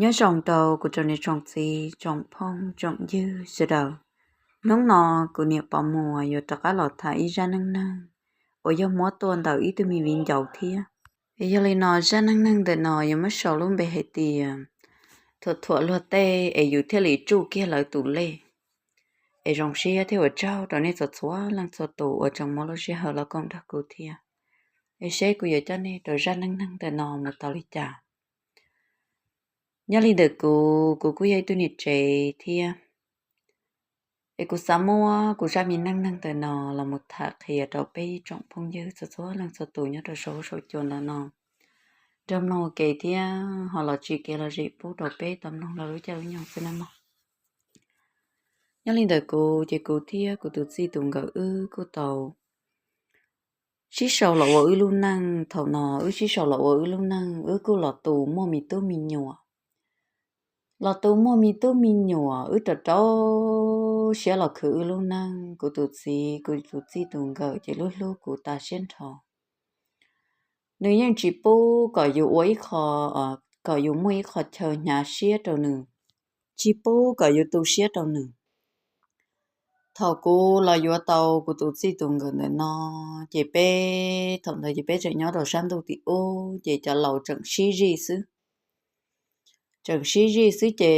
Nyob zoo rau kuv tsoom niam tsoom txiv tsoom phooj tsoom ywg sawv daws. Hnub no kuv niam Pov Muas yuav rov qab los tham ib zaj neej neeg uas yog muab tuaj ntawm ib tug me viv ncaus thiab. Es yog li no zaj neej neeg ntawm no yuav muab sau lub npe hais tias Thuam Thuam Luag Tej es yus thiaj li tsuj kiag lawv tus lej. Es zoo siab thiab ua tsaug rau nej txhua txhua leej txhua tus uas tseem muab lub sij hawm los koom nrog kuv thiab. Es seb kuv yuav coj nej rau zaj neej neeg ntawm no mus tau li cas. Nyob li ntawm kuv, kuv kuj yog ib tug niam tsev thiab. Es kuv xav muab kuv zaj me neej neeg ntawm no los mus tham qhia rau peb tsoom phooj ywg txhua txhua leej txhua tus nyob rau saum huab saum cua ntawm no nrog mloog ua ke thiab ho los tsim kev lom zem pub rau peb tau mloog lub caij lub nyoog xwb nawb mog. Nyob li ntawm kuv ces kuv thiab kuv tus txij tus nkawm wb kuj tau sib sau los ua wb lub neej. Thaum no wb sib sau los ua wb lub neej, wb kuj los tu muaj me tub me nyuam. Los tu muaj me tub me nyuam, wb rau rau siab los khwv wb lub neej. Kuv tus txiv, kuv tus txij tus nkawm ces lub hlub kuv tas siab nrho. Nws yeej tsis pub kom yus ua ib qho, kom yus muaj ib qho chaw hnyav siab rau nws, tsis pub kom yus tu siab rau nws. Thaum kuv los yuav tau kuv tus txij tus nkawm ntawm no, ces peb thaum ntawd ces peb tseem nyob rau sab ntuj tim ub, ces cov laus tseem sib zij xwb. Tseem sib zij xwb ces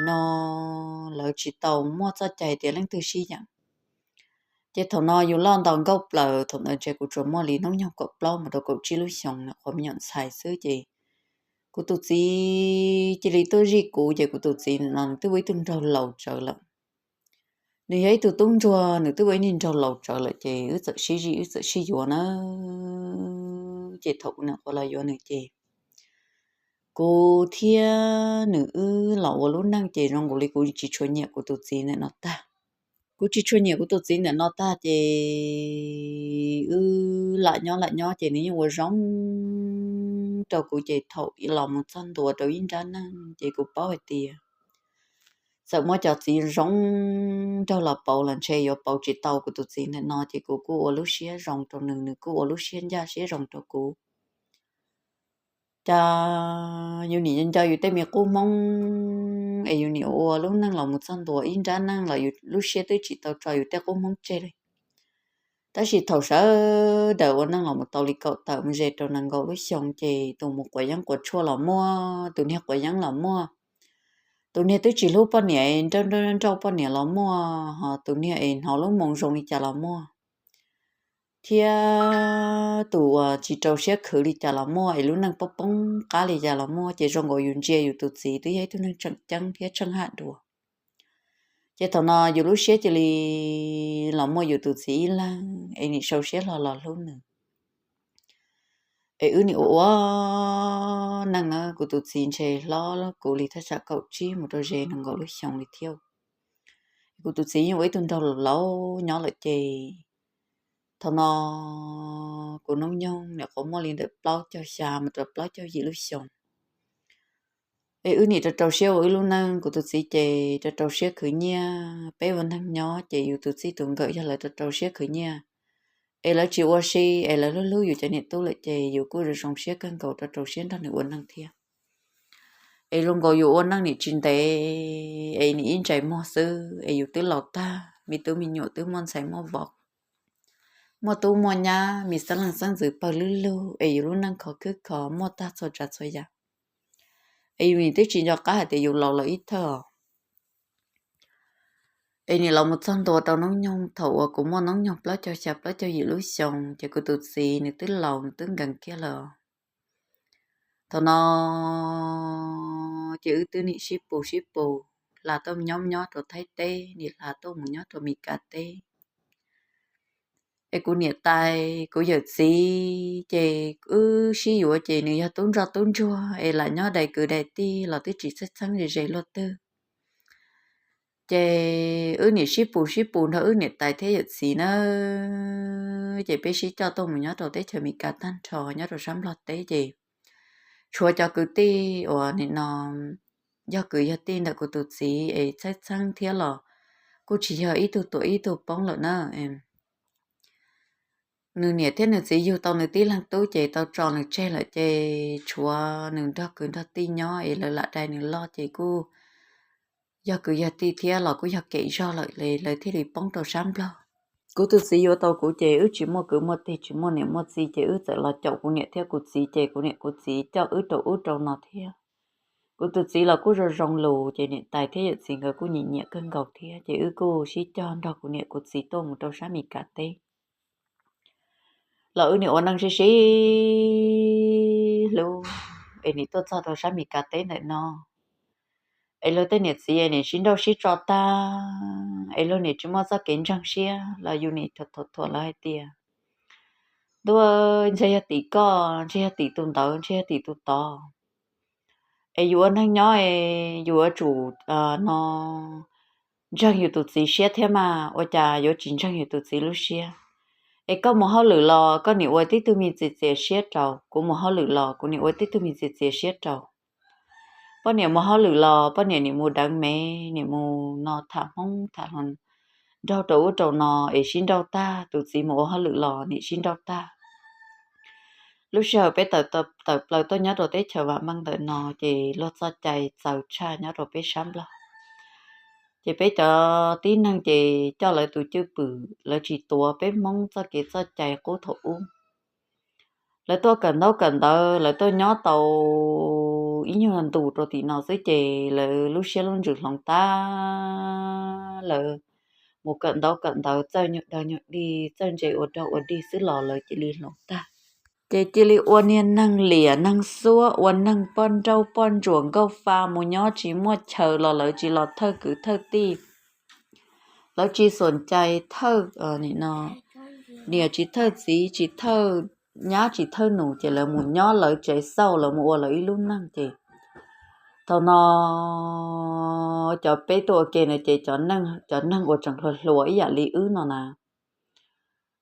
no lawv tsis tau muaj txoj cai tias leej twg sib yeem. Ces thaum no yus loj nto nkauj plaws, thaum ntawd ntshe kuv tsuas muaj li hnub nyoog kaum plaub mus rau kaum tsib lub xyoos, qhuav me nyuam ntxhais xwb ces kuv tus txiv cia li tuaj zij kuv, ces kuv tus txiv no nws twb ua ib tug nraug laus tsawv lawm. Nws yog ib tug tub ntsuag, nws twb ua ib niag nraug laus tsawv lawm ces wb txawm sib zij, wb txawm sib yuav na. Ces thaum kuv niam qhuav los yuav nws ces kuv thiab nws wb los ua lub neej ces zoo nkaus li kuv tsis tshua nyiam kuv tus txiv ntawm no tag. Kuv tsis tshua nyiam kuv tus txiv ntawm no tag ces wb lam nyob lam nyob ces nws yeej ua zoo rau kuv, ces thaum los mus txog ntua rau ib nrab neej ces kuv paub hais tias txawm muab cov txiv zoo nraug los pauv los ntshe yuav pauv tsis tau kuv tus txiv ntawm no, ces kuv kuj ua lub siab zoo rau nws, nws kuj ua lub siab ncaj siab zoo rau kuv. Cas yus nim nco yus tej me qub hmoob es yus nim ua lub neej los mus txog ntua ib nrab neej los yus lub siab twb tsis tau tso yus tej qub hmoob tseg li. Tab sis thaum sawv daws ua neej los mus tau li kaum tawm mus ze rau nees nkaum lub xyoo ces tus mus quav yeeb quav tshuaj los muaj, tus niag quav yeeb los muaj, tus niag twb tsis hlub poj niam nrauj nrauj poj niam los muaj, ho tus niag es hnov lub moo zoo li cas los muaj, thiab tus uas tsis rau siab khwv li cas los muaj, es lub neej poob poob qab li cas los muaj, ces zoo nkaus yus ntsia yus tus txiv twb yog ib tug neeg tseem ceeb thiab tsheej haj dua. Ces thaum no yus lub siab cia li los muaj yus tus txiv ib leeg es nim sau siab hlo los hlub nws. Es wb nim ua ua neej na, kuv tus txiv ntshe hlob kuv li thaj tsam kaum tsib mus rau ze nees nkaum lub xyoo li thiab. Kuv tus txiv yeej ua ib tug nraug laus laus nyob lawm ces thaum no kuv hnub nyoog nim qhuav muaj li ntawm plaub caug xya mus rau plaub caug yim lub xyoo. Es wb nim rau rau siab ua wb lub neej, kuv tus txiv ces rau rau siab khwv nyiaj, peb ua neeg nyob ces yus tus txij tus nkawm yog lawv rau rau siab khwv nyiaj, es lawv tsis ua si es lawv hlub hlub yus cov niam tub lawm ces yus kuj zoo zoo siab kawg nkaus rau rau siab nrog nws ua neej thiab. Es zoo nkaus yus ua neej nim tsis ntev es nim ib ntsais muag xwb es yus twb laus tag, me tub me nyuam twb muaj ntxhais muaj vauv, muaj tub muaj nyab, me xeeb leej xeeb ntxwv pawg lug lug es yus lub neej khov khwb khov muaj tag txhua tsav txhua yam. Es yus nim twb tsis nco qab hais tias yus laus lawm ib thawj os. Es nim los mus txog ntua rau hnub nyoog, thaum uas kuv muaj hnub nyoog plaub caug xya plaub caug yim lub xyoo ces kuv tus txiv nws twb laus nws twb nkees kiag lawm. Thaum no ces wb twb nim sib pus sib pus, hla tuaj nyob nyob rau Thaib teb, nim hla tuaj mus nyob rau Mes Kas teb. Es kuv niam tais kuv yawm txiv ces wb sib yuav ces nws yog tub ntsoj tub ntsuag es lam nyob dai kwv dai tij los twb tsis txheeb txheeb ze ze luaj twg. Ces wb nim sib pus sib pus nrog wb niam tais thiab yawm txiv na, ces peb sib coj tuaj mus nyob rau teb chaws Mes Kas tag nrho, nyob rau sab Nplog teb ces tshuav cov kwv tij uas nim no yog kwv yog tij ntawm kuv tus txiv es txheeb txheeb thiab los kuj tsis yog ib tug tuam ib tug poob lawm na. nws niam thiab nws txiv yug tau nws tib leeg tub ces tau tso nws tseg lawm ces tshuav nws nrog kwv nrog tij nyob es lawv lam dai nws loj ces kuj yog kwv yog tij thiab los kuj yog kem zog lawm, lawv thiaj li poob rau sab Nplog. Kuv tus txiv yuav tau kuv ces wb tsis muaj kwv muaj tij tsis muaj niam muaj txiv ces wb txawm los caum kuv niam thiab kuv txiv ces kuv niam kuv txiv coj wb rau ub rau no thiab. Kuv tus txiv los kuj zoo zoo lus ces niam tais thiab yawm txiv nkawd kuj nyiam nyiam kawg nkaus thiab ces wb kuj sib cog nrog kuv niam kuv txiv tuaj mus rau sab Mes Kas teb. Los wb nim ua neej sib sib hlub es nim tuaj txog rau sab Mes Kas teb ntawm no es luag tej niam txiv nim sib nrauj sib tso tag es luag nim tsis muaj txoj kev ntseeg siab los yus nim thuam thuam lawv hais tias, ntuj, ntshe yog tim koj, ntshe yog tim tus ntawd, ntshe yog tim tus tod. Es yus ua neeg nyob es yus yuav tsum no ntseeg yus tus txiv siab thiab mas ua cas yuav tsis ntseeg yus tus txiv lub siab. Es koj mus hauj lwm los koj nim ua tib tug me txias txias siab rau, kuv mus hauj lwm los kuv nim ua tib tug me txias txias siab rau. Poj niam mus hauj lwm los poj niam nim mus deev me, nim mus no tham hmoob tham hluas nraug rau ub rau no es sib nrauj tag, tus txiv mus ua hauj lwm los nim sib nrauj tag. Lub sij hawm peb tawm plaws tuaj nyob rau teb chaws vam meej ntawm no ces luag txoj cai txaus tshaj nyob rau peb sab Nplog. Ces peb cov tib neeg ces coj lawv tus cwj pwm, lawv tsis tuav peb hmoob txoj kev txoj cai qub thaum ub. Lawv tuaj kawm ntaub kawm ntawv, lawv tuaj nyob tau ib nyuag ntus rau tim no xwb ces lawv lub siab lub ntsws hloov tag, lawv mus kawm ntaub kawm ntawv txawj nyuag dog nyuag dig, txawj ntse ua dog ua dig xwb los lawv cia li hloov tag. Ces cia li ua niag neeg liam neeg xuab, ua neeg poj nrauj poj ntsuam nkauj fa mus nyob tsis muaj chaw los lawv tsis los thawj kwv thawj tij. Lawv tsis xuam cai thawj, niam tsis thawj txiv, tsis thawj nyab tsis thawj nus ces lawv mus nyob lawv tsev xauj, lawv mus ua lawv ib lub neej ces thaum no cov peb tuaj ua ke no ces cov neeg uas tseem hluas hluas ib yam li wb no na,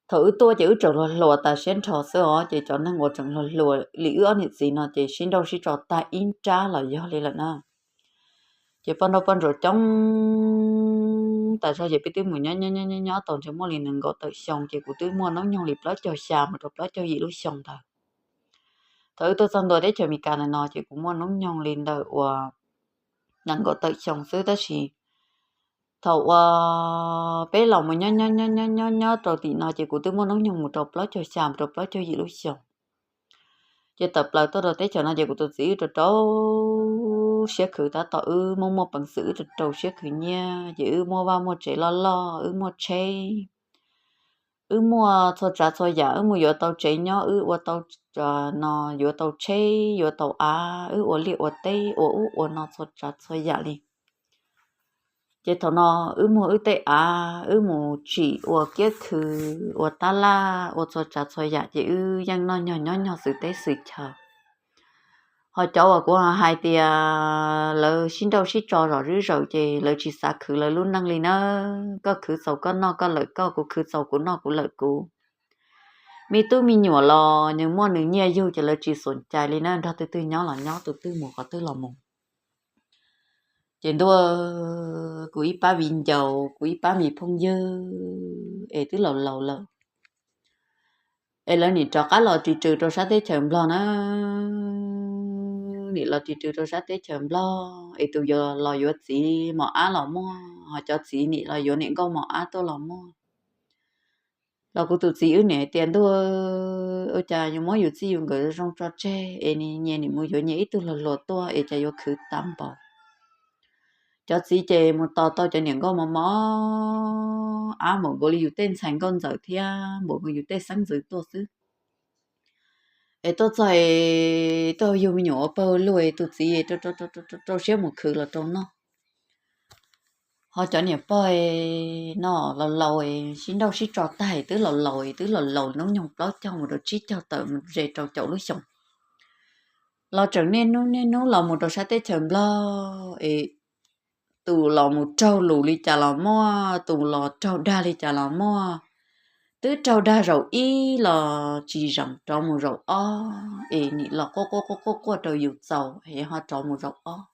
thaum wb tuaj ces wb tseem hluas hluas tas siab nrho xwb os, ces cov neeg uas tseem hluas hluas li wb ob niam txiv no ces sib nrauj sib tso tag ib nrab los yog li lawm na. Ces poj nrauj poj ntsuam coob tas zog ces peb twb mus nyob nyob nyob nyob tau ntshe muaj li nees nkaum tawm xyoo ces kuv twb muaj hnub nyoog li plaub caug xya mus rau plaub caug yim lub xyoo ntawd. Thaum wb tuaj txog ntua teb chaws Amelikas ntawm no ces kuv muaj hnub nyoog li ntawm uas nees nkaum tawm xyoo xwb tab sis thaum uas peb los mus nyob nyob nyob nyob nyob rau tim no ces kuv twb muaj hnub nyoog mus rau plaub caug xya mus rau plaub caug yim lub xyoo. Ces tawm plaws tuaj rau teb chaws no ces kuv tus txiv wb rau rau siab khwv, tab tom wb muaj muaj peev xwm wb rau rau siab khwv nyiaj ces wb muaj vaj muaj tsev loj loj, wb muaj tsheb, wb muaj txhua tsav txhua yam, wb mus yuav tau tsev nyob, wb ua tau no, yuav tau tsheb, yuav tau av, wb ua liaj ua teb, ua ub ua no txhua tsav txhua yam li. Ces thaum no wb muag wb tej av, wb mus tsim ua kiab khw, ua tab laj, ua txhua tsav txhua yam ces wb yeej noj nyog nyob nyog xwm teb xwm chaw. Ho cov uas kuv hais tias lawv sib nrauj sib tso zom zawm ces lawv tsis xav khwv lawv lub neej li na. Koj khwv txaus koj noj koj lawm koj, kuv khwv txaus kuv noj kuv lawm kuv. Me tub me nyuam los nws muaj nws nyiaj yug ces lawv tsis xav cai li na, nrog tus twg nyob los nyob, tus twg mus qhov twg los mus. Ces ntuj, kuv ib pab viv ncaus, kuv ib pab me phooj ywg es twb laus laus lawm es lawv nim rov qab los ris rws rau sab teb chaws Nplog na. Nim los ris rws rau sab teb chaws Nplog es tus los yuav txiv mos ab los muaj, ho cov txiv nim los yuav niam nkauj mos ab tuaj los muaj. Los kuv tus txiv wb nim hais tias ntuj, ua cas yuav muab yus txij yus nkawm zoo tso tseg es nyias nim mus yuav nyias ib tug hluas hluas tuaj es cas yuav khwv tag npaum. Cov txiv ces mus tos tau cov niam nkauj mos mos ab npaum nkaus li yus tej ntxhais nkauj ntxawm thiab npaum nkaus yus tej xeeb ntxwv tuaj xwb. Es tuaj txog es tuaj yug me nyuam ua pawg luaj, tus txiv rau siab mus khwv los rau noj. Ho cov niam pog no laus laus sib nrauj sib tso tag, twb laus laus twb laus laus hnub nyoog plaub caug mus rau tsib caug tawm mus ze rau caum lub xyoos los tseem niaj hnub niaj hnub los mus rau sab teb chaws Nplog es tus los mus raug lus li cas los muaj, tus los raug dag li cas los muaj. Twb raug dag zaum ib los tsis zeem rov mus zaum ob es nim los quaj quaj quaj quaj rau yus txaus es ho rov mus zaum ob.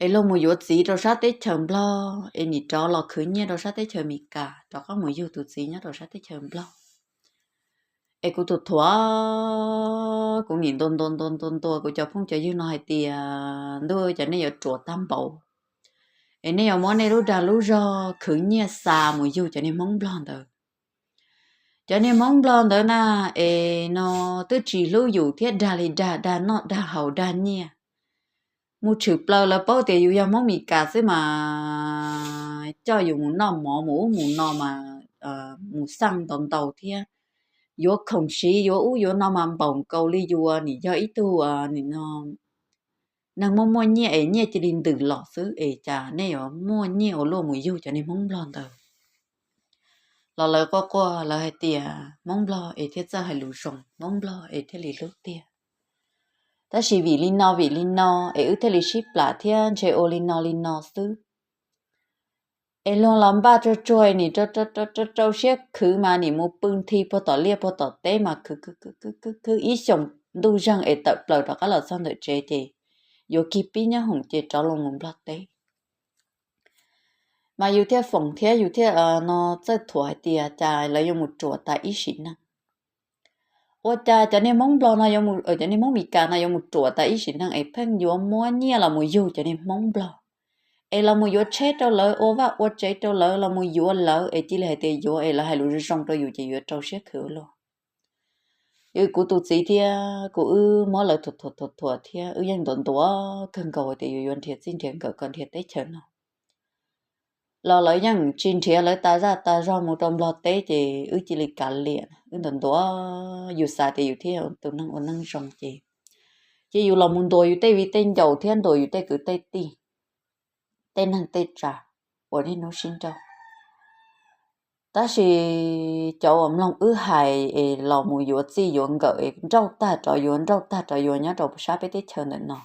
Es luag mus yuav txiv rau sab teb chaws Nplog es nim rov los khwv nyiaj rau sab teb chaws Amelikas, rov qab mus yug tus txiv nyob rau sab teb chaws Nplog. Es kuv tus thuam, kuv nim ntuas ntuas ntuas ntuas ntuas kuv cov phooj cov ywg no hais tias ntuj, cas nej yuav ruam tag npaum, es nej yuav muab nej lub dag lub zog khwv nyiaj xa mus yug cov niag Hmoob Nplog ntawd. Cov niag Hmoob Nplog ntawd na, es no twb tsis hlub yus thiab, dag li dag, dag noj dag haus dag nyiaj, mus tshwm plaws lawv paub tias yus yog Hmoob Mes Kas xwb mas coj yus mus noj mov mus ub mus no mas mus xaj ntau ntau thiab. Yuav khoom siv yuav ub yuav no mas npaum nkaus li yus nim yog ib tug neeg muaj muaj nyiaj es nyiaj cia li ntws los xwb, es cas nej yuav muaj nyiaj ua luaj mus yug cov niag Hmoob Nplog ntawd. Los lawv quaj quaj lawv hais tias Hmoob Nplog es thiaj txawj hais lus zoo, Hmoob Nplog es thiaj li hlub tiag. Tab sis vim li no vim li no es wb thiaj li sib plam thiab ntshe ua li no li no xwb. Es luag los npaj tsuag tsuag nim rau siab khwv mas nim mus pw nthi puag tom liaj puag tom teb mas khwv khwv khwv khwv ib xyoos ntuj zeeg es tawm plaws rov qab los txog ntawm tsev ces yuav kig pib nyob hoom ces rov los mus Nplog teb. Mas yus thiaj foom thiab yus thiaj no txawj thuam hais tias cas lawv yuav mus ruam tas ib sim neej. Ua cas cov niag Hmoob Nplog no, cov niag Hmoob Mes Kas no yuav mus ruam tas ib sim neej es pheej yuav muab nyiaj los mus yug cov niag Hmoob Nplog, es los mus yuav tsheb rau lawv, ua vaj ua tsev rau lawv, los mus yuav lawv es cia li hais tias yuav es lawv hais lus zoo zoo rau yus ces yuav rau siab khwv ua luaj. Kuv tus txiv thiab kuv wb muab lawv thuam thuam thuam thiab wb yeej ntuas ntuas kawg nkaus tias yuav yuav nrhiav txij nrhiav nkawm kom nrhiav teb chaws no. Los lawv yeej tsis nrhiav, lawv tas zaj tas zog mus rau Nplog teb ces wb cia li kav liam, wb ntuas ntuas, yus xav tias yus thiaj tus neeg ua neej zoo ces, ces yus los mus ntuas yus tej viv tej ncaus thiab ntuas yus tej kwv tej tij, tej neeg tej tsav uas niaj hnub sib nrauj. Tab sis cov uas mloog wb hais es los mus yuav txij yuav nkawm es nrauj tag rov yuav nrauj tag rov yuav nyob rau sab peb teb chaws ntawm no,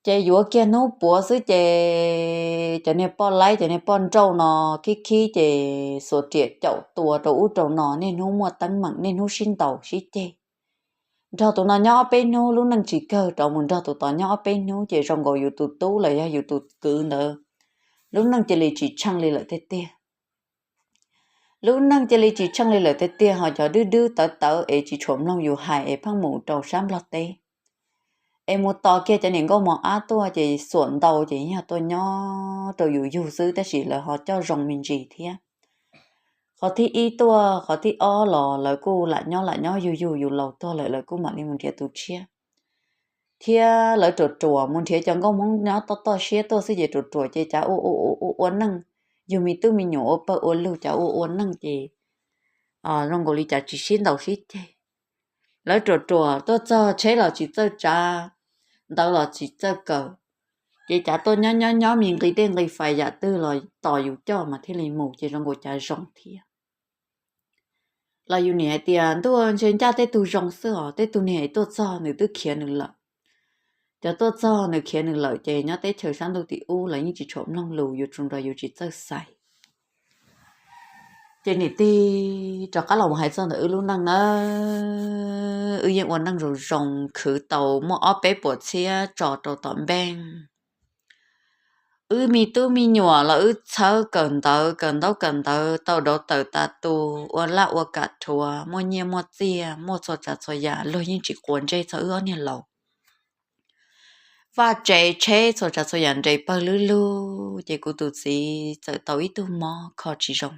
ces yuav kiag hnub puav xwb ces cov niag poj laib cov niag poj nrauj no khib khib ces xuas riam caum tua rau ub rau no, niaj hnub muaj teeb meem, niaj hnub sib ntaus sib ceg. Nrog tus no nyob ob peb hnub lub neej tsis kawg, rov mus nrog tus tod nyob ob peb hnub ces zoo nkaus yus tus tub los yog yus tus kwv ntawd lub neej cia li tsis tsheej li lawm tiag tiag. Lub neej cia li tsis tsheej li lawm tiag tiag, ho cov dwb dwb tawv tawv es tsis tshua mloog yus hais es pheej mus rau sab Nplog teb, es mus tos kiag cov niam nkauj mos ab tuaj ces xuam ntau ces yog tuaj nyob rau yus yug xwb, tab sis lawv ho coj zoo me ntsis thiab. Qhov thib ib tuaj, qhov thib ob los lawv kuj lam nyob lam nyob yug yug yus laus tuag lawm lawv kuj mam li mus nrhiav tus tshiab, thiab lawv ruam ruam mus nrhiav cov nkauj Hmoob nyob toj toj siab tuaj xwb ces ruam ruam ces cav ua ua ua ua neej, yug me tub me nyuam ua pawg ua lug cav ua ua neej ces zoo nkaus li cav tsis sib ntaus sib ceg. Lawv ruam ruam tuaj txog tsheb los tsis txawj tsav, ntawv los tsis txawj kawm, ces cav tuaj nyob nyob nyob me nqi dej nqi fais yam twg los tos yus coj mas thiaj li mus ces zoo nkaus cav zoo thiab. Los yus nim hais tias ntuj, ntshe ncaj tej tug zoo xwb os, tej tug niag tuaj txog nws twb khiav nws lawm. Cov tuaj txog nws khiav nws lawm ces nyob teb chaws sab ntuj tim ub los yeej tsis tshua mloog lus, yuav tsum nrog yus tsis txawj xaiv. Ces niam tij rov qab los hais txog ntawm wb lub neej nawb, wb yeej ua neej zoo zoo khwv tau muaj ob peb puas txhiab tso rau tom npeej. Wb me tub me nyuam los wb txhawb kawm ntawv kawm ntaub kawm ntawv tau dau tawm tas tus, ua laj ua kam rhuav, muaj nyiaj muaj txiaj, muaj txhua tsav txhua yam, luag yeej tsis quav ntsej txog wb ob niag laus. Vaj tsev tsheb txhua tsav txhua yam nres pawg lug lug, ces kuv tus txiv txawm tau ib tug mob kho tsis zoo.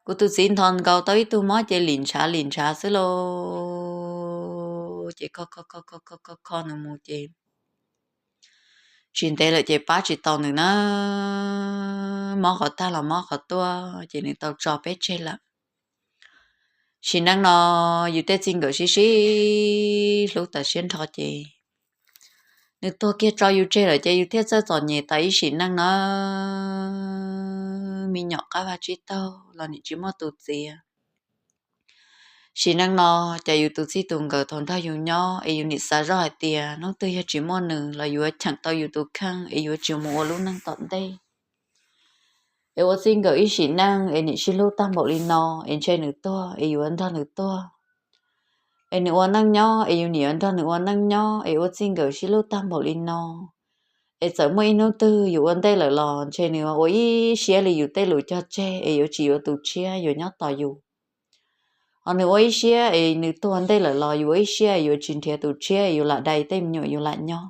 Kuv tus txiv nthos nkaus tau ib tug mob ces lim ntshav lim ntshav xwb lauj, ces kho kho kho kho kho kho nws mus ces tsis ntev lawm ces pab tsis tau nws na, mob qhov tag los mob qhov tuaj ces nws tau tso peb tseg lawm. Sim neej no yus tej txij nkawm sib sib hlub tas siab nrho ces nws tuag kiag tso yus tseg lawm ces yus thiaj txawj txom nyem tas ib sim neej na. Me nyuam qab vaj tsib taug los nim tsis muaj tus txiav. Sim neej no ces yus tus txij tus nkawm thaum nrog yus nyob es yus nim xav zoj hais tias hnub twg yog tsis muaj nws los yuav cheem tau yus tus kheej es yuav tsis mus ua lub neej tom ntej. Es ua txij nkawm ib sim neej es nim sib hlub tag npaum li no, es ntshe nws tuag es yus yuav nrog nws tuag, es nws ua neej nyob es yus nim yuav nrog nws ua neej nyob, es ua txij nkawm sib hlub tag npaum li no, es txawm muaj ib hnub twg yus ua ntej lawm los ntshe nws ua ib siab li yus tej lus cog tseg es yuav tsis yuav tus tshiab yuav nyob tos yus. Ho nws ua ib siab es nws tuag ntej lawm los yus ua ib siab es yuav tsis nrhiav tus tshiab es yus lam dai tej me nyuam yus lam nyob.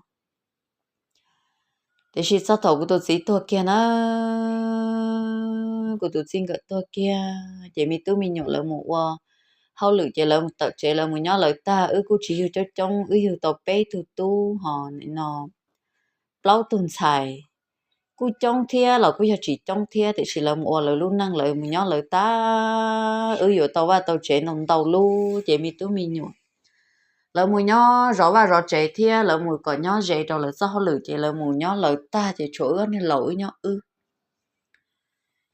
Tiam sis txog thaum kuv tus txiv tuag kiag na, kuv tus txij nkawm tuag kiag ces me tub me nyuam lawv mus ua hauj lwm ces lawv mus tawm tsev lawv mus nyob lawv tag, wb kuj tsis yug coob coob, wb yug tau peb tug tub ho no plaub tug ntxhais. Kuj coob thiab los kuj yog tsis coob thiab, tiam sis lawv mus ua lawv lub neej lawv mus nyob lawv tag, wb yuav tau vaj tau tsev ntau ntau lub ces me tub me nyuam lawv mus nyob zov vaj zov tsev thiab lawv mus kom nyob ze rau lawv txoj hauj lwm ces lawv mus nyob lawv tag ces tshuav wb ob niag laus wb nyob wb.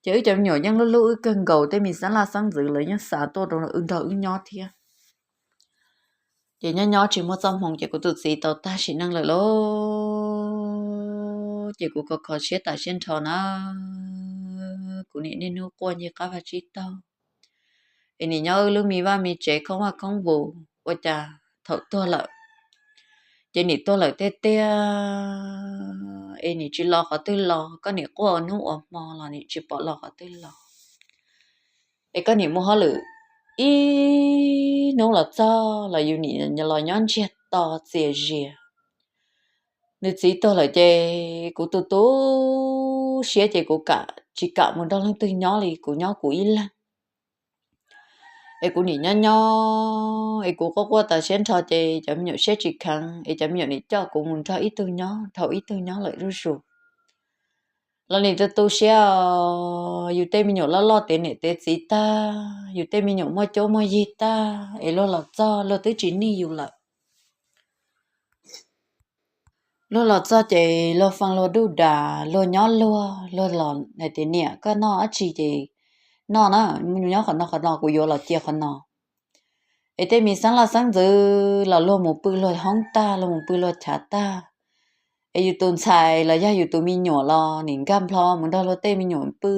Ces wb cov me nyuam yeej hlub hlub wb kawg nkaus, tej me xeeb laj xeeb ntxwv lawv yeej xa tuaj rau wb nrog wb nyob thiab. Ces nyob nyob tsis muaj txoj hmoo ces kuv tus txiv tau tag sim neej lawm lauj. Ces kuv kho kho siab tas siab nrho na, kuv niam niaj hnub quaj nce qab vaj tsib taug, es nim nyob wb lub me vaj me tsev khoob vaj khoob vus ua cas thaum tuag lawm ces nim tuag lawm tiag tiag, es nim tsis los qhov twg los, koj nim quaj ua hnub ua hmo los nim tsis pom los qhov twg los. Es koj nim muaj hauj lwm ib hnub los txog los yus nim los nyob ntsiag to txias zias. Nws txiv tuag lawm ces kuv tu tu siab ces kuv kam tsis kam mus nrog leej twg nyob li, kuv nyob kuv ib leeg. Es kuv nim nyob nyob es kuv quaj quaj tas siab nrho ces cov me nyuam siab tsis kheev es cov me nyuam nim coj kuv mus nrog ib tug nyob, dhau ib tug nyob lawm zuj zus. Los nim tu tu siab, yus tej me nyuam loj loj tev niam tev txiv tag, yus tej me nyuam muaj cuab muaj yig tag es luag los txog luag twb tsis nij yus lawm. Luag los txog ces luag fee luag duj das, luag nyob luag, luag los hais tias niam koj noj dab tsi ces noj na, nyob qhov no qhov no kuv yuav los cia qhov no. Es tej me xeeb laj xeeb ntxwv los luag mus pw luag hoob tag, luag mus pw luag chav tag. Es yus tus ntxhais los yog yus tus me nyuam los nim nkag nplho mus nrog luag tej me nyuam pw,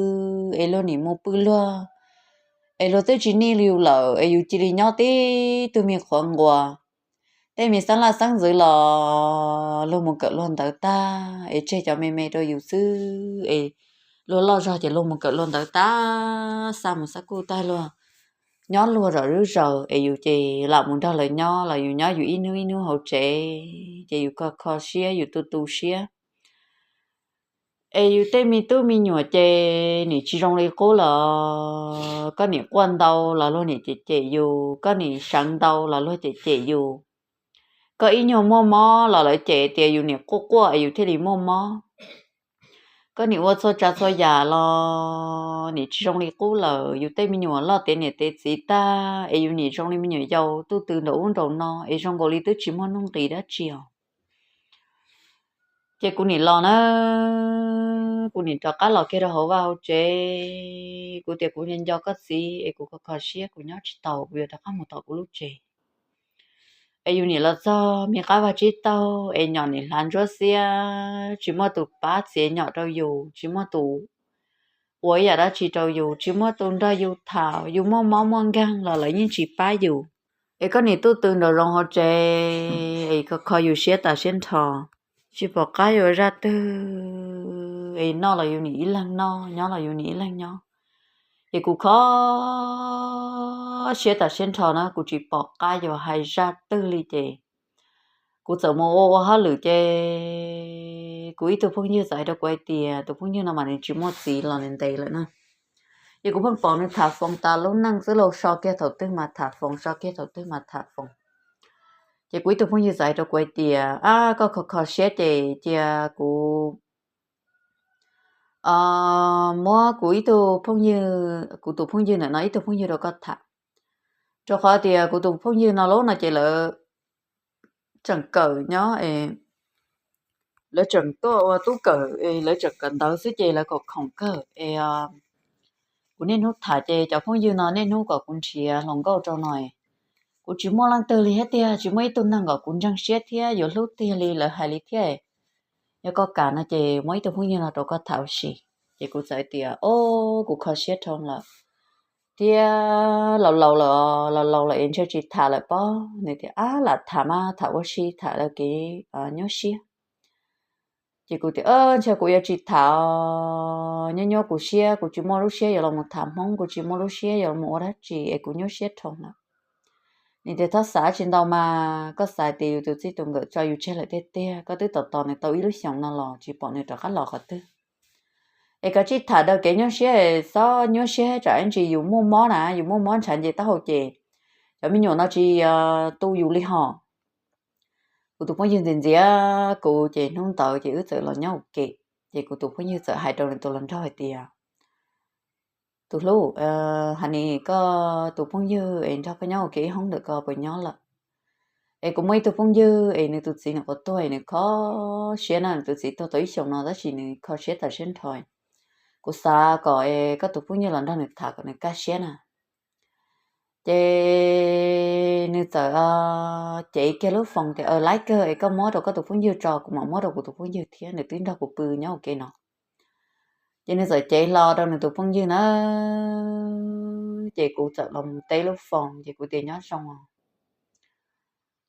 es luag nim mus pw luag, es luag twb tsis nij yus lawm es yus cia li nyob tib tug me qhuav nquas. Tej me xeeb laj xeeb ntxwv los luag mus kawm luag ntawv tag es tseg cov me me rau yus xwb es luag loj zog ces luag mus kawm luag ntawv tag xa mus xab kuj tag luag nyob luag zom zuj zaws es yus ces lam mus nrog lawv nyob los yus nyob yus ib hnub ib hnub hauv tsev ces yus kho kho siab yus tu tu siab. Es yus tej me tub me nyuam ces nim tsis zoo li qub los, koj nim quaj ntau los luag nim cem cem yus, koj nim seev ntau los luag cem cem yus. Koj ib nyuag muaj mob los lawv cem tias yus nim quaj quaj es yus thiaj li muaj mob. Koj nim ua txhua tsav txhua yam los nim tsis zoo li qub lawm, yus tej me nyuam loj tev niam tev txiv tag es yus nim zoo li me nyuam yaus tuj tw nraum ub nraum no es zoo nkaus li twb tsis muaj nuj nqis dab tsi os. Ces kuv nim los na, kuv nim rov qab los kiag rau hauv vaj hauv tsev, kuv tias kuv nco nco koj txiv es kuv kho kho siab kuv nyob tsis tau, kuv yuav rov qab mus tom kuv lub tsev. Es yus nim los txog me qab vaj tsib taug es nyom nim hlav ntsuab xiab, tsis muaj tus pab txiav nyom rau yus, tsis muaj tus ua ib yam dab tsi rau yus, tsis muaj tus nrog yus tham, yus muaj mob muaj nkeeg los lawv yeej tsis pab yus. Es koj nim tuj tw nraum zoov hauv tsev es kho kho yus siab tas siab nrho, tsis pom qab yuav zaj twg, es noj los yus nim ib leeg noj, nyob los yus nim ib leeg nyob. Ces kuv kho siab tas siab nrho na, kuv tsis pom qab yuav hais zaj twg li ces kuv txawm mus ua ua hauj lwm ces kuv ib tug phooj ywg txawm hais rau kuv hais tias, tus phooj ywg no mas nws tsis muaj txiv los nws ntev lawm na. Ces kuv pheej pom nws tham foos tas lub neej xwb, los so kiag thaum twg mas tham foos, so kiag thaum twg mas tham foos. Ces kuv ib tug phooj ywg txawm hais rau kuv hais tias, ab, koj kho kho siab ces cia kuv muab kuv ib tug phooj ywg, kuv tus phooj ywg ntawm no ib tug phooj ywg rau koj tham, rau qhov tias kuv tus phooj ywg no lub no ces lawv tseem kawm nyob, lawv tseem tuaj ua tub kawm, lawv tseem kawm ntawv xwb ces lawv kom khoom kawg es kuv niaj hnub tham ces cov phooj ywg no niaj hnub kom kuv nrhiav hluas nkauj rau no. Kuv tsis muaj leej twg li thiab tiag, tsis muaj ib tug neeg kom kuv ntseeg siab thiab yuav hlub tiag li lawv hais li thiab. Yog koj kam no ces muab ib tug phooj ywg no rau koj tham ua si. Ces kuv txawm hais tias, o, kuv kho siab dhau lawm thiab, laus laus lawm, laus laus lawm es ntshe tsis tham lawm pob. Nws tias, ab, lam tham mas, tham ua si, tham lawv kev nyuaj siab. Ces kuv tias, Ntshe kuv yuav tsis tham os, nyuaj nyuaj kuv siab, kuv tsis muaj lub siab yuav los mus tham Hmoob, kuv tsis muaj lub siab yuav los mus ua dab tsi es kuv nyuaj siab dhau lawm. Nws tias, Txhob xav tsis ntau mas, koj xav tias yus tus txij tus nkawm tso yus tseg lawm tiag tiag, koj twb tos tos nws tau ib lub xyoos no los tsis pom nws rov qab los qhov twg. Es koj tsij tham daws kev nyuaj siab, txhob nyuaj siab tsam ib ntsis yus muaj mob na, yus muaj mob ntshav nce taub hau ces cov me nyuam no tsis tu yus li hos. Kuv tus phooj ywg ntxias ntxias kuv ces hnub ntawd ces wb txawm los nyob ua ke. Ces kuv tus phooj ywg txawm hais rau nws tus hluas nraug hais tias, Tus hlub, hais nis koj tus phooj ywg es nrog koj nyob ua ke ib hoob ntawm ko puas nyob lawm? Es kuv muaj ib tug phooj ywg es nws tus txiv nyuam qhuav tuag es nws kho siab na, nws tus txiv tuag tau ib xyoos no tab sis nws kho siab tas siab nrho. Kuv xav kom es koj tus phooj ywg los nrog nws tham kom nws kaj siab na. Ces nws txawm cev kiag lub foos tias, Aw, laib kawg es koj muab rau koj tus phooj ywg tso, kuv mam muab rau kuv tus phooj ywg thiab, nws twb nrog kuv pw nyob ua ke no. Ces nws txawm cev hlo rau nws tus phooj ywg na. Ces kuv txawm los teb lub foos ces kuv tias, Nyob zoo,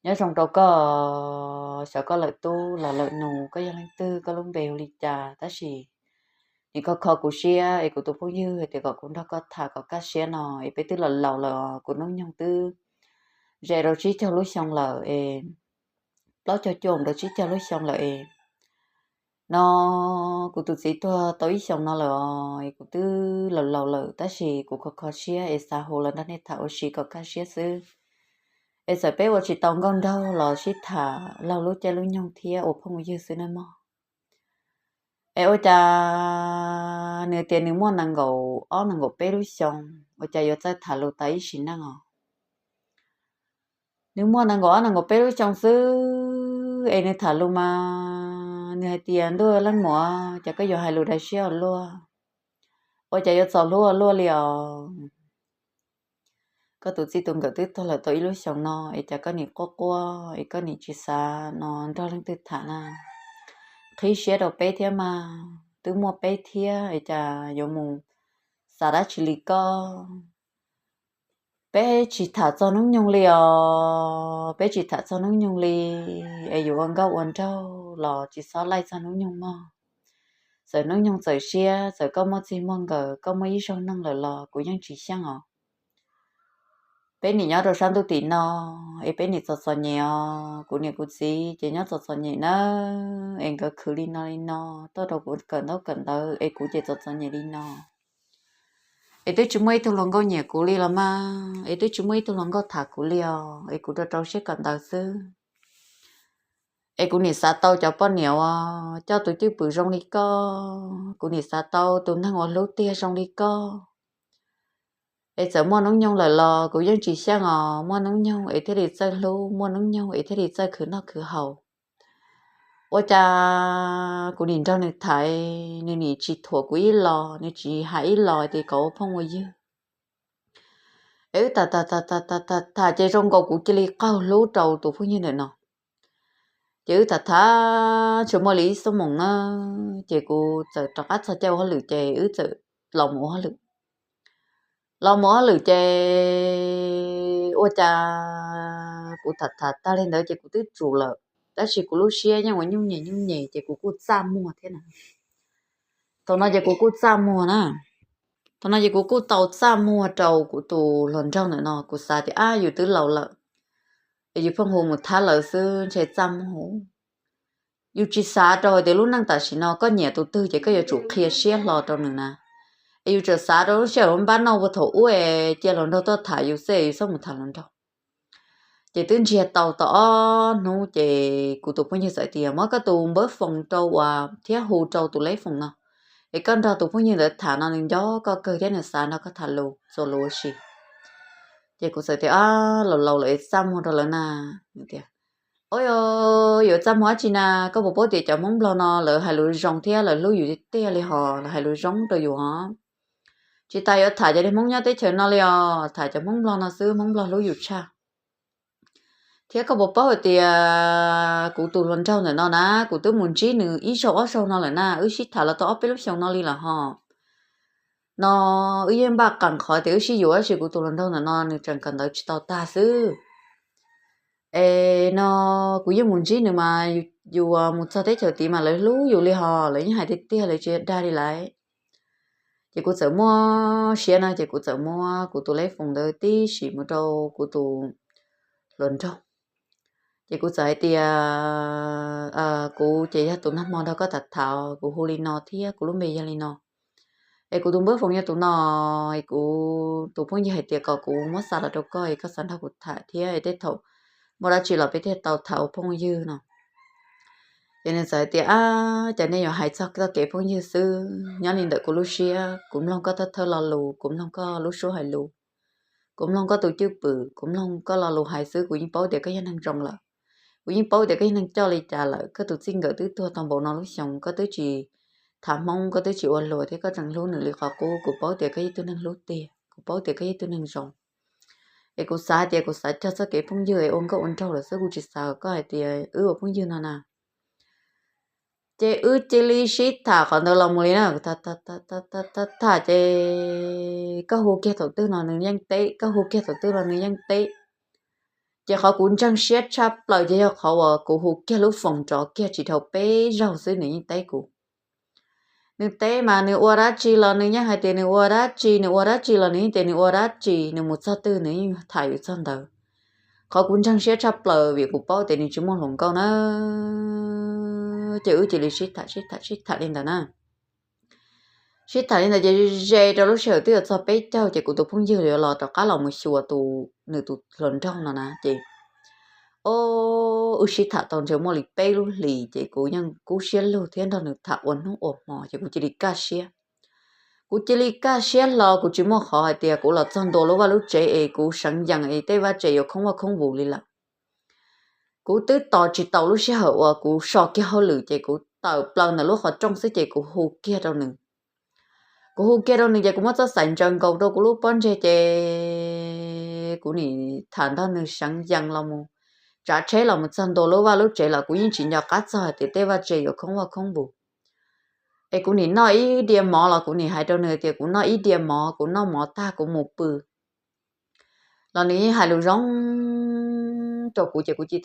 nyob zoo rau koj, xyov koj lawm tub los lawm nus, koj yog leej twg, koj lub npe hu li cas, tab sis nim kho kho kuv siab es kuv tus phooj ywg hais tias kom kuv nrog koj tham kom kaj siab no es peb twb los laus lawm, kuv hnub nyoog twb ze rau tsib caug lub xyoo lawm es plaub caug cuaj mus rau tsib caug lub xyoo lawm es no kuv tus txiv tuag tau ib xyoos no lawm os, es kuv twb laus laus lawm tab sis kuv kho kho siab es xav hu los nrog nej tham ua si kom kaj siab xwb. Es txawm peb ua tsis tau nkauj nraug los sib tham laug lub caij lub nyoog thiab ua phooj ua ywg xwb nawb mog. Es ua cas nws tias nws muaj nees nkaum ob nees nkaum peb lub xyoo, ua cas yuav txawj tham lus tas ib sim neej os? Nws muaj nees nkaum ob nees nkaum peb lub xyoo xwb es nws tham lus mas nws hais tias, Ntuj leej muam, cas koj yuav hais lus dag siab ua luaj, ua cas yuav txom hlub ua luaj li os? Koj tus txij tus nkawm twb tuag lawm tau ib lub xyoos no es cas koj nim quaj quaj es koj nim tsis xav no nrog leej twg tham na? Qhib siab rau peb thiab mas, twb muaj peb thiab es cas yuav mus xav dab tsi li koj? Peb tsis tham txog hnub nyoog li os, peb tsis tham txog hnub nyoog li. Es yuav ua nkauj ua nraug los tsis txhob laij txog hnub nyoog mog. Txawm hnub nyoog txawm siab, txawm koj muaj txij muaj nkawm, koj muaj ib zaug neej lawm los kuv yeej tsis xyeej os. Peb nim nyob rau sab ntuj tim no es peb nim txom txom nyem os. Kuv niam kuv txiv ces nyob txom txom nyem nawb, es nkawd khwv li no li no tuaj rau kuv kawm ntaub kawm ntawv es kuv ces txom txom nyem li no. Es twb tsis muaj ib tug hluas nkauj nyiam kuv li los mas, es twb tsis muaj ib tug hluas nkauj tham kuv li os, es kuv rau rau siab kawm ntawv xwb. Es kuv nim xav tau cov poj niam uas coj tus cwj pwm zoo li koj, kuv nim xav tau tus neeg uas hlub tiag zoo li koj. Es txawm muaj hnub nyoog lawm los kuv yeej tsis xyeej os, muaj hnub nyoog es thiaj li txawj hlub, muaj hnub nyoog es thiaj li txawj khwv noj khwv haus. Ua cas kuv nim nrog nws tham, nws nim tsis thuam kuv ib los, nws tsis hais ib los tias kom ua phooj ua ywg. Es wb tham tham tham tham tham tham ces zoo nkaus kuv cia li qaug hlub rau tus phooj ywg ntawm no. Ces wb tham tham tsis muaj li ib xuab moos na, ces kuv txawm rov qab txog caij ua hauj lwm ces wb txawm los mus ua hauj lwm. Los mus ua hauj lwm ces ua cas kuv tham tham tag li ntawd ces kuv twb tsum lawm, tab sis kuv lub siab yeej ua nyuj nyem nyuj nyem ces kuv kuj txaj muag thiab na. Thaum no ces kuv kuj txaj muag na, thaum no ces kuv kuj tau txaj muag rau kuv tus hluas nraug ntawm no, kuv xav tias, Ab, yus twb laus lawm, es yus pheej hu mus thab lawv xwb ntshe txaj muag. Yus tsis xav rau hais tias lub neej tam sim no koj nyiam tus twg ces koj yuav tsum qhia siab hlo rau nws na. Es yus tsuas xav rau lub sij hawm npab noj puag thaum ub es cia hluas nraug tuaj tham yus xwb es yus txhob mus tham hluas nraug. Ces twb ntsiag tau tau ob hnub ces kuv tus phooj ywg txawm tias, Muab koj tus npawb foos rau uas thiab hu rau tus leb foos no, es koj nrog tus phooj ywg ntawd tham no nws nco koj kawg thiab nws xav nrog koj tham lus txuas lus ua si. Ces kuv txawm tias, Ab, laus laus lawm es txaj muag rau lawv na. Tias, Ua, yuav txaj muag dab tsi na? Koj puas paub tias cov Hmoob Nplog no lawv hais lus zoo thiab lawv hlub yus tiag tiag li hos, lawv hais lus zoo rau yus hos. Tsis tas yuav tham cov li Hmoob nyob teb chaws no li os, tham cov Hmoob Nplog no xwb, Hmoob Nplog hlub yus tshaj. Thiab koj puas paub hais tias kuv tus hluas nraug ntawm no na, kuv twb mus ntsib nws ib zaug ob zaug no lawm na, wb sib tham los tau ob peb lub xyoos no li lawm hos. No wb yeej npaj qees qhov tias wb sib yuav, tab sis kuv tus hluas nraug ntawm no nws tseem kawm ntawv tsis tau tag xwb. Es no kuv yeej mus ntsib nws mas yus mus txog teb chaws tid mas lawv hlub yus li hos, lawv yeej hais tiag tiag, lawv tsis dag li lawm. Ces kuv txawm muaj siab no ces kuv txawm muab kuv tus lej foos ntawd tib sim mus rau kuv tus hluas nraug. Ces kuv txawm hais tias, kuv ces yog tus nag hmo nrog koj tham tham, kuv hu li no thiab kuv lub npe yog li no. Es kuv tus npawb foos yog tus no, es kuv tus phooj ywg hais tias kom kuv muab xa los rau koj es koj xav nrog kuv tham thiab es tej thaum muaj dab tsi los peb thiaj tau tham ua phooj ywg no. Ces nws txawm hais tias, ab, cas nej yuav hais txog txoj kev phooj ywg xwb, nyob li ntawm kuv lub siab, kuv mloog koj thawj thawj lo lus, kuv mloog koj lub suab hais lus, kuv mloog koj tus cwj pwm, kuv mloog koj lo lus hais xwb, kuv yeej paub tias koj yog neeg zoo lawm. Kuv yeej paub tias koj yog neeg coj li cas lawm, koj tus txij nkawm twb tuag tau npaum no lub xyoo, koj twb tsis tham Hmoob, koj twb tsis ua luag thiab koj tseem hlub nws li qhov qub, kuv paub tias koj yog ib tug neeg hlub tiag, kuv paub tias koj yog ib tug neeg zoo. Es kuv xav hais tias kuv xav cog txoj kev phooj ywg es ua nkauj ua nraug lawm xwb, kuv tsis xav kom koj hais tias wb ua phooj ywg no na. Ces wb cia li sib tham qhov ntawd los mus li na, tham ces koj hu kiag thaum twg no nws yeej teb, koj hu kiag thaum twg no nws yeej teb. Ces qhov kuv ntseeg siab tshaj plaws ces yog qhov uas kuv hu kiag lub foos nrov kiag tsis dhau peb zaug xwb nws yeej teb kuv. Nws teb mas nws ua dab tsi los nws yeej hais tias nws ua dab tsi, nws ua dab tsi los nws yeej tias nws ua dab tsi, nws mus txog twg nws yeej tham yus txog ntawd. Qhov kuv ntseeg siab tshaj plaws vim kuv paub tias nws tsis muaj hluas nkauj na. Ces wb cia li sib tham sib tham sib tham li ntawd na. Sib tham li ntawd ces ze rau lub sij hawm twb yuav txog peb caug ces kuv tus phooj ywg yuav los rov qab los mus xyuas tus, nws tus hluas nraug no na ces, o, wb sib tham tau ntshe muaj li peb lub hlis ces kuv yeej kub siab lug thiab nrog nws tham ua hnub ua hmo ces kuv cia li kaj siab. Kuv cia li kaj siab hlo, kuv tsis muaj qhov hais tias kuv los txog ntua lub vaj lub tsev es kuv seev yees es tej vaj tsev yuav khoob vaj khoob vus li lawm. Kuv twb tos tsis tau lub sij hawm uas kuv so kiag hauj lwm ces kuv tawm plaws ntawm lub qhov rooj xwb ces kuv hu kiag rau nws. Kuv hu kiag rau nws ces kuv muab txoj xaim ntsaws nkaus rau kuv lub pob ntseg ces kuv nim tham nrog nws seev yees los mus, tsav tsheb los mus txog ntua lub vaj lub tsev los kuv yeej tsis nco qab txog hais tias tej vaj tsev yuav khoob vaj khoob vus. Es kuv nim noj ib diav mov los kuv nim hais rau nws tias kuv noj ib diav mov, kuv noj mov tag kuv mus pw los nws yeej hais lus zoo rau kuv ces kuv cia li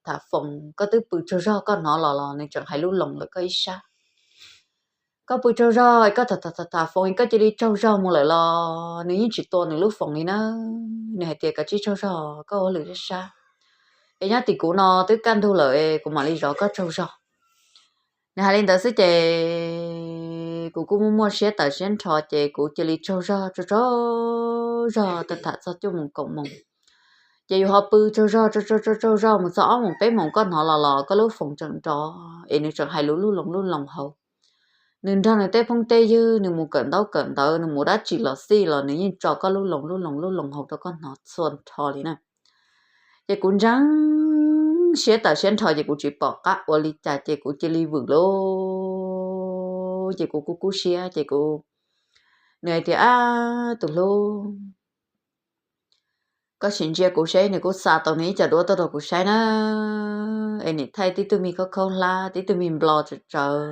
tham foos, koj twb pw tsaug zog koj hnov los los nws tseem hais lub loos lawm koj ib sab. Koj pw tsaug zog koj tham tham tham foos koj cia li tsaug zog mus lawm los nws yeej tsis tua nws lub foos li na. Nws hais tias kav tsij tsaug zog koj ua lwm sab sab, es nyob tim kuv no twb kaj ntug lawm kuv mam li zov koj tsaug zog. Nws hais li ntawd xwb ces kuv kuj muaj muaj siab tawm siab nrho ces kuv cia li tsaug zog tsaug zog tham tham txog cuaj moos kaum moos. Ces yus ho pw tsaug zog tsaug zog mus txog ob moos peb moos koj hnov los los koj lub foos tseem nrov es nws tseem hais lus lub loos lub loos hauv. Nws nrog nws tej phooj tej ywg nws mus kawm ntaub kawm ntawv nws mus dab tsi los xij los nws yeej tso koj lub loos lub loos lub loos hauv rau koj hnov txhua nrho li na. Ces kuv ntseeg siab tawm siab nrho ces kuv tsis pom qab ua li cas ces kuv cia li vwm lauj. Ces kuv kuj kub siab ces kuv, nws hais tias ab tus hlub, koj sim ntsia kuv seb, nws kuj xa tau nws ib co duab tuaj rau kuv saib na. Es nim thaij tib tug me khaub khaub hlab tib tug me nplo tsawv tsawv.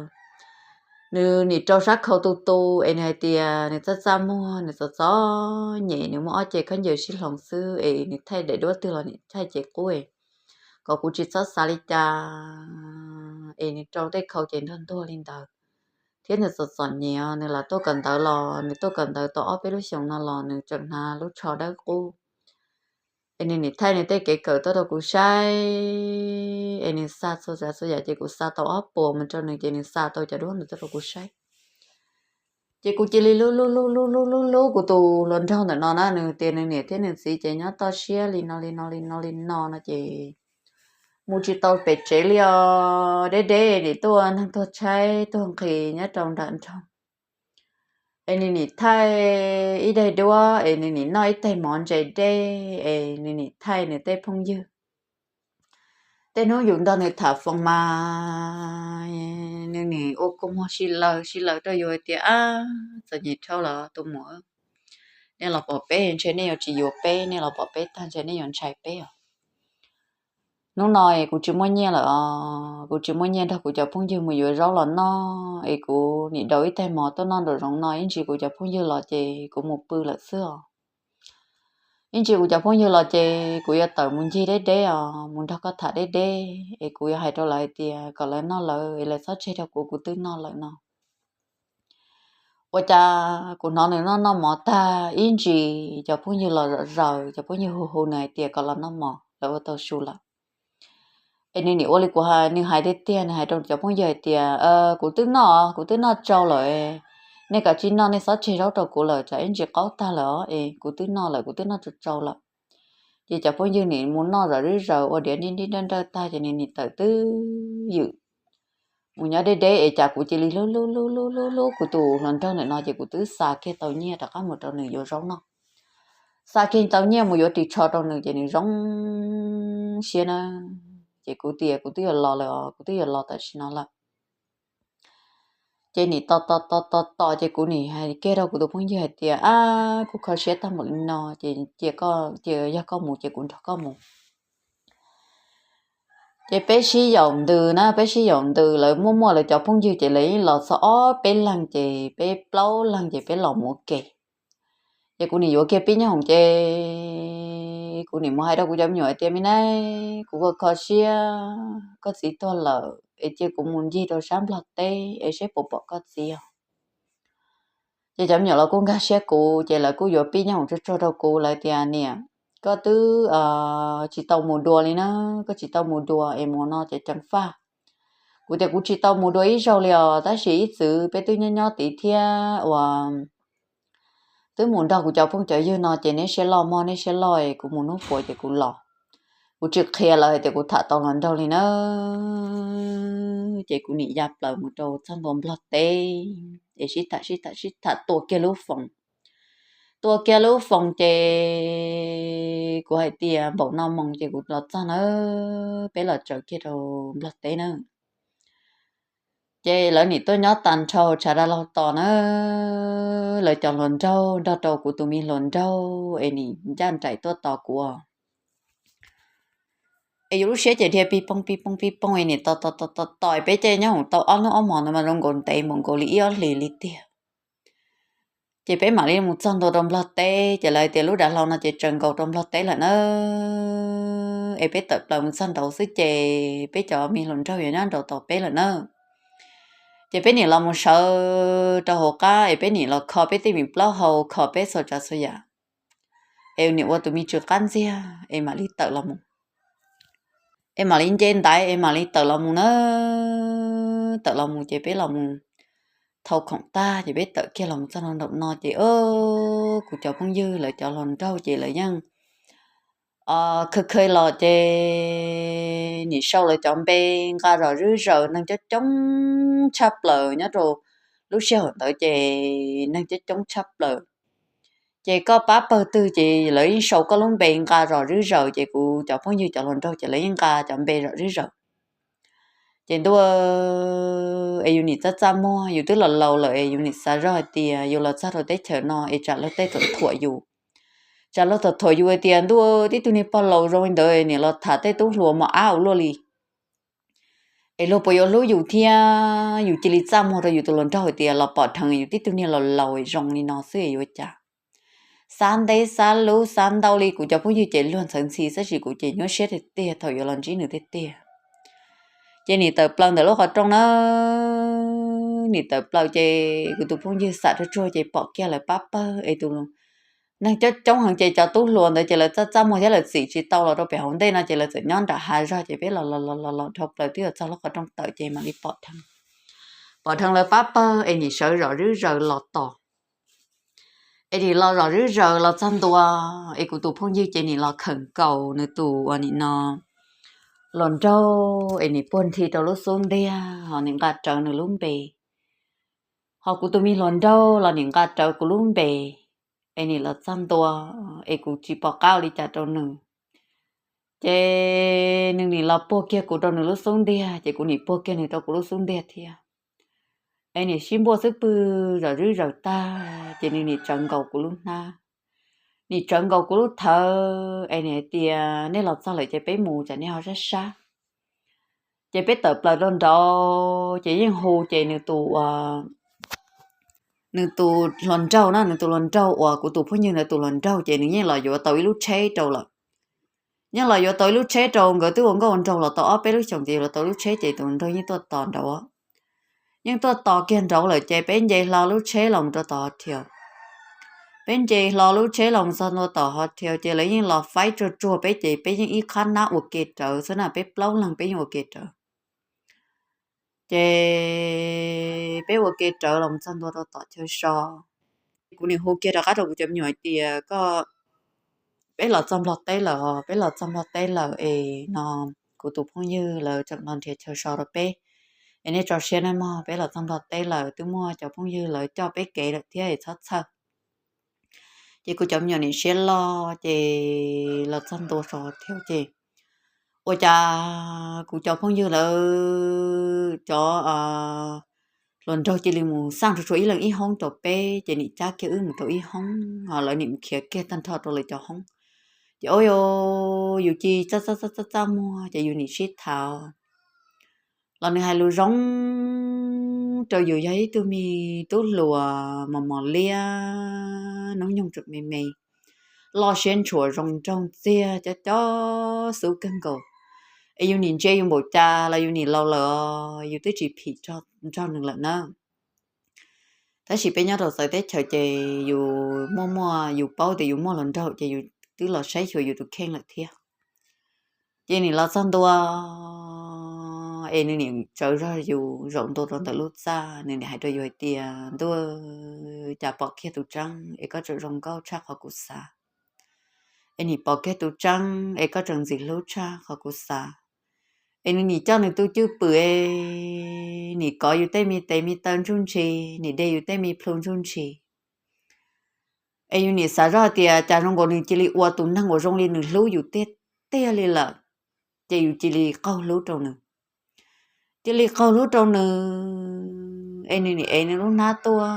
Nws nim rau sab khau tu tu es nws hais tias nws txaj txaj muag nws txom txom nyem nws muaj ob ce khaub ncaws sib hloov xwb es nws thaij daim duab twg los nim thaij ces qub, kom kuv tsis txhob xav li cas. Es nws rau tej khau ces ntuag ntuag li ntawd thiab nws txom txom nyem, nws lam tuaj kawm ntawv los nws tuaj kawm ntawv tau ob peb lub xyoos no los nws tseem hnav lub tsho dawb qub. Es nws nim thaij nws tej kev kawm tuaj rau kuv saib, es nws xa txhua tsav txhua yam ces kuv xa tau ob puas mus rau nws ces nws xa tau cov duab ntawd tuaj rau kuv saib. Ces kuv cia li hlub hlub hlub hlub hlub hlub kuv tus hluas nraug ntawm no na, nws tias nws niam thiab nws txiv ces nyob toj siab li no li no li no li no no ces mus tsis tau pem tsev li os, deb deb nim tuaj neeg tuag tshaib tuag nqhis nyob rau nram nroog. Es nws nim thaij ib daim duab es nws nim noj ib tais mov ntse dej es nws nim thaij nws tej phooj ywg. Tej hnub yus nrog nws tham foos mas nws nim ua kua muag si lawv si lawv rau yus hais tias, ab, txom nyem dhau los tus muam, nej los pom peb ntshe nej yuav tsis yuav peb, nej los pom peb tag ntshe nej yuav ntshai peb os. Hnub no es kuv tsis muaj nyiaj lawm os, kuv tsis muaj nyiaj nrog kuv cov phooj ywg mus yuav zaub los noj es kuv nim daus ib tais mov tuaj noj nraum zoov no ib ntsis kuv cov phooj ywg los ces kuv mus pw lawm xwb os. Ib ntsis kuv cov phooj ywg los ces kuv yuav tawm mus ncig deb deb os, mus nrog koj tham deb deb es kuv yuav hais rau lawv hais tias kom lawv noj lawv es lawv txhob tseg rau kuv, kuv twb noj lawm no. Ua cas kuv hnov nws noj noj mov tag ib ntsis cov phooj ywg los zom zaws, cov phooj ywg hu hu nws hais tias kom los noj mov, lawv ua tau su lawm. Es nws nim ua li kuv, nws hais tiag tiag, nws hais rau cov phooj ywg hais tias, kuv twb noj, kuv twb noj tsau lawm, nej kav tsij noj, nej txhob tseg zaub rau kuv lawm, tsam ib ntsis qaub tag lawm os, es kuv twb noj lawm, kuv twb noj tsau tsau lawm. Ces cov phooj ywg nim mus noj zom zawv zaws ua diav nrib nrib nrawj nrawj tag ces nws nim tawm twb ywm mus nyob deb deb es cas kuv cia li hlub hlub hlub hlub hlub hlub kuv tus hluas nraug ntawm no ces kuv twb xa kiag tau nyiaj rov qab mus rau nws yuav zaub noj. Xa kiag tau nyiaj mus yuav ris tsho rau nws ces nws zoo siab na. Ces kuv tias kuv twb yuav los lawm os, kuv twb yuav los tam sim no lawm. Ces nim tos tos tos tos tos ces kuv nim hais kiag rau kuv tus phooj ywg hais tias, ab, kuv kho siab tag npaum li no ces cia koj, cia yog koj mus ces kuv nrog koj mus. Ces peb sib yaum ntws na, peb sib yaum ntws, lawv muaj muaj lawv cov phooj ywg ces lawv yeej los txog ob peb leeg ces peb plaub leeg ces peb los mus ua ke. Ces kuv nim yuav kiag pib nyob hoom ces kuv nim mus hais rau kuv cov me nyuam hais tias, me nab, kuv kho kho siab koj txiv tuag lawm es cia kuv mus ncig rau sab Nplog teb es seb puas pom koj txiv os. Ces cov me nyuam los kuj nkag siab kuv ces lawv kuj yuav pib nyob hoom tsuag tsuag rau kuv, lawv tias, niam, koj twb tsis tau mus dua li na, koj tsis tau mus dua es mus no ces ceev faj. Kuv tias kuv tsis tau mus dua ib zaug li os, tab sis ib txwm peb twb nyob nyob tid thiab uas twb mus nrog kuv cov phooj cov ywg no ces neb siab loj mog, neb siab loj es kuv mus hnub puav ces kuv los. Kuv tsis qhia lawv hais tias kuv tham tau hluas nraug li na. Ces kuv nim ya plaws mus rau txog ntua Nplog teb es sib tham sib tham sib tham tua kiag lub foos. Tua kiag lub foos ces kuv hais tias npaum no moos ces kuv los txog na, peb los tsaws kiag rau Nplog teb na. Ces lawv nim tuaj nyob tag nrho tshav dab laug tos na, lawv cov hluas nraug nrog rau kuv tus me hluas nraug es nim ncaj nraim tuaj tos kuv. Es yus lub siab ces dhia pig poog pig poog pig poog es nim tos tos tos tos tos es peb caij nyob hoom tau ob hnub ob hmos ntawd mas zoo nkaus ntev npaum nkaus li ib ob hlis li tiag. Ces peb mam li mus txog ntua rau Nplog teb ces lawv tias lub dav hlau no ces tsaws nkaus rau Nplog teb lawm na. Es peb tawm plaws mus txog nraud xwb ces peb cov me hluas nraug yuav nyob nraud tos peb lawm na. Ces peb nim los mus sawv rau hauv qab es peb nim los kho peb tej me plaub hau, kho peb txhua tsav txhua yam. Es nim ua tus me tsw qab ntxiag es mam li tawm los mus. Es mam li nce ntaiv es mam li tawm los mus na. Tawm los mus ces peb los mus thau khoom tag ces peb tawm kiag los mus txog nraum no ces kuv cov phooj ywg lawv cov hluas nraug ces lawv yeej khawj khawj los ces nim sau lawv cov npe nqa zom zwb zaws, neeg coob coob tshaj plaws nyob rau lub sij hawm ntawd ces neeg coob coob tshaj plaws. Ces koj pab pawg twg ces lawv yeej sau koj lub npe nqa zom zwb zaws ces kuv cov phooj ywg cov hluas nraug ces lawv yeej nqa cov npe zom zwb zaws. Ces ntuj, es yus nim txaj txaj muag, yus twb los laus lawm es yus nim xav zoj hais tias yus los txog rau teb chaws no es tsam luag tej thuam thuam yus, tsam luag thuam thuam yus hais tias ntuj, tib tug niag pog laus zoo li ntawd nim los tham tej tub hluas mos ab ua luaj li. Es luag puas yuav hlub yus thiab? Yus cia li txaj muag rau yus tus hluas nraug hais tias los pom dheev yus tib tug niag laus laus zoo li no xwb es yuav cas. Xav ntev xav luv xav ntau li kuv cov phooj ywg ces luag ntxhawv ntxhi xwb tab sis kuv ces nyuaj siab tiag tiag thaum yuav los ntsib nws tiag tiag. Ces nim tawm plaws ntawm lub qhov rooj na, nim tawm plaws ces kuv tus phooj ywg xam tsuag tsuag ces pom kiag lawv pab pawg es tus neeg coob coob heev ces cov tub hluas ntawd ces lawv txaj txaj muag thiab lawv txim tsis tau los rau pem hauv ntej no ces lawv txawm nyob nram hav zog ces peb los los los los los dhau plaws twb yuav txog lub qhov rooj tawm ces mam li pom dheev, pom dheev lawv pab pawg es nim sawv zom zwb zaws los tos. Es nim los zom zwb zaws los txog ntua es kuv tus phooj ywg ces nim los khawm nkaus nws tus uas nim no hluas nraug es nim puag nthi rau lub xub ntiag ho nim nqa rawv nws lub npe. Ho kuv tus me hluas nraug los nim nqa rawv kuv lub npe. Es nim los txog ntua es kuv tsis pom qab ua li cas rau nws. Ces nws nim los puag kiag kuv rau nws lub xub ntiag ces kuv nim puag kiag nws rau kuv lub xub ntiag thiab. Es nim sib npuaj xwb pwg zom zwb zaws tag ces nws nim tsawv nkaus kuv lub hnab, nim tsawv nkaus kuv lub thawv es nim hais tias nej los txog lawm ces peb mus tsam nej ho sab sab. Ces peb tawm plaws rau nraud ces yeej hu ces nws tus uas nws tus hluas nraug na, nws tus hluas nraug uas kuv tus phooj ywg ntawd tus hluas nraug ces nws yeej los yuav tau ib lub tsheb rau lawm. Yeej los yuav tau ib lub tsheb rau, nkawd twb ua nkauj ua nraug los tau ob peb lub xyoos ces yuav los tau lub tsheb ces tus hluas nraug yeej tuaj tos nraud. Yeej tuaj tos kiag nraud lawm ces peb nce hlo lub tsheb los mus rau tom hos thiaus. Peb nce hlo lub tsheb los mus txog ntua tom hos thiaus ces lawv yeej los faib tsuag tsuag peb ces peb yeej ib qhab nab ua ke rawv xwb na, peb plaub leeg peb yeej ua ke rawv. Ces peb ua ke rawv los txog ntua rau tom chaw so. Kuv nim hu kiag rov qab rau kuv cov me nyuam hais tias, koj, peb los txog Nplog teb lawm, peb los txog Nplog teb lawm es no kuv tus phooj ywg lawv tseem los nrhiav chaw so rau peb, es nej tso siab nawb mog, peb los txog Nplog teb lawm, twb muaj cov phooj ywg lawv coj peb kev lawm thiab es txhob txhawj. Ces kuv cov me nyuam nim siab loj ces los txog ntua so thiab ces ua cas kuv cov phooj ywg lawv cov hluas nraug cia li mus xaj tsuag tsuag ib leeg ib hoob rau peb ces nim cab kiag wb mus rau ib hoob, lawv nim mus khiav kiag tag nrho rau lawv cov hoob. Ces ua yus cia li txaj txaj txaj txaj muag ces yus nim sib tham los nws hais lus zoo rau yus, yog ib tug me tub hluas mos mos liab, hnub nyoog tseem me me, loj siab ntshua zoo nraug ntxiag, cob cob xub kawg nkaus. Es yus nim ntsia yus npaum cas los yus nim laus lawm, yus twb tsis phim nrog nws lawm na. Tab sis peb nyob rau txawv teb chaws ces yus muaj muaj yus paub tias yus muaj hluas nraug ces yus twb los saib xyuas yus tus kheej lawm thiab. Ces nim los txog ntua es nws nim tsawv zog yus zaum ntua rau ntawm lub txaj, nws nim hais rau yus hais tias, ntuj, cas pom kiag tus tseeb es koj tseem zoo nkauj tshaj qhov kuv xav, es nim pom kiag tus tseeb es koj tseem ntxim hlub tshaj qhov kuv xav. Es nws nim coj nws tus cwj pwm es nim kov yus tej me tes me taw ntsuj ntshis, nim de yus tej me plhu ntsuj ntshis. Es yus nim xav zoj hais tias cas zoo nkaus nws cia li ua tus neeg uas zoo li nws hlub yus tiag tiag li lawm, ces yus cia li qaug hlub rau nws. Cia li qaug hlub rau nws, es nws nim ev nws lub hnab tuaj,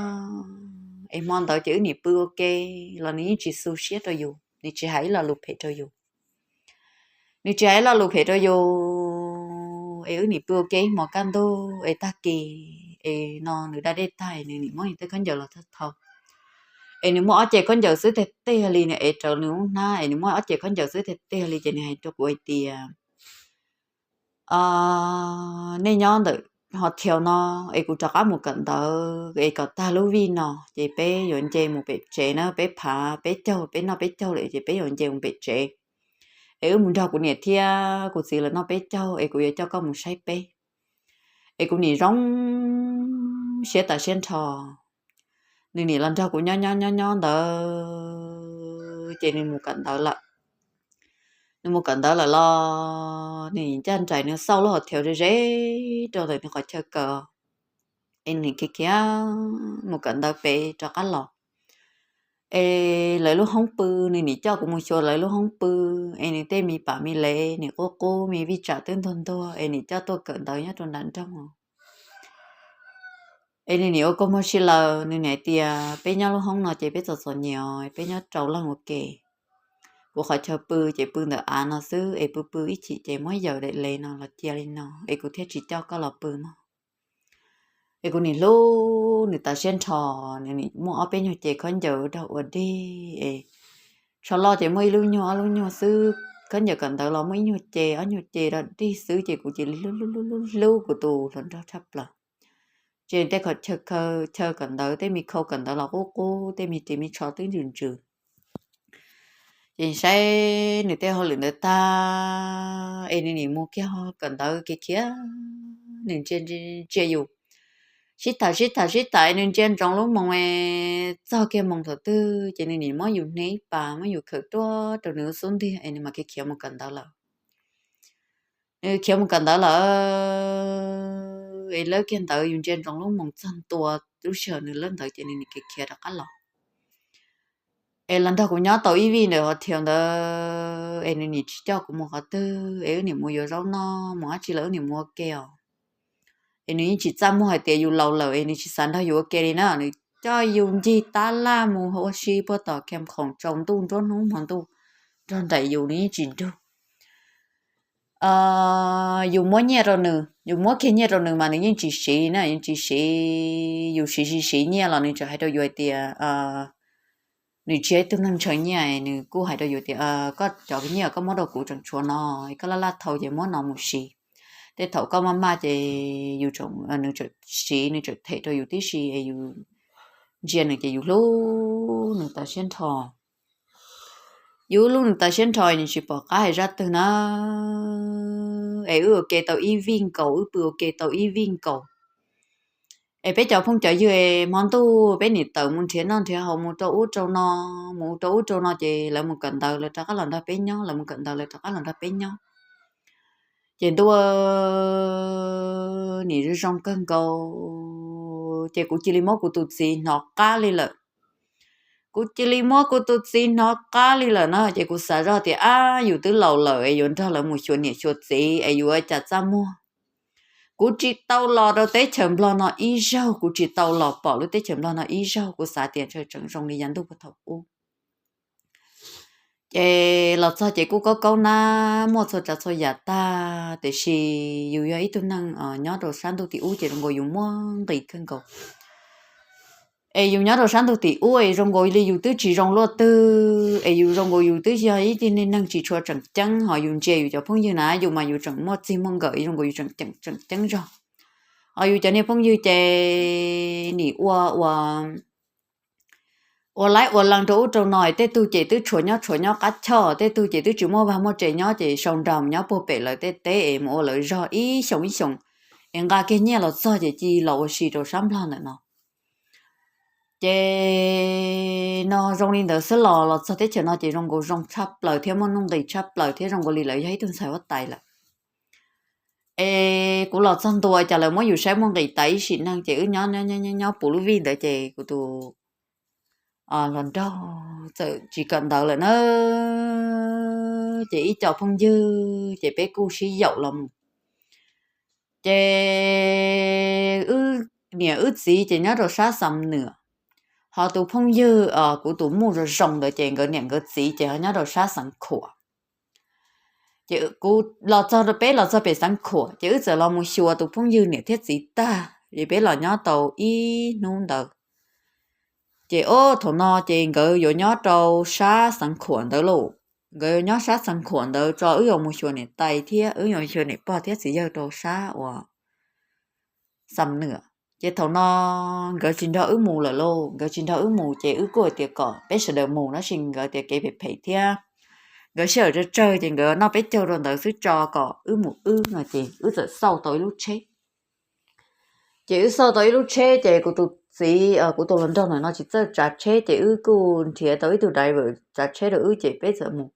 es hmo ntawd ces wb nim pw ua ke los nws yeej tsis xu siab rau yus, nws tsis hais ib lo lus phem rau yus. Nws tsis hais ib lo lus phem rau yus, es wb nim pw ua ke ib hmos kaj ntug es tag kis es no nws da dej tag nws nim muab nws tej khaub ncaws los thau thau. Es nws muaj ob ce khaub ncaws xwb tiag tiag li, nws ev rawv nws lub hnab es nws muaj ob ce khaub ncaws xwb tiag tiag li ces nws hais rau kuv hais tias, nej nyob ntawm hos thiaus no es kuv rov qab mus kawm ntawv es kom tag lub vij no ces peb yuav nce mus pem tsev na, peb phav peb caug, peb noj peb caug lawm ces peb yuav nce mus pem tsev. Es wb mus nrog kuv niam thiab kuv txiv lawv noj peb caug es kuv yuav coj koj mus saib peb. Es kuv nim zoo siab tas siab nrho. Nws nim los nrog kuv nyob nyob nyob nyob ntawd ces nws mus kawm ntawv lawm. Nws mus kawm ntawv lawm los nws ncaj nraim nws xauj lub hos thiaus ze ze rau ntawm nws qhov chaw kawm. Es nws khiav khiav mus kawm ntawv pem rov qab los. Es lawv lub hoob pw, nws nim coj kuv mus xyuas lawv lub hoob pw, es nws tej me pam me lev nws qub qub, me vij tsam twb ntuag ntuag es nws coj tuaj kawm ntawv nyob rau nram nroog. Es nws nim ua kua muag si laws, nws nim hais tias peb nyob lub hoob no ces peb txom txom nyem, peb nyob rau leej ua ke. Kuv qhov chaw pw ces pw ntawm av no xwb es pw pw ib chim ces muab yaws daim le no los cia li no es kuv thiaj tsis coj koj los pw mog. Es kuv nim hlub nws tas siab nrho, nws nim muaj ob peb nyuag ce khaub ncaws rau ua dig es tsho loj ces muaj ib lub nyuag ob lub nyuag xwb, khaub ncaws kawm ntawv los muaj ib nyuag ce ob nyuag ce rau dig xwb ces kuv cia li hlub hlub hlub hlub kuv tus hluas nraug tshaj plaws. Ces tej khaub, chaw kawm ntawv, tej me khau kawm ntawv los qub qub, tej me ris me tsho twb ntsws ntsws. Ces saib nws tej hauj lwm ntawd tag es nws nim mus kiag kawm ntawv kiag khiav, nws ntsia ntsia yus, sib tham sib tham sib tham es nws ntsia ntsoov lub moos es txog kiag moos thaum twg ces nws nim muab yus hnia ib pas, muab yus khawm tuaj rau nws lub xub ntiag es nws mam khiav khiav mus kawm ntawv lawm. Nws khiav mus kawm ntawv lawm es lawb kiag ntawd yus ntsia ntsoov lub moos txog ntua lub sij hawm nws lawb ntawd ces nws nim khiav khiav rov qab los. Es los nrog kuv nyob tau ib vij ntawm hos thiaus ntawd es nws nim tsis coj kuv mus qhov twg es wb nim mus yuav zaub noj mus dab tsi los wb nim mus ua ke os. Es nws yeej tsis txaj muag hais tias yus laus lawm es nws tsis xav nrog yus ua ke li na, nws coj yus ncig tab laj mus ua si puag tom Kham Khoom tsaus ntuj nruab hnub hmo ntuj nrog nraim yus, nws yeej tsis nrug. Yus muab nyiaj rau nws, yus muab kiag nyiaj rau nws mas nws yeej tsis siv na, yeej tsis siv. Yus siv siv siv nyiaj los nws tseem hais rau yus hais tias nws tsis yog ib tug neeg ntshaw nyiaj, nws kuj hais rau yus tias koj cov nyiaj koj muab rau kuv tseem tshuav no, koj laj laj thau ces muab no mus siv. Tej thaum koj maj maj ces yus, nws tseem siv, nws tseem them rau yus tib si es yus ntsia nws ces yus hlub nws tas siab nrho. Yus hlub nws tas siab nrho, nws tsis pom qab hais zaj twg na. Es wb ua ke tau ib vij nkaus, wb pw ua ke tau ib vij nkaus. Es peb cov phooj cov ywg, hmo ntuj peb nim tawm mus nrhiav noj nrhiav haus, mus rau ub rau no, mus rau ub rau no ces lawv mus kawm ntawv, lawv rov qab los nrog peb nyob, lawv mus kawm ntawv, lawv rov qab los nrog peb nyob. Ces ntuj, nim zoo zoo kawg nkaus, ces kuv cia li muab kuv tus txiv hnov qab li lawm. Kuv cia li muab kuv tus txiv hnov qab li lawm na, ces kuv xav zoj tias ab, yus twb laus lawm es yuav nrog lawv mus xyuas niam xyuas txiv es yuav ua cas txaj muag. Kuv tsis tau los rau teb chaws Nplog no ib zaug, kuv tsis tau los pom lub teb chaws Nplog no ib zaug, kuv xav tias ntshe tseem zoo li yav ntuj puag thaum ub. Ces los txog ces kuj kaub kaub nab, muaj txhua tsav txhua yam tag, tiam sis yus yog ib tug neeg nyob rau sab ntuj tim ub ces zoo nkaus yus muaj nqis kawg nkaus. Es yus nyob rau sab ntuj tim ub es zoo nkaus li yus twb tsis zoo luaj twg, es yus zoo nkaus yus twb yog ib tug neeg tsis tshua tseem ceeb, ho yus ntsia yus cov phooj ywg na, yus mas yus tseem muaj txij muaj nkawm, zoo nkaus yus tseem ceeb zog. Ho yus cov niag phooj ywg ces nim ua ua ua laib ua lees rau ub rau no, tej tug ces twb tshuav nyob tshuav nyob qab choj, tej tug ces twb tsis muaj vaj muaj tsev nyob ces sau nra mus nyob puag pem lawv tej teb es mus ua lawv zog ib xyoos ib xyoos, es nqa kiag nyiaj los txog ces cia los ua si rau sab Nplog ntawm no. Ces no zoo li ntawd xwb los los txog teb chaws no ces zoo nkaus zoo tshaj plaws thiab muaj nuj nqis tshaj plaws thiab zoo nkaus li lawv yog ib tug ntxhais huab tais lawm. Es kuv los txog ntua cas lawv muab yus saib muaj nqis tas ib sim neej, ces wb nyob nyob puv lub vij ntawd ces kuv tus hluas nraug txawm tsis kawm ntawv lawm na, ces ib co phooj ywg ces peb kuj sib yaum los mus. Ces wb niam wb txiv ces nyob rau sab Xam Nwam, ho tus phooj ywg kuv tus muj zoo zoo ntawd ces nkawd niam nkawd txiv ces ho nyob rau sab Xeev Khuam. Ces kuv los txog, peb los txog pem Xeev Khuam ces wb txawm los mus xyuas tus phooj ywg niam thiab txiv tag, ces peb los nyob tau ib hnub ntawd. Ces ob thaum no ces nkawd yuav nyob rau sab Xeev Khuam ntawd lauj, nkawd yuav nyob sab Xeev Khuam ntawd tso wb yuav mus xyuas niam tais thiab wb yuav xyuas niam pog thiab txiv yawg rau sab uas Xam Nwam. Ces thaum no nkawd tsis nrog wb mus lawm lauj, nkawd tsis nrog wb mus ces wb kuj hais tias kom peb sawv daws mus, tab sis nkawd tias kev phem phem thiab nkawd sij hawm tsawg tsawg ces nkawd noj peb caug rau ntawd xwb tso kom wb mus wb no ces wb txawm xauj tau ib lub tsheb. Ces wb xauj tau ib lub tsheb ces kuv tus txiv, kuv tus hluas nraug ntawm no tsis txawj tsav tsheb ces wb kuj nrhiav tau ib tug driver tsav tsheb rau wb ces peb txawm mus.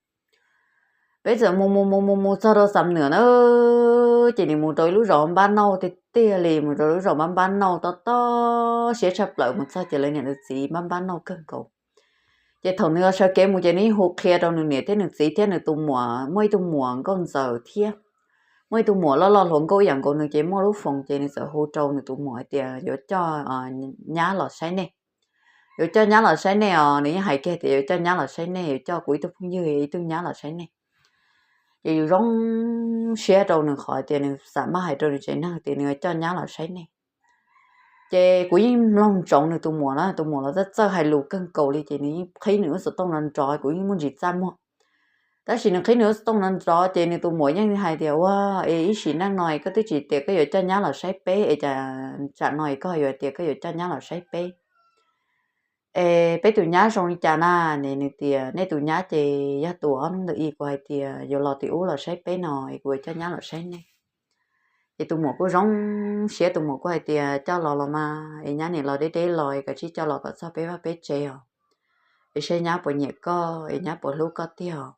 Peb txawm mus mus mus mus mus txog rau Xam Nwam na, ces nws mus rau ib lub zos Npab Nauj tiag tiag li, mus rau lub zos Npab Npab Nauj tob tob siab tshaj plaws, mus txog ces lawv niam lawv txiv Npab Npab Nauj kawg nkaus. Ces thaum nws sawv kev mus ces nws yeej hu qhia rau nws niam thiab nws txiv thiab nws tus muam, muaj ib tug muam nkauj ntxawm thiab muaj ib tug muam loj loj hluas nkauj ib yam nkaus nws ces muaj lub foos ces nws txawm hu rau nws tus muam hais tias yuav coj nyab los saib nej. Yuav coj nyab los saib nej os, nws yeej hais kiag tias yuav coj nyab los saib nej, yuav coj kuv ib tug phooj ywg ib tug nyab los saib nej. Ces yus zoo siab rau nws qhov tias nws xam maj hais rau nws tsev neeg tias nws yuav coj nyab los saib nej. Ces kuv yeej mloog ntsoov nws tus muam na, tus muam los txawj txawj hais lus kawg nkaus li ces nws yeej qhib nws lub xov tooj nrov nrov, kuv yeej muaj ntsis txaj muag. Tab sis nws qhib nws lub xov tooj nrov nrov ces nws tus muam yeej hais tias ua, es ib sim neej no koj twb tsis tias koj yuav coj nyab los saib peb es cas tsam no es koj yuav tias koj yuav coj nyab los saib peb. Es peb tus nyab zoo li cas na? Nws tias nej tus nyab ces yog tus ob hnub ntawd es kuv hais tias yuav los tim ub los saib peb no es kuv yuav coj nyab los saib nej. Ces tus muam kuj zoo siab, tus muam kuj hais tias coj los los mas es nyab niam los deb deb los es kav tsij coj los kom txog peb vaj peb tsev os, es saib nyab puas nyiam koj es nyab puas hlub koj tiag os.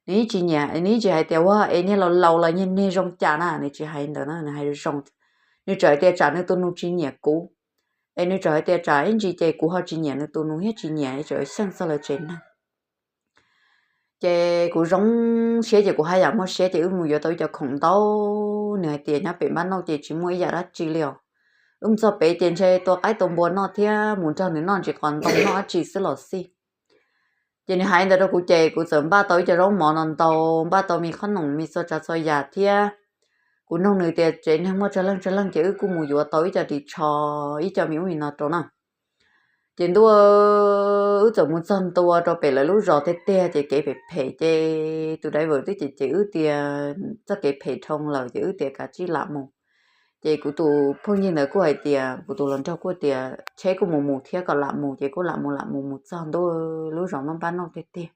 Nws yeej tsis nyiam, nws yeej tsis hais tias ua es niag laus laus los niag zoo cas na, nws tsis hais ntawd na, nws hais zoo. Nws txawm hais tias tsam nws tus nus tsis nyiam kuv, es nws txawm hais tias tsam ib ntsis ces kuv ho tsis nyiam nws tus nus thiab tsis nyiam es txawm xyeej txog lawv tsev neeg. Ces kuv zoo siab ces kuv haj yam muaj siab ces wb mus yuav tau ib co khoom ntau. Nws hais tias nyob pem Npab Nauj ces tsis muaj ib yam dab tsi li os. Wb mus txog pem ces ntshe tua qaib tua npua noj thiab mus nrog nws noj ntsis qos ntoo noj dab tsi xwb los xij. Ces nws hais ntawd rau kuv ces kuv txawm npaj tau ib co zaub mov no ntau, npaj tau me khob noom me txhua tsav txhua yam thiab kuv nug nws tias tsev neeg muaj tsawg leej tsawg leej ces wb kuj mus yuav tau ib co ris tsho, ib co me ub me no rau na. Ces ntuj, wb txawm mus txog ntua rau pem lawv lub zos tiag tiag ces kev phem phem ces tus driver twb cem cem wb tias txoj kev phem dhau lawm ces wb tias kav tsij lam mus. Ces kuv tus phooj ywg ntawd kuj hais tias, kuv tus hluas nraug kuj tias tsheb kuj mus mus thiab kom lam mus ces kuj lam mus lam mus mus txog ntua lub zos Mab Npab Nauj tiag tiag.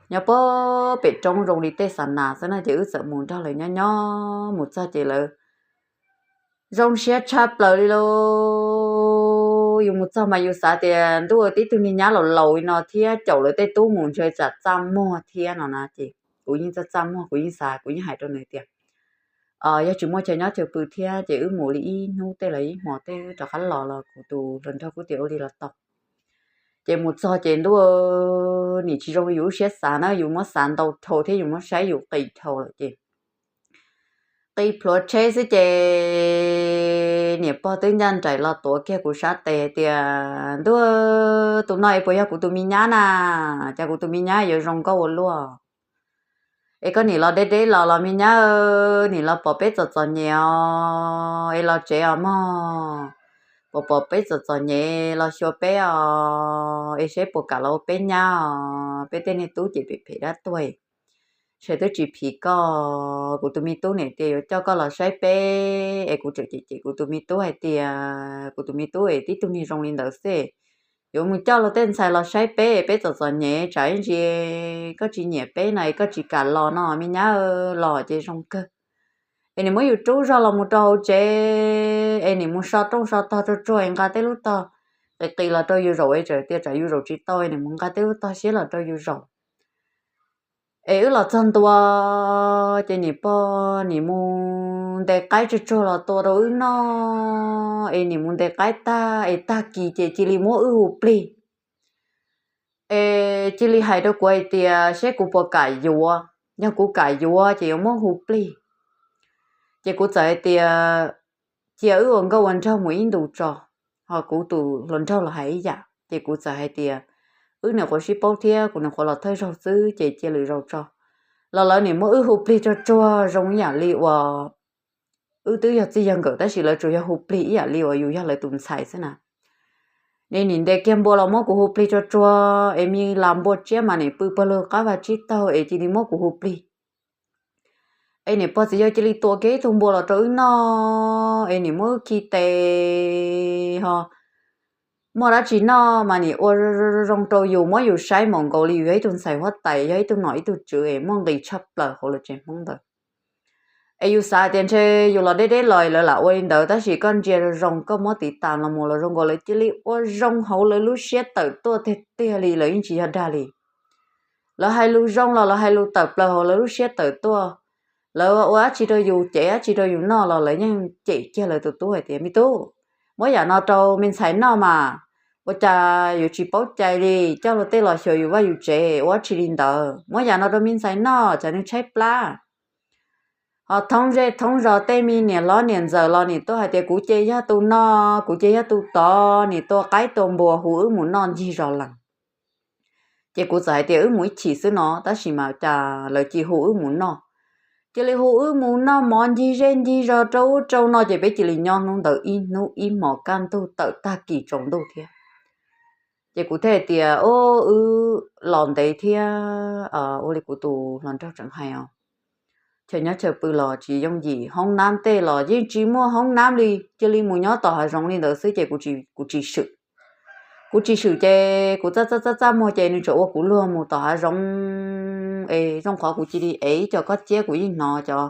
Nyob pem roob zoo li tej xa nas xwb na ces wb txawm mus nrog lawv nyob nyob mus txog ces lawv zoo siab tshaj plaws li lauj. Yus mus txog mas yus xav tias ntuj, tib tug niag nyab laus laus li no thiab caum lawv tej tub mus ntshe tsam txaj muag thiab no na ces kuv yeej txaj txaj muag, kuv yeej xav, kuv yeej hais rau nws tias yog tsis muaj chaw nyob chaw pw thiab ces wb mus li ib hnub tej los ib hmos tej rov qab los los kuv tus hluas nraug kuj tias ua li los tau. Ces mus txog ces ntuj, nim tsis zoo li yus lub siab xav na, yus muab xav ntau dhau thiab yus muab saib yus qis dhau lawm ces qis plhuav tsheb xwb ces niam pog twb ncaj nraim los tuav kiag kuv sab tes tias ntuj, tus no es puas yog kuv tus me nyab na? Cas kuv tus me nyab yuav zoo nkauj ua luaj? Es koj nim los deb deb los los me nyab, nim los pom peb txom txom nyem os, es los tsev os mog, pom pom peb txom txom nyem los xyuas peb os, es seb puas kam los ua peb nyab os, peb tej niag tub ces phem phem dab tuag. Ntshe twb tsis phim koj, kuv tus me tub niam tias yuav coj koj los saib peb es kuv tseem cem cem kuv tus me tub hais tias kuv tus me tub es tib tug niag zoo li ntawd xwb, yuav mus coj luag tej ntxhais los saib peb, peb txom txom nyem tsam ib ntsis koj tsis nyiam peb no es koj tsis kam los no me nyab, los ces zoo kawg. Es nim muab yus rub zog los mus rau hauv tsev, es nim mus so rooj so tog tsuag tsuag es nqa tej lub tog qis qis los rau yus zaum, es txawm tias tsam yus zaum tsis tau es nim mus nqa tej lub tog siab los rau yus zaum. Es wb los txog ntua ces nim pog nim mus ntes qaib tsuag tsuag los tua rau wb noj, es nim mus ntes qaib tag es tag kis ces cia li muab wb hu plig. Es cia li hais rau kuv hais tias seb kuv puas kam yuav, yog kuv kam yuav ces yuav muab hu plig. Ces kuv txawm hais tias cia wb ua nkauj ua nraug mus ib ntus tso, ho kuv tus hluas nraug los hais ib yam ces kuv txawm hais tias wb nyuam qhuav sib paub thiab kuv nyuam qhuav los thawj zaug xwb ces cia lwm zaus tso. Los lawv nim muab wb hu plig tsuag tsuag zoo ib yam li uas wb twb yog txij yog nkawm tab sis lawv tsuas yog hu plig ib yam li uas yus yog lawv tus ntxhais xwb na. Nim nim ntes kiag npua los muab kuv hu plig tsuag tsuag es me las npua tsiab mas nim pw pawg lug qab vag tsib taug es cia li muab kuv hu plig. Es nim pog txiv yawg cia li tua kiag ib tug npua los rau wb noj es nim muab wb khi tes ho muaj dab tsi noj mas nim ua zoo zoo rau yus, muab yus saib npaum nkaus li yus yog ib tug ntxhais huab tais, yog ib tug nom ib tug tswv es muaj nqis tshaj plaws hauv lawv tsev Hmoob ntawd. Es yus xav tias ntshe yus los deb deb los lawv lam ua li ntawd tab sis koj ntsia zoo zoo koj muab tiv tas los mus los zoo nkaus lawv cia li ua zoo hauv lawv lub siab tawm tuaj tiag tiag li, lawv yeej tsis yog dag li. Lawv hais lus zoo los lawv hais lus tawm plaws hauv lawv lub siab tawm tuaj. Lawv ua dab tsi rau yus, cev dab tsi rau yus noj los lawv yeej cem kiag lawv tus tub hais tias me tub, muab yam no rau me ntxhais noj mas, ua cas yus tsis paub cai li, coj luag tej los xyuas yus vaj yus tsev ua dab tsi li ntawd, muab yam no rau me ntxhais noj tsam nws tshaib plab. Ho thoob zej thoob zos tej me niam hlob niam ntxawm los nim tuaj hais tias kuv ces yog tus no, kuv ces yog tus tod, nim tua qaib tua npua hu wb mus noj ncig zos lees. Ces kuv txawm hais tias wb mus ib chim xwb no tab sis mas cas lawv cia hu wb mus noj. Cia li hu wb mus noj mov ncig zej ncig zos rau ub rau no ces peb cia li nyob hnub ntawd ib hnub ib hmos kaj ntug tawm tag kis tsaus ntuj thiab. Ces kuv thiaj hais tias o, wb los ntev thiab, ua li kuv tus hluas nraug tseem hais os, chaw nyob chaw pw los tsis yooj yim, hoob nab tej los yeej tsis muaj hoob nab li, cia li mus nyob tom hav zoov li ntawd xwb ces kuv tsis swm. Kuv tsis swm ces kuv txaj txaj txaj txaj muag ces nws tseem ua kuv luag mus tom hav zoov es zoo qhov kuv cia li ev ib co kob ciab, kuv yeej hnov cov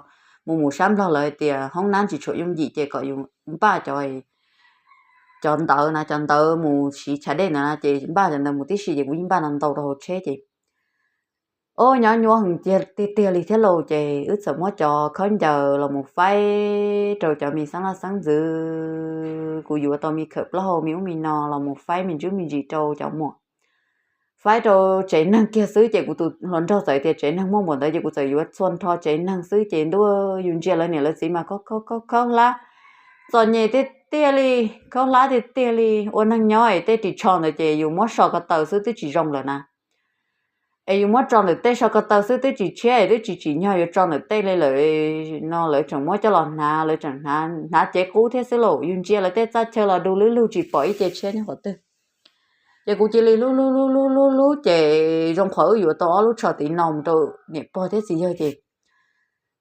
mus mus sab Nplog lawv hais tias hoob nab tsis tshua yooj yim ces kom yus npaj cov cov ntawv na, cov ntawv mus siv chav dej ntawd na ces npaj cov ntawv mus tib si ces kuv yeej npaj ntau ntau rau hauv tsheb ces o, nyob nyuaj heev tiag tiag li thiab lauj. Ces wb txawm muab cov khaub ncaws los mus faib rau cov me xeeb leej xeeb ntxwv, kuv yuav tau me khawm plaub hau me ub me no los mus faib me ntsuj me ntsis rau cov muam, faib rau tsev neeg kiag xwb ces kuv tus hluas nraug txawm tias tsev neeg muaj npaum ntawd ces kuv txawm yuav txhua nrho tsev neeg xwb ces ntuj, yus ntsia lawv niam lawv txiv mas khaub khaub khaub hlab, txom nyem tiag tiag li, khaub hlab tiag tiag li. Ua neeg nyob es tej ris tsho ntawd ces yus muab so ko taw xwb twb tsis zoo lawm na. es yus muab tso ntawm tej so ko taw xwb twb tsis tshiab es twb tsis tsim nyog yuav tso ntawm tej li lawm no, lawv tseem muab coj los hnav, lawv tseem hnav cev qub thiab xwb lauj. Yus ntsia lawv tej txaj chaw los du lub lug tsis pom ib ce tshiab nyob qhov twg. Ces kuv cia li hlub hlub hlub hlub hlub hlub ces zoo qhov wb yuav tau ob lub tsho tiv no mus rau niam pog thiab txiv yawg ces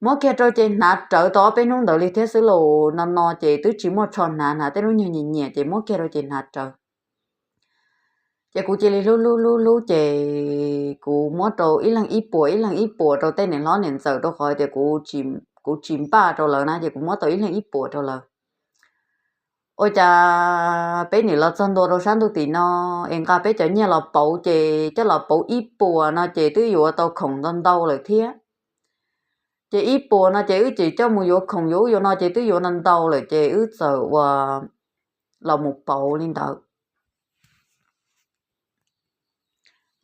muab kiag rau ces hnav rawv tau ob peb hnub ntawd li thiab xwb lauj. No no ces twb tsis muaj tsho hnav, hnav tej lub nyuag nyiam nyiam ces muab kiag rau ces hnav rawv. Ces kuv cia li hlub hlub hlub hlub ces kuv muab rau ib leeg ib puas, ib leeg ib puas rau tej niam hlob niam ntxawm, rau qhov tias kuv tsis npaj rau lawv na, ces kuv muab tau ib leeg ib puas rau lawv. Ua cas peb nim los txog ntua rau sab ntuj tim no es nqa peb cov nyiaj los pauv ces coj los pauv ib puas no ces twb yuav tau khoom ntau ntau lawm thiab. Ces ib puas no ces wb tseem coj mus yuav khoom yuav ub yuav no ces twb yuav ntau ntau lawm ces wb txawm ua los mus pauv li ntawd.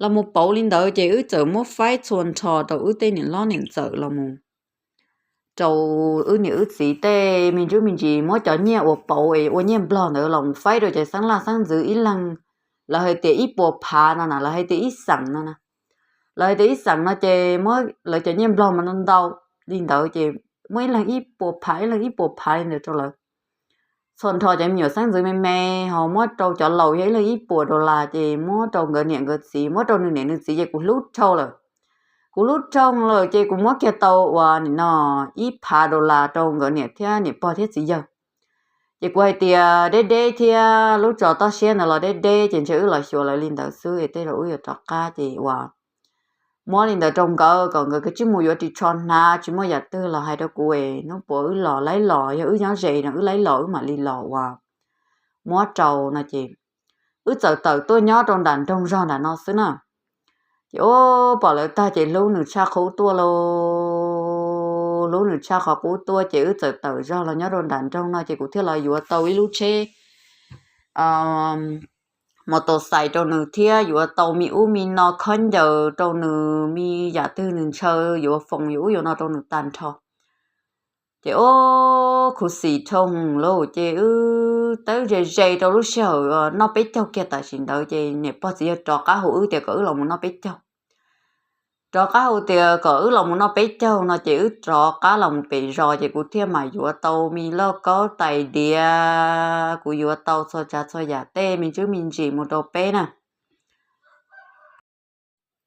Los mus pauv li ntawd ces wb txawm muab faib txhua nrho rau wb tej niam hlob niam ntxawm los mus rau wb niam wb txiv tej me ntsuj me ntsis, muab cov nyiaj uas pauv es ua nyiaj nplog ntawd los mus faib rau cov xeeb laj xeeb ntxwv ib leeg, lawv hais tias ib puas phav no na, lawv hais tias ib xeem no na. Lawv hais tias ib xeem no ces muab lawv cov nyiaj nplog mas ntau ntau li ntawd ces muab ib leeg ib puas phav, ib leeg ib puas phav li ntawd rau lawv. Txhua nrho cov me nyuam xeeb ntxwv me me ho muab rau cov laus yog ib leeg ib puas dollar ces muab rau nkawd niam nkawd txiv, muab rau nws niam nws txiv ces kuv hlub dhau lawm. Kuv hlub dhau lawm ces kuv muab kiag tau uas nim no ib phav dollar rau nkawd niam thiab niam pog thiab txiv yawg. Ces kuv hais tias deb deb thiab lub tsov toj siab ntawd los deb deb ces ntshe wb los xyuas lawv li ntawd xwb es tej zaum wb yuav rov qab ces uas muab li ntawd rau nkawd kom nkawd kav tsij mus yuav ris tsho hnav, tsis muaj yam twg los hais rau kuv es hnub puas wb los laib los, yog wb nyob ze no wb laib los wb mam li los uas muab rau no ces wb txawm tawm tuaj nyob rau nram nroog zog nram no xwb na. Ces ub pom lawv tag ces hlub nws tshaj qhov qub tuaj lauj, hlub nws tshaj qhov qub tuaj ces wb txawm tawm zog los nyob rau nram nroog no ces kuv thiaj los yuav tau ib lub tsheb mos tos xais rau nws thiab yuav tau me ub me no, khaub ncaws rau nws, me yam twg nws ntshaw yuav foom yuav ub yuav no rau nws tag nrho. Ces ub khuv xim dhau lauj, ces wb twb ze ze rau lub sij hawm noj peb caug kiag tam sim ntawd ces niam pog txiv yawg rov qab hu wb tias kom wb los mus noj peb caug. Rov qab hu tias kom wb los mus noj peb caug no ces wb rov qab los mus pem zos ces kuv thiaj mam yuav tau me lauj kaub tais diav, kuv yuav tau txhua tsav txhua yam tej me ntsuj me ntsis mus rau peb na.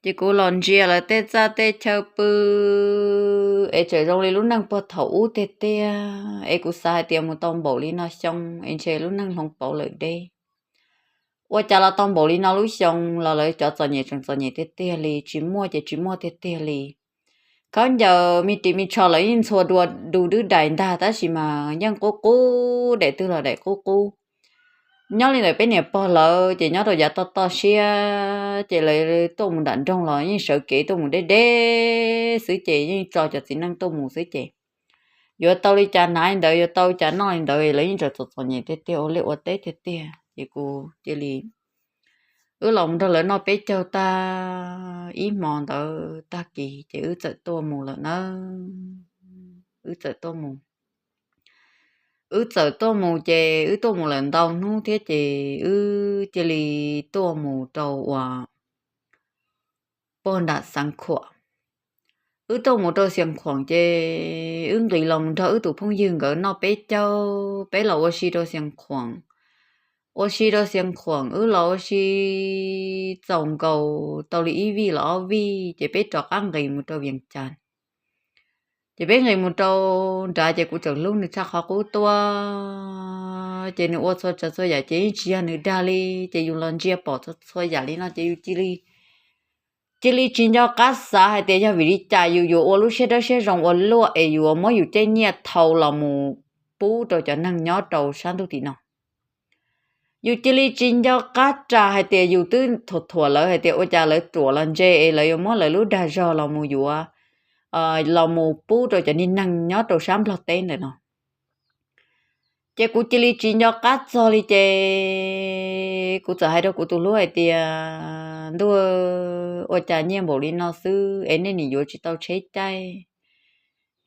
Ces kuv los ntsia lawv tej txaj tej chaw pw es txawm zoo li lub neej puag thaum ub tiag tiag es kuv xav hais tias mus tau npaum li no xyoo es ntshe lub neej hloov pauv lawm deb. Ua cas los tau npaum li no lub xyoo los lawv cov txom nyem tseem txom nyem tiag tiag li, tsis muaj ces tsis muaj tiag tiag li. Khaub ncaws me ris me tsho lawv yeej ntxhua dua du dwb dais ntag tab sis mas yeej qub qub, daim twg los daim qub qub. Nyob li ntawm peb niam pog lawv ces nyob rau yav toj toj siab ces lawv tuaj mus nram nroog los yeej sawv kev tuaj mus deb deb xwb ces yeej tso cov txiv neej tuaj mus xwb ces yuav tau li cas hnav li ntawd, yuav tau li cas noj li ntawd, lawv yeej tseem txom txom nyem tiag tiag ua liaj ua teb tiag tiag ces kuv cia li wb los mus nrog lawv noj peb caug tag ib hmo ntawd tag kis ces wb txawm tuaj mus lawm nawb. Wb txawm tuaj mus, wb txawm tuaj mus ces wb tuaj mus lawm ntau hnub thiab ces wb cia li tuaj mus rau uas pog nram Xeev Khuam. Wb tuaj mus rau Xias Khuam ces wb nqis los mus nrog wb tus phooj ywg nkawd noj peb caug, peb los ua si rau Xias Khuam. Ua si rau Xias Khuam wb los ua si txaus nkaus tau li ib vij los ob vij ces peb rov qab nqis mus rau Vias Cas. Ces peb nqis mus rau nrad ces kuv tseem hlub nws tshaj qhov qub tuaj, ces nws ua txhua tsav txhua yam ces yeej tsis yog nws dag li. Ces yus los ntsia pom txhua txhua yam li no ces yus cia li cia li tsis nco qab xav hais tias yog vim li cas yus yuav ua lub siab dawb siab zoo ua luaj es yuav muab yus tej nyiaj thau los mus pub rau cov neeg nyob rau sab ntuj tim no. Yus cia li tsis nco qab ras hais tias yus twb thuam thuam lawv hais tias ua cas lawv ruam los ntse es lawv yuav muab lawv lub dag zog los mus yuav, los mus pub rau cov niag neeg nyob rau sab Nplog teb ntawm no. Ces kuv cia li tsis nco qab txog li ces kuv txawm hais rau kuv tus hlub hais tias, ntuj, ua cas nyiaj npaum li no xwb es nej nim yuav tsis tau tsheb caij,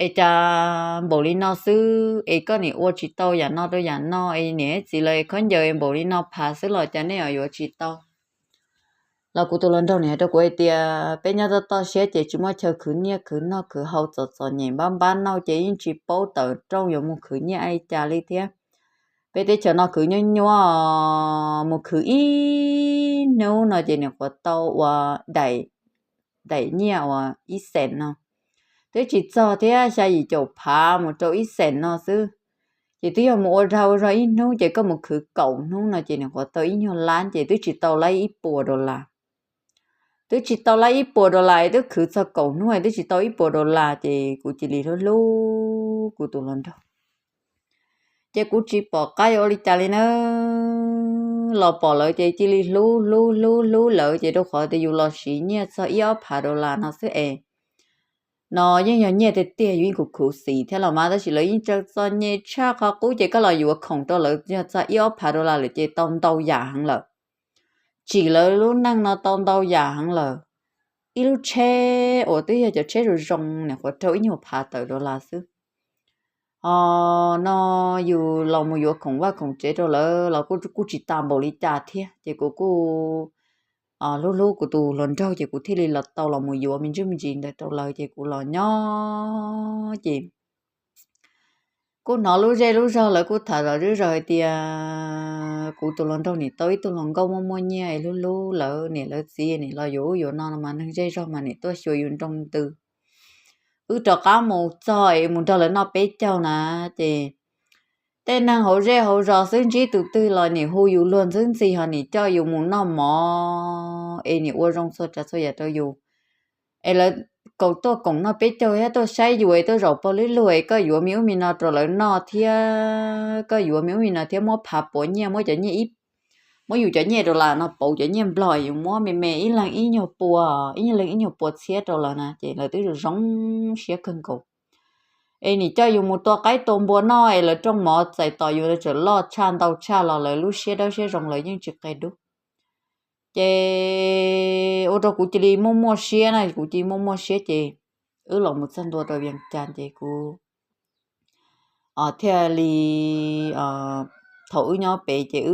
es cas npaum li no xwb es koj nim ua tsis tau yam no rau yam no es niam txiv lawv khaub ncaws npaum li no phav xwb los cas nej yuav tsis tau. los kuv tus hluas nraug nim hais rau kuv hais tias peb nyob toj toj siab ces tsis muaj chaw khwv nyiaj khwv noj khwv haus, txom txom nyem npab npab nauj ces yeej tsis paub tawm rooj yuav mus khwv nyiaj li cas li thiab. Peb teb chaws no khwv nyuaj nyuaj, mus khwv ib hnub no ces nim qhuav tau ua daim, daim nyiaj uas ib xees no. Twb tsis txog thiab, xya yim caum phav mus rau ib xees no xwb. Ces twb yog mus ua dag ua zog ib hnub ces koj mus khwv kaum hnub no ces nim qhuav tau ib nyuag lab ces twb tsis tau lab ib puas dollar. Twb tsis tau lab ib puas dollar, twb khwv txog kaum hnub twb tsis tau ib puas dollar ces kuv cia li hlub hlub kuv tus hluas nraug. Ces kuv tsis pom qab yuav ua li cas li na, los pom lawv ces cia li hlub hlub hlub hlub lawv ces rau qhov tias yus los siv nyiaj txog ib ob phav dollar no xwb es no yeej yog nyiaj tiag tiag, yus yeej khuv khuv xim thiab los mas, tab sis lawv yeej txom nyem tshaj qhov qub ces koj los yuav khoom rau lawv yog txog ib ob phav dollar lawm ces tau ntau yam heev lawm. Tsim lawv lub neej no tau ntau yam heev lawm. Ib lub tsheb uas twb yog cov tsheb zoo zoo nim qhuav raug ib nyuag phav tawm dollar xwb. Ho no yus los mus yuav khoom vaj khoom tsev rau lawv los kuj tsis tas npaum li cas thiab ces kuv kuj hlub hlub kuv tus hluas nraug ces kuv thiaj li los tau los mus yuav me ntsis me ntsis ntawd rau lawv ces kuv los nyob ces kuj hnov lub zej lub zog lawv kuj tham zom zaws hais tias kuv tus hluas nraug nim tau ib tug hluas nkauj muaj muaj nyiaj es hlub hlub lawv, niam lawv txiv nim los yuav ub yuav no no mas neeg zej zog mas nim tuaj xyuas yus nroo ntws. Wb rov qab mus txog es mus nrog lawv noj peb caug na ces tej neeg hauv zej hauv zos xwb ntsib tus twg los nim hu yus luag ntxwb ntxi ho nim coj yus mus noj mov es nim ua zoo txhua tsav txhua yam rau yus. Es lawv kaum tuaj koom noj peb caug thiab tuaj saib yus es tuaj zaum pog lub lug es koj yuav me ub me no rau lawv noj thiab koj yuav me ub me no thiab muab phav puav nyiaj, muab cov nyiaj ib, muab yus cov nyiaj dollar no pauv cov nyiaj nplog, yus muab me me ib leeg ib nyuag pua, ib leeg ib nyuag pua txhiab rau lawv na ces lawv twb zoo zoo siab kawg nkaus. Es nim coj yus mus tua qaib tua npua noj es lawv rooj mov txais tos yus tseem loj tshaj ntau tshaj los lawv lub siab dawb siab zoo lawv yeej tsis qia dub. Ces ua rau kuv cia li muaj muaj siab na, kuv cia li muaj muaj siab ces wb los mus txog ntua rau Vias Cas ces kuv thiaj li, thaum wb nyob pem ces wb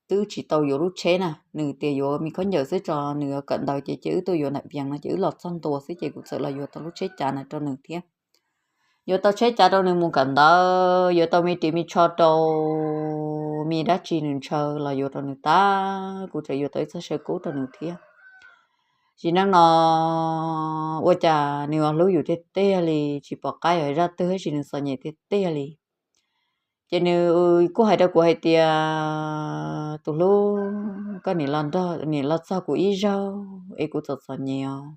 twb tsis tau yuav lub tsheb na, nws tias yuav me khaub ncaws xwb tso nws kawm ntawv ces ces wb tuaj yuav ntawm Vias no ces wb los txog ntua xwb ces kuv txawm los yuav tau lub tsheb cav na rau nws thiab. Yuav tau tsheb cav rau nws mus kawm ntawv, yuav tau me ris me tsho rau, me dab tsi nws ntshaw los yuav rau nws tag, kuv tseem yuav tau ib txoj saw kub rau nws thiab. Tsis neej no ua cas nws hlub yus tiag tiag li, tsis pom qab yog zaj twg tab sis nws txom nyem tiag tiag li. Ces nws kuj hais rau kuv hais tias, tus hlub, koj nim los nrog, nim los txog kuv ib zaug es kuv txom txom nyem os.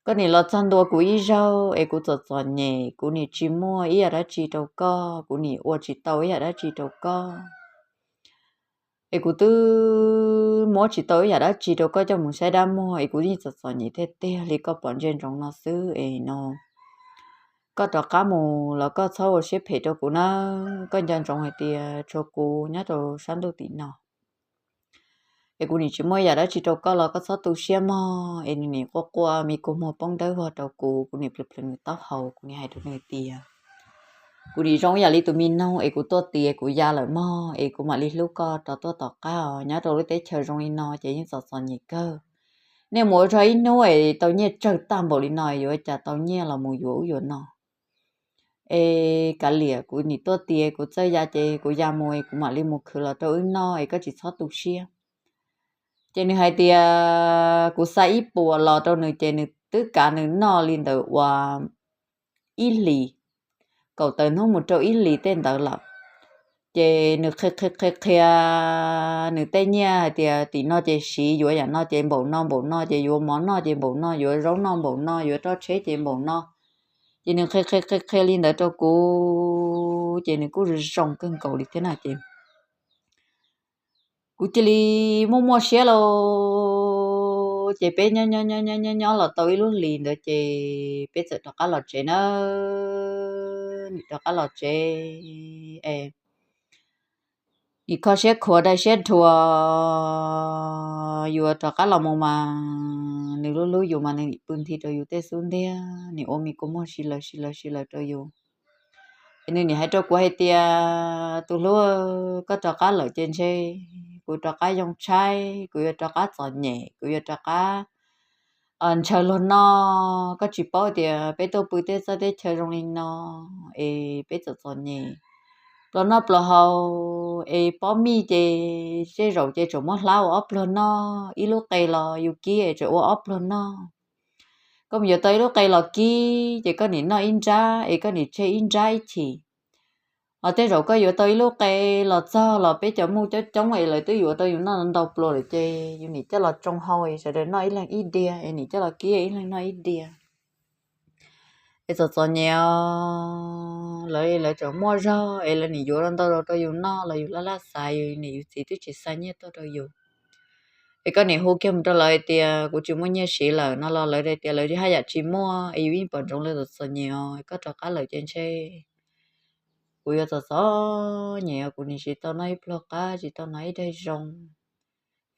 Koj nim los txog ntua kuv ib zaug es kuv txom txom nyem, kuv nim tsis muaj ib yam dab tsi rau koj, kuv nim ua tsis tau ib yam dab tsi rau koj. Es kuv twb muab tsis tau ib yam dab tsi rau koj coj mus saib dab muag es kuv yeej txom txom nyem tiag tiag li, koj pom ntsia ntsoov no xwb es no koj rov qab mus los koj txhob ua siab phem rau kuv nawb, koj nco ntsoov hais tias tshuav kuv nyob rau sab ntuj tim no. Es kuv nim tsis muaj ib yam dab tsi rau koj los koj txhob tu siab mog. Es nws nim quaj quaj me kua muag poob dawb vog rau kuv, kuv nim plhws plhws nws taub hau, kuv nim hais rau nws tias, kuv nim zoo ib yam li tus me noog es kuv tuaj tias kuv ya lawm mog, es kuv mam li hlub koj rov tuaj tom qab os. Nyob rau lub teb chaws zoo li no ces yeej txom txom nyem kawg. Nej mus ua zog ib hnub es tau nyiaj tsawg tag npaum li no, yuav cas tau nyiaj los mus yuav ub yuav no. Es kav liam, kuv nim tuaj tias kuv txawj ya ces kuv ya mus es kuv mam li mus khwv los rau wb noj es koj tsis txhob tu siab. Ces nws hais tias kuv xa ib puas los rau nws ces nws twb kav nws noj li ntawd ua ib hlis, kaum tawm hnub mus rau ib hlis tej ntawd lawm. Ces nws qhia qhia qhia qhia nws tej nyiaj hais tias tim no ces siv yuav yam no ces npaum no npaum no, ces yuav mov noj ces npaum no, yuav zaub noj npaum no, yuav roj tsheb ces npaum no. Ces nws qhia qhia qhia qhia li ntawd rau kuv ces nws kuj zoo zoo kawg nkaus li thiab na ces kuv cia li muaj muaj siab lauj. Ces peb nyob nyob nyob nyob nyob los tau ib lub hlis ntawd ces peb txawm rov qab los tsev na. Nim rov qab los tsev es nim kho siab khuav dai siab dhuav yuav rov qab los mus mas nws hlub hlub yus mas nws nim pw nthi rau yus tej xub ntiag, nim ua me kua muag si lawv si lawv si lawv rau yus. Es nws nim hais rau kuv hais tias, tus hlub, koj rov qab lawm ces ntshe kuv rov qab yoo tshaib, kuv yuav rov qab txom nyem, kuv yuav rov qab ntshaw luag no. Koj tsis paub tias peb tuaj pw tej txoj teb chaws zoo li no es peb txom txom nyem, pluas noj pluas haus es pob mij ces tej zaum ces tseem muab hlab ua ob pluag noj, ib lub qe los yus kib es tseem ua ob pluag noj. Koj mus yuav tau ib lub qe los kib ces koj nim noj ib nrab es koj nim tseg ib nrab ib chim. Ho tej zaum koj yuav tau ib lub qe los txog los peb cov muj coob coob es lawv twb yuav tau yus noj ntau pluas lawm ces yus nim coj los tsoo hau es sawv daws noj ib leeg ib diav es nim coj los kib ib leeg noj ib diav. Es txom txom nyem os, lawv, lawv tseem muaj zog es lawv nim yuav ntau rau yus noj los yus laj laj xav, yus niam yus txiv twb tsis xa nyiaj tuaj rau yus. Es koj nim hu kiag mus rau lawv hais tias kuv tsis muaj nyiaj siv lawm no los lawv hais tias lawv haj yam tsis muaj es yus yeej pom ntsoov lawv txom txom nyem os. Koj rov qab lawm ces ntshe kuv yuav txom txom nyem os, kuv nim tsis tau noj ib pluag qab, tsis tau hnav ib daig zoo.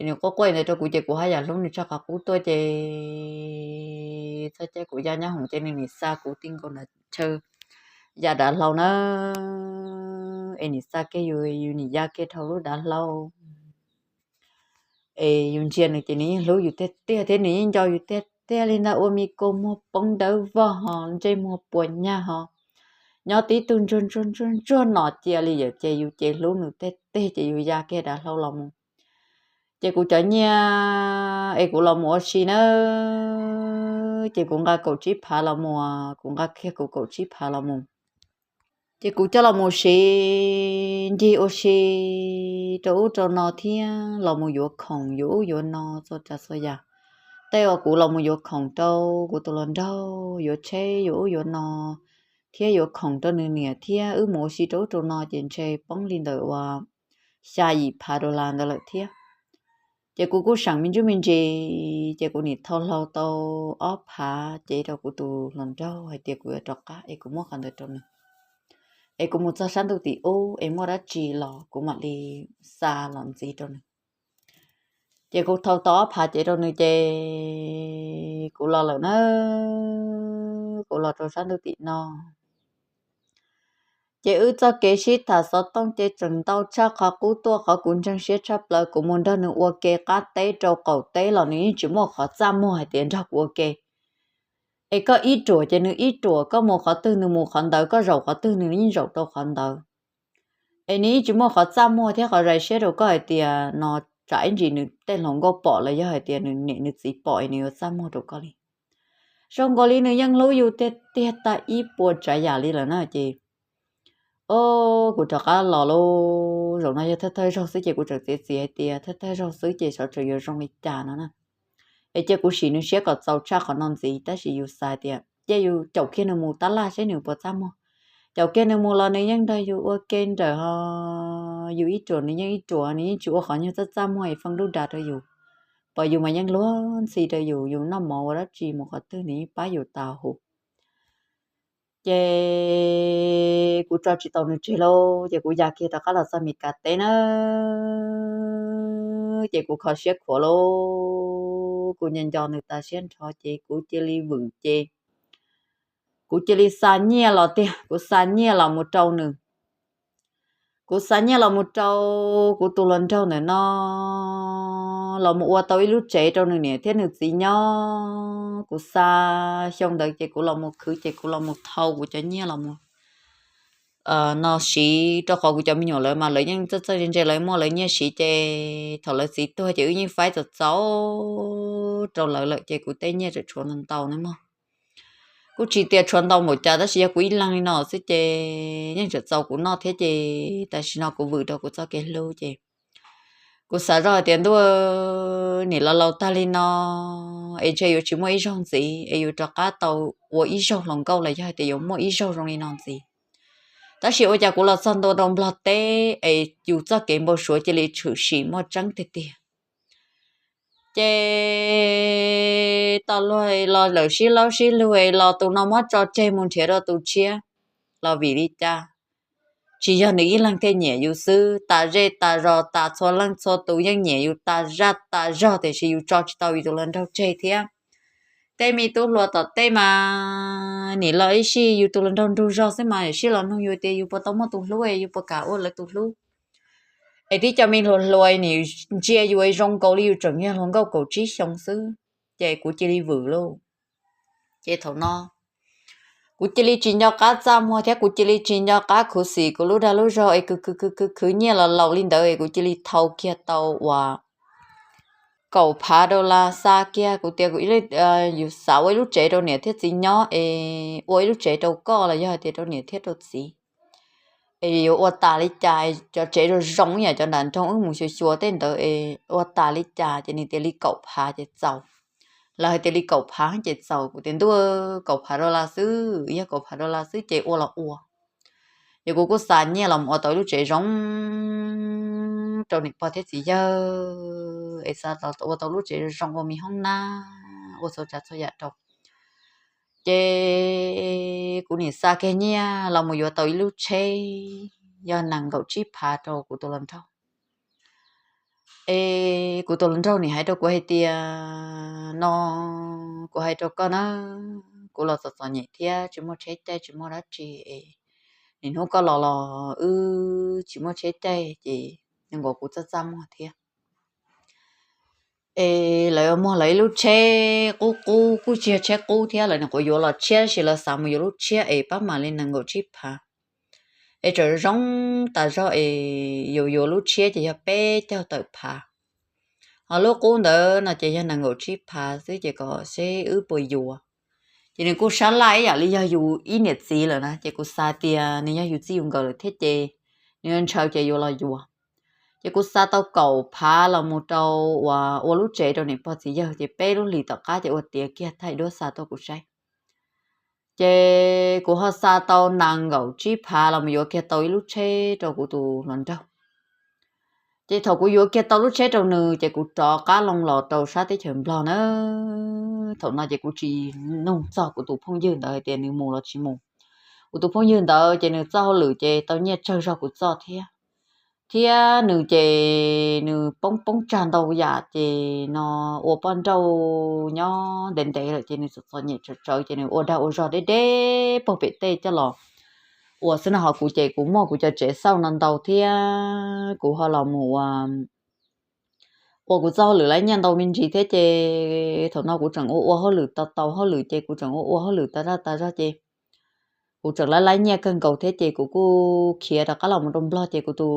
Es nws quaj quaj ntawd rau kuv ces kuv haj yam hlub nws tshaj qhov qub tuaj ces txog caij kuv ya nyob hoom ces nws nim xa kuv ti nkaus nram chaw ya dav hlau na. Es nim xa kiag yus, yus nim ya kiag dhau lub dav hlau. Es yus ntsia nws ces nws yeej hlub yus tiag tiag thiab nws yeej nco yus tiag tiag li ntag. Ua me kua muag poob dawb vog ho ntsej muag puas nyag ho nyob tib tug ntsuag ntsuag ntsuag ntsuag no cia li yawm ces yus ces hlub nws tiag tiag ces yus ya kiag dav hlau los mus. Ces kuv cov nyiaj es kuv los mus ua si na, ces kuv nqa kaum tsib phav los mus, kuv nqa kiag kuv kaum tsib phav los mus. Ces kuv coj los mus siv ncig ua si rau ub rau no thiab los mus yuav khoom yuav ub yuav no txhua tsav txhua yam. Tej uas kuv los mus yuav khoom rau kuv tus hluas nraug, yuav tsheb yuav ub yuav no thiab yuav khoom rau nws niam thiab wb mus ua si rau ub rau no ces ntshe poob li ntawm uas xya yim phav dollar ntawd lawm thiab. Ces kuv kuj seem me ntsuj me ntsis ces kuv nim thau hlau tau ob phav cev rau kuv tus hluas nraug hais tias kuv yuav rov qab es kuv muab qhov ntawd rau nws, es kuv mus txog sab ntuj tim ub es muaj dab tsi los kuv mam li xa los ntxiv rau nws. Ces kuv thau tau ob phav cev rau nws ces kuv los lawm na, kuv los rau sab ntuj tim no. Ces wb txoj kev sib tham xov tooj ces tseem ntau tshaj qhov qub tuaj. Qhov kuv ntseeg siab tshaj plaws kuv mus nrog nws ua ke qab teb rau qaum teb los nws yeej tsis muaj qhov txaj muag hais tias nrog kuv ua ke. Es koj ib ruam ces nws ib ruam, koj mus qhov twg nws mus qhov ntawd, koj zaum qhov twg nws yeej zaum rau qhov ntawd. Es nws yeej tsis muaj qhov txaj muag thiab qhov zais siab rau koj hais tias no tsam ib ntsis nws tej hluas nkauj pom los yog hais tias nws niam nws txiv pom es nws yuav txaj muag rau koj li. Zoo nkaus li nws yeej hlub yus tiag tiag tag ib puas tsav yam li lawm na ces o, kuv rov qab los lauj. Zaum no yog thawj thawj zaug xwb ces kuv tseem txiav txim hais tias thawj thawj zaug xwb ces xyov tseem yuav zoo li cas no na. Es cia kuv sim nws siab kom txaus tshaj qhov no ntxiv, tab sis yus xav tias cia yus caum kiag nws mus tab laj seb nws puas txaj muag. Caum kiag nws mus los nws yeej nrog yus ua ke nrawm ho yus ib ruam nws yeej ib ruam, nws yeej tsis ua qhov nyuag txaj txaj muag es feej dub dag rau yus. Pom yus mas yeej luag ntxhi rau yus, yus noj mov ua dab tsi mus qhov twg nws yeej pab yus tas huv. Ces kuv tso tsis tau nws tseg lauj, ces kuv ya kiag rov qab los txog Mes Kas teb na. Ces kuv kho siab khuav lauj, kuv nco nco nws tas siab nrho ces kuv cia li vwm ces kuv cia li xa nyiaj los tiag, kuv xa nyiaj los mus rau nws. Kuv xa nyiaj los mus rau kuv tus hluas nraug ntawm no, los mus ua tau ib lub tsev rau nws niam thiab nws txiv nyob. Kuv xa xyoo ntawd ces kuv los mus khwv ces kuv los mus thau kuv cov nyiaj los mus no siv, rau qhov kuv cov me nyuam lawv mas lawv yeej txawj txawj ntse ntse, lawv muaj lawv nyiaj siv ces thaum lawv txiv tuag ces wb yeej faib txaus txaus rau lawv lawm ces kuv tej nyiaj tseem tshuav ntau ntau na mog. Kuj tsis tias tshuav ntau npaum cas tab sis yog kuv ib leeg li no xwb ces yeej tseem txaus kuv noj thiab ces tam sim no kuv vwm rau kuv txoj kev hlub ces kuv xav zoj hais tias ntuj, nim los laus tag li no es ntshe yuav tsis muaj ib zaug ntxiv es yuav rov qab tau ua ib zaug hluas nkauj los yog hais tias yuav muaj ib zaug zoo li no ntxiv. Tab sis ua cas kuv los txog ntua rau Nplog teb es yus txoj kev npau suav cia li tshwm sim muaj tseeb tiag tiag. Ces tas luag los lawm sib laub sib lug los tus no muab tso tseg mus nrhiav rau tus tshiab los vim li cas? Tsis yog nws ib leeg thiaj nyiam yus xwb, tas zej tas zos tas txhua leej txhua tus yeej nyiam yus tas zaj tas zog tiam sis yus tso tsis tau yus tus hluas nraug tseg thiab. Tej me tub hluas tom tej mas nim los ib sij yus tus hluas nraug nrug zog xwb mas sij los nug yus tias yus puas tau muaj tus hlub es yus puas kam ua lawv tus hlub. Es tib cov me hluas hluas nim ntsia yus zoo nkaus li yus tseem yog hluas nkauj kaum tsib xyoo xwb, ces kuv cia li vwm lauj. Ces thaum no kuv cia li tsis nco qab txaj muag thiab kuv cia li tsis nco qab khuv xim kuv lub dag lub zog es khwv khwv khwv khwv nyiaj los laus li ntawd es kuv cia li thau kiag tau uas kaum phav dollar xa kiag. Kuv tias kuv yus xav ua ib lub tsev rau niam thiab txiv nyob es ua ib lub tsev rau koj los yog hais tias rau niam thiab rau txiv es yuav ua tas li cas, cov tsev zoo zoo yam cov nram nroog wb mus xyuas xyuas tej ntawd es ua tas li cas, ces nws tias li kaum phav ces txaus. Lawv hais tias li kaum phav ces txaus, kuv tias ntuj, kaum phav dollar xwb, yog kaum phav dollar xwb ces ua los ua. Ces kuv kuj xa nyiaj los ua tau ib lub tsev zoo rau niam pog thiab txiv yawg es xa ua tau lub tsev zoo zoo ua me hoob nab ua txhua tsav txhua yam rau. Ces kuv nim xa kiag nyiaj los mus yuav tau ib lub tsheb yog nees nkaum tsib phav rau kuv tus hluas nraug. Es kuv tus hluas nraug nim hais rau kuv hais tias no, kuv hais rau koj na, kuv los txom txom nyem thiab tsis muaj tsheb caij tsis muaj dab tsi es nim hnub koj los los wb tsis muaj tsheb caij ces nws nkaus kuv txaj txaj muag thiab. Es lawv muag lawv ib lub tsheb qub qub kuj tsis yog tsheb qub thiab, lawv nim qhuav yuav los tshiab tab sis lawv xav mus yuav lub tshiab es pab mam li nees nkaum tsib phav. Es tseem zoo tas zog es yuav yuav lub tshiab ces yog peb caug tawm phav, ho lub qub ntawd no ces yog nees nkaum tsib phav xwb ces kom seb wb puas yuav. Ces nws kuj sab laj ib yam li yog yus ib niam txiv lawm na, ces kuv xav tias nws yog yus txij yus nkawm lawm thiab ces nws yuav ntshaw ces yuav los yuav. Ces kuv xa tau kaum phav los mus rau uas ua lub tsev rau niam pog txiv yawg ces peb lub hlis tom qab ces ua tiav kiag thaij duab xa tuaj kuv saib. Ces kuv ho xa tau nees nkaum tsib phav los mus yuav kiag tau ib lub tsheb rau kuv tus hluas nraug. Ces thaum kuv yuav kiag tau lub tsheb rau nws ces kuv rov qab loo los rau sab teb chaws Nplog na. Thaum no ces kuv tsis nug txog kuv tus phooj ywg ntawd hais tias nws mus los tsis mus. Kuv tus phooj ywg ntawd ces nws txoj hauj lwm ces tau nyiaj tsawg zog kuv txoj thiab. Thiab nws ces nws poob poob tsag ntau yam ces no ua poj nrauj nyob ntev ntev lawm ces nws txom txom nyem tsawv tsawv ces nws ua dag ua zog deb deb puag pem tej coj los ua xwb no. Ho kuv ces kuv muaj kuv cov tsev xauj no ntau thiab kuv ho los mus ua ua kuv txoj hauj lwm laib nyiaj ntau me ntsis thiab ces thaum no kuv tseem ua ua hauj lwm tau tau hauj lwm ces kuv tseem ua ua hauj lwm tas zog tas zog ces kuv tseem laib laib nyiaj kawg nkaus thiab ces kuv kuj khiav rov qab los mus rau Nplog ces kuv tus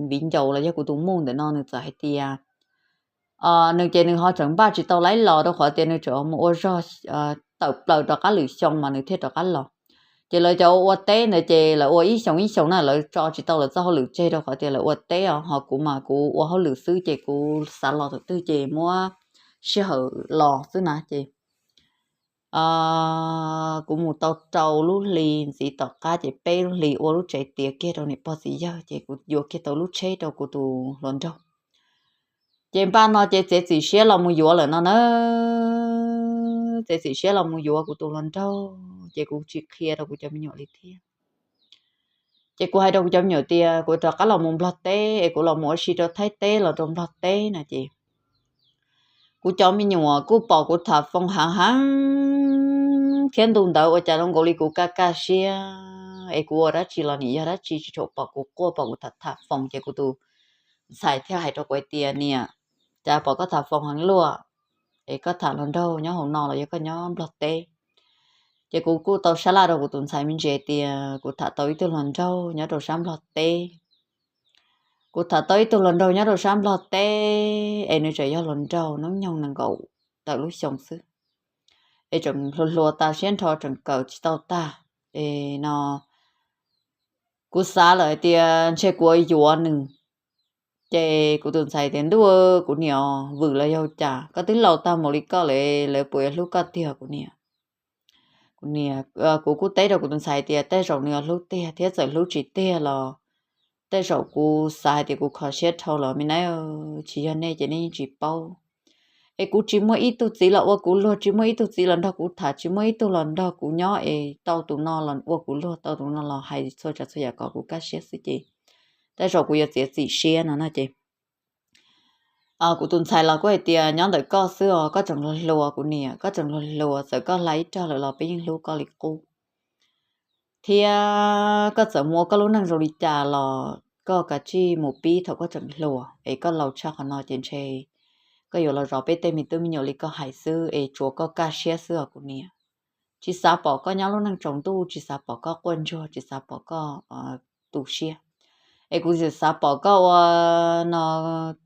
viv ncaus los yog kuv tus muj ntawm no nws txawm hais tias nws ces nws ho tseem npaj tsis tau laib los rau qhov tias nws tseem mus ua zog tawm plaws rov qab lwm xyoo mas nws thiaj rov qab los. Ces lawv cov ua teb ntawd ces lawv ua ib xyoos ib xyoos na, lawv tso tsis tau lawv txoj hauj lwm tseg rau qhov tias lawv ua teb os, ho kuv mas kuv ua hauj lwm xwb ces kuv xav los thaum twg ces muab sij hawm los xwb na ces kuv mus tau rau lub hli ntxiv tom qab ces peb lub hli ua lub tsev tiav kiag rau niam pog txiv yawg ces kuv yuav kiag tau lub tsheb rau kuv tus hluas nraug. Ces npaj no ces txiav txim siab los mus yuav lawm no na. Txiav txim siab los mus yuav kuv tus hluas nraug ces kuv tsis qhia rau kuv cov me nyuam li thiab. Ces kuv hais rau kuv cov me nyuam tias kuv rov qab los mus Nplog teb es kuv los mus ua si rau Thaib teb los rau Nplog teb no ces kuv cov me nyuam kuj pom kuv tham foos heev heev thiab ntu ntawd ua cas zoo nkaus li kuv kaj kaj siab es kuv ua dab tsi los nim yog dab tsi tsis tshua pom kuv quaj, pom kuv tham tham foos ces kuv tus ntxhais thiaj hais rau kuv hais tias niam, cas pom koj tham foos heev luaj es koj tham hluas nraug nyob hauv no los yog koj nyob Nplog teb? Ces kuv kuj tau sab laj rau kuv tus ntxhais me ntsis tias kuv tham tau ib tug hluas nraug nyob rau sab Nplog teb. Kuv tham tau ib tug hluas nraug nyob rau sab Nplog teb es nws tseem yog hluas nraug hnub nyoog nees nkaum tawm lub xyoo xwb, es tseem hluas hluas tas siab nrho tseem kawm tsis tau tag. Es no kuv xav lawm hais tias ntshe kuv yuav nws. Ces kuv tus ntxhais tias ntuj, kuv niam, vwm los yog cas, koj twb laus tag mus li koj lawm, lawv puas yuav hlub koj tiag kuv niam? Kuv niam, kuv kuj teb rau kuv tus ntxhais tias tej zaum nws yuav hlub tiag thiab txawm hlub tsis tiag los tej zaum kuv xav hais tias kuv kho siab dhau los me na, tsis yog nej ces nej yeej tsis paub. Es kuv tsis muaj ib tug txiv los ua kuv luag, tsis muaj ib tug txiv los nrog kuv tham, tsis muaj ib tug los nrog kuv nyob es tau tus no los ua kuv luag, tau tus no los hais txhua tsav txhua yam kom kuv kaj siab xwb ces tej zaum kuv yuav txiav txim siab no no ces kuv tus ntxhais los kuj hais tias nyob ntawm koj xwb os, koj tseem hluas hluas kuv niam, koj tseem hluas hluas, txawm koj hla ib rog lawm los peb yeej hlub koj li qub. Thiab koj txawm mus ua koj lub neej zoo li cas los koj kav tsij mus pib thaum koj tseem hluas, es koj laus tshaj qhov no ces ntshe koj yuav los zov peb tej me tub me nyuam li koj hais xwb, es tsuav koj kaj siab xwb os kuv niam. Tsis xav pom koj nyob lub neej tsaus ntuj, tsis xav pom koj quaj ntsuag, tsis xav pom koj tu siab. Es kuv tseem xav pom koj ua no,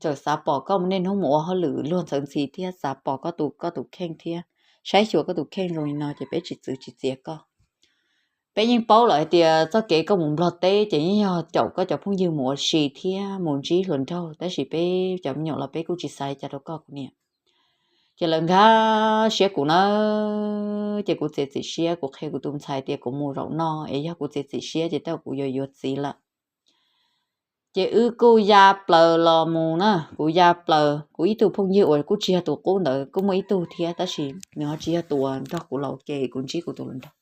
tseem xav pom koj niaj hnub mus ua hauj lwm luag ntxhi thiab xav pom koj tus, koj tus kheej thiab saib xyuas koj tus kheej zoo li no ces peb tsis txwv tsis txiav koj. Peb yeej paub lawm hais tias txoj kev koj mus Nplog teb ces yeej yog caum koj cov phooj ywg mus ua si thiab mus ntsib hluas nraug, tab sis peb cov me nyuam los peb kuj tsis xav li cas rau koj kuv niam. Ces lawv nkag siab kuv na, ces kuv txiav txim siab, kuv qhia kuv tus ntxhais tias kuv mus zaum no es yog kuv txiav txim siab ces tej zaum kuv yuav yuav txiv lawm. Ces wb kuj ya plaws los mus na, kuv ya plaws, kuv ib tug phooj ywg uas kuj tsis yog tus qub ntawd kuj muaj ib tug thiab, tab sis nws ho tsis yog tus uas nrog kuv los ua ke, kuv ntsib kuv tus hluas nraug.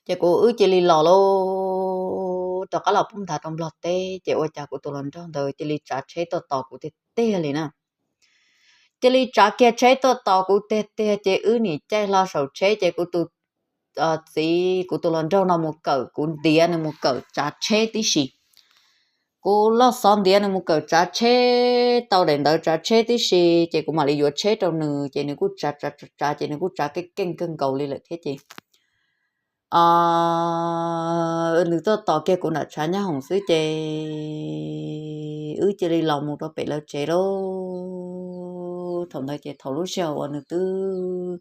Ces kuv wb cia li los lauj, rov qab los poob nthav rau Nplog teb, ces ua cas kuv tus hluas nraug ntawd cia li tsav tsheb tuaj tos kuv tiag tiag li na. Cia li tsav kiag tsheb tuaj tos kuv tiag tiag, ces wb nim caij hlo saum tsheb ces kuv tus txiv, kuv tus hluas nraug no mus kawm, kuv ntiav nws mus kawm tsav tsheb tib si. Kuv loj xov ntiav nws mus kawm tsav tsheb, tau daim ntawv tsav tsheb tib si, ces kuv mam li yuav tsheb rau nws, ces nws kuj tsav tsav tsav tsav, ces nws kuj tsav keej keej kawg nkaus li lawm thiab ces nws tuaj tos kiag kuv nram tshav nyab hoom xwb ces wb cia li los mus rau pem lawv tsev lauj. Thaum ntawd ces thaum lub sij hawm uas nws twb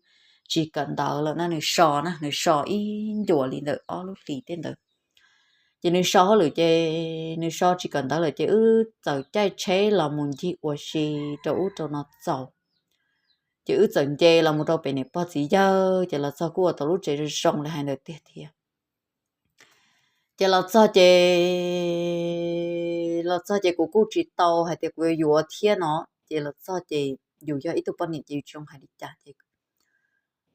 tsis kawm ntawv lawm na, nws so na, nws so ib ncuas li ntawm ob lub hlis tej ntawd. Ces nws so hauj lwm ces nws so tsis kawm ntawv lawm ces wb txawm caij tsheb los mus ncig ua si rau ub rau no txaus. Ces wb txawm nce los mus rau pem niam pog txiv yawg, ces los txog kuj ua tau lub tsev zoo zoo li hais ntawd tiag thiab. Ces los txog ces, los txog ces kuv kuj tsis tau hais tias kuv yuav yuav thiab no, ces los txog ces yus yog ib tug poj niam ces yus tsis zoo hais li cas ces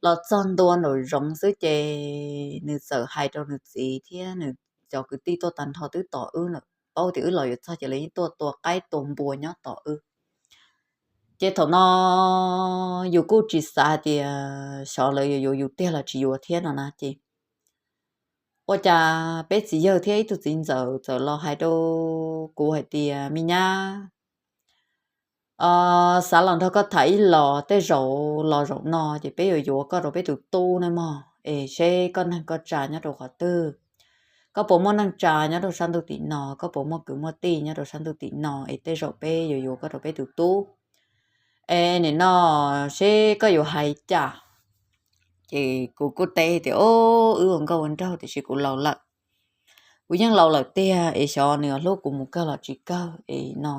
los txog ntua nraum zoov xwb ces nws txawm hais rau nws txiv thiab nws cov kwv tij tuaj tag nrho twb tos wb lawm, paub tias wb los yuav txog ces lawv yeej tuaj tua qaib tua npua nyob tos wb. Ces thaum no yus kuj tsis xav hais tias xyov lawv yuav yuav yus tiag los tsis yuav thiab no na ces ua cas peb txiv yawg thiab ib tug txiv ntxawm txawm los hais rau kuv hais tias, me nyab, xav los nrog koj tham ib los, tej zaum los zaum no ces peb yuav yuav koj rau peb tus tub na mog, es seb koj neeg koj tsa nyob rau qhov twg, koj puas muaj neej tsa nyob rau sab ntuj tim no, koj puas muaj kwv muaj tij nyob rau sab ntuj tim no, es tej zaum peb yuav yuav koj rau peb tus tub. Es nim no seb koj yuav hais cas? Ces kuv kuj teb tias, o, wb ua nkauj ua nraug tiam sis kuv laus lawm, kuv yeej laus lawm tiag, es xyov nws yuav hlub kuv mus kawg los tsis kawg es no,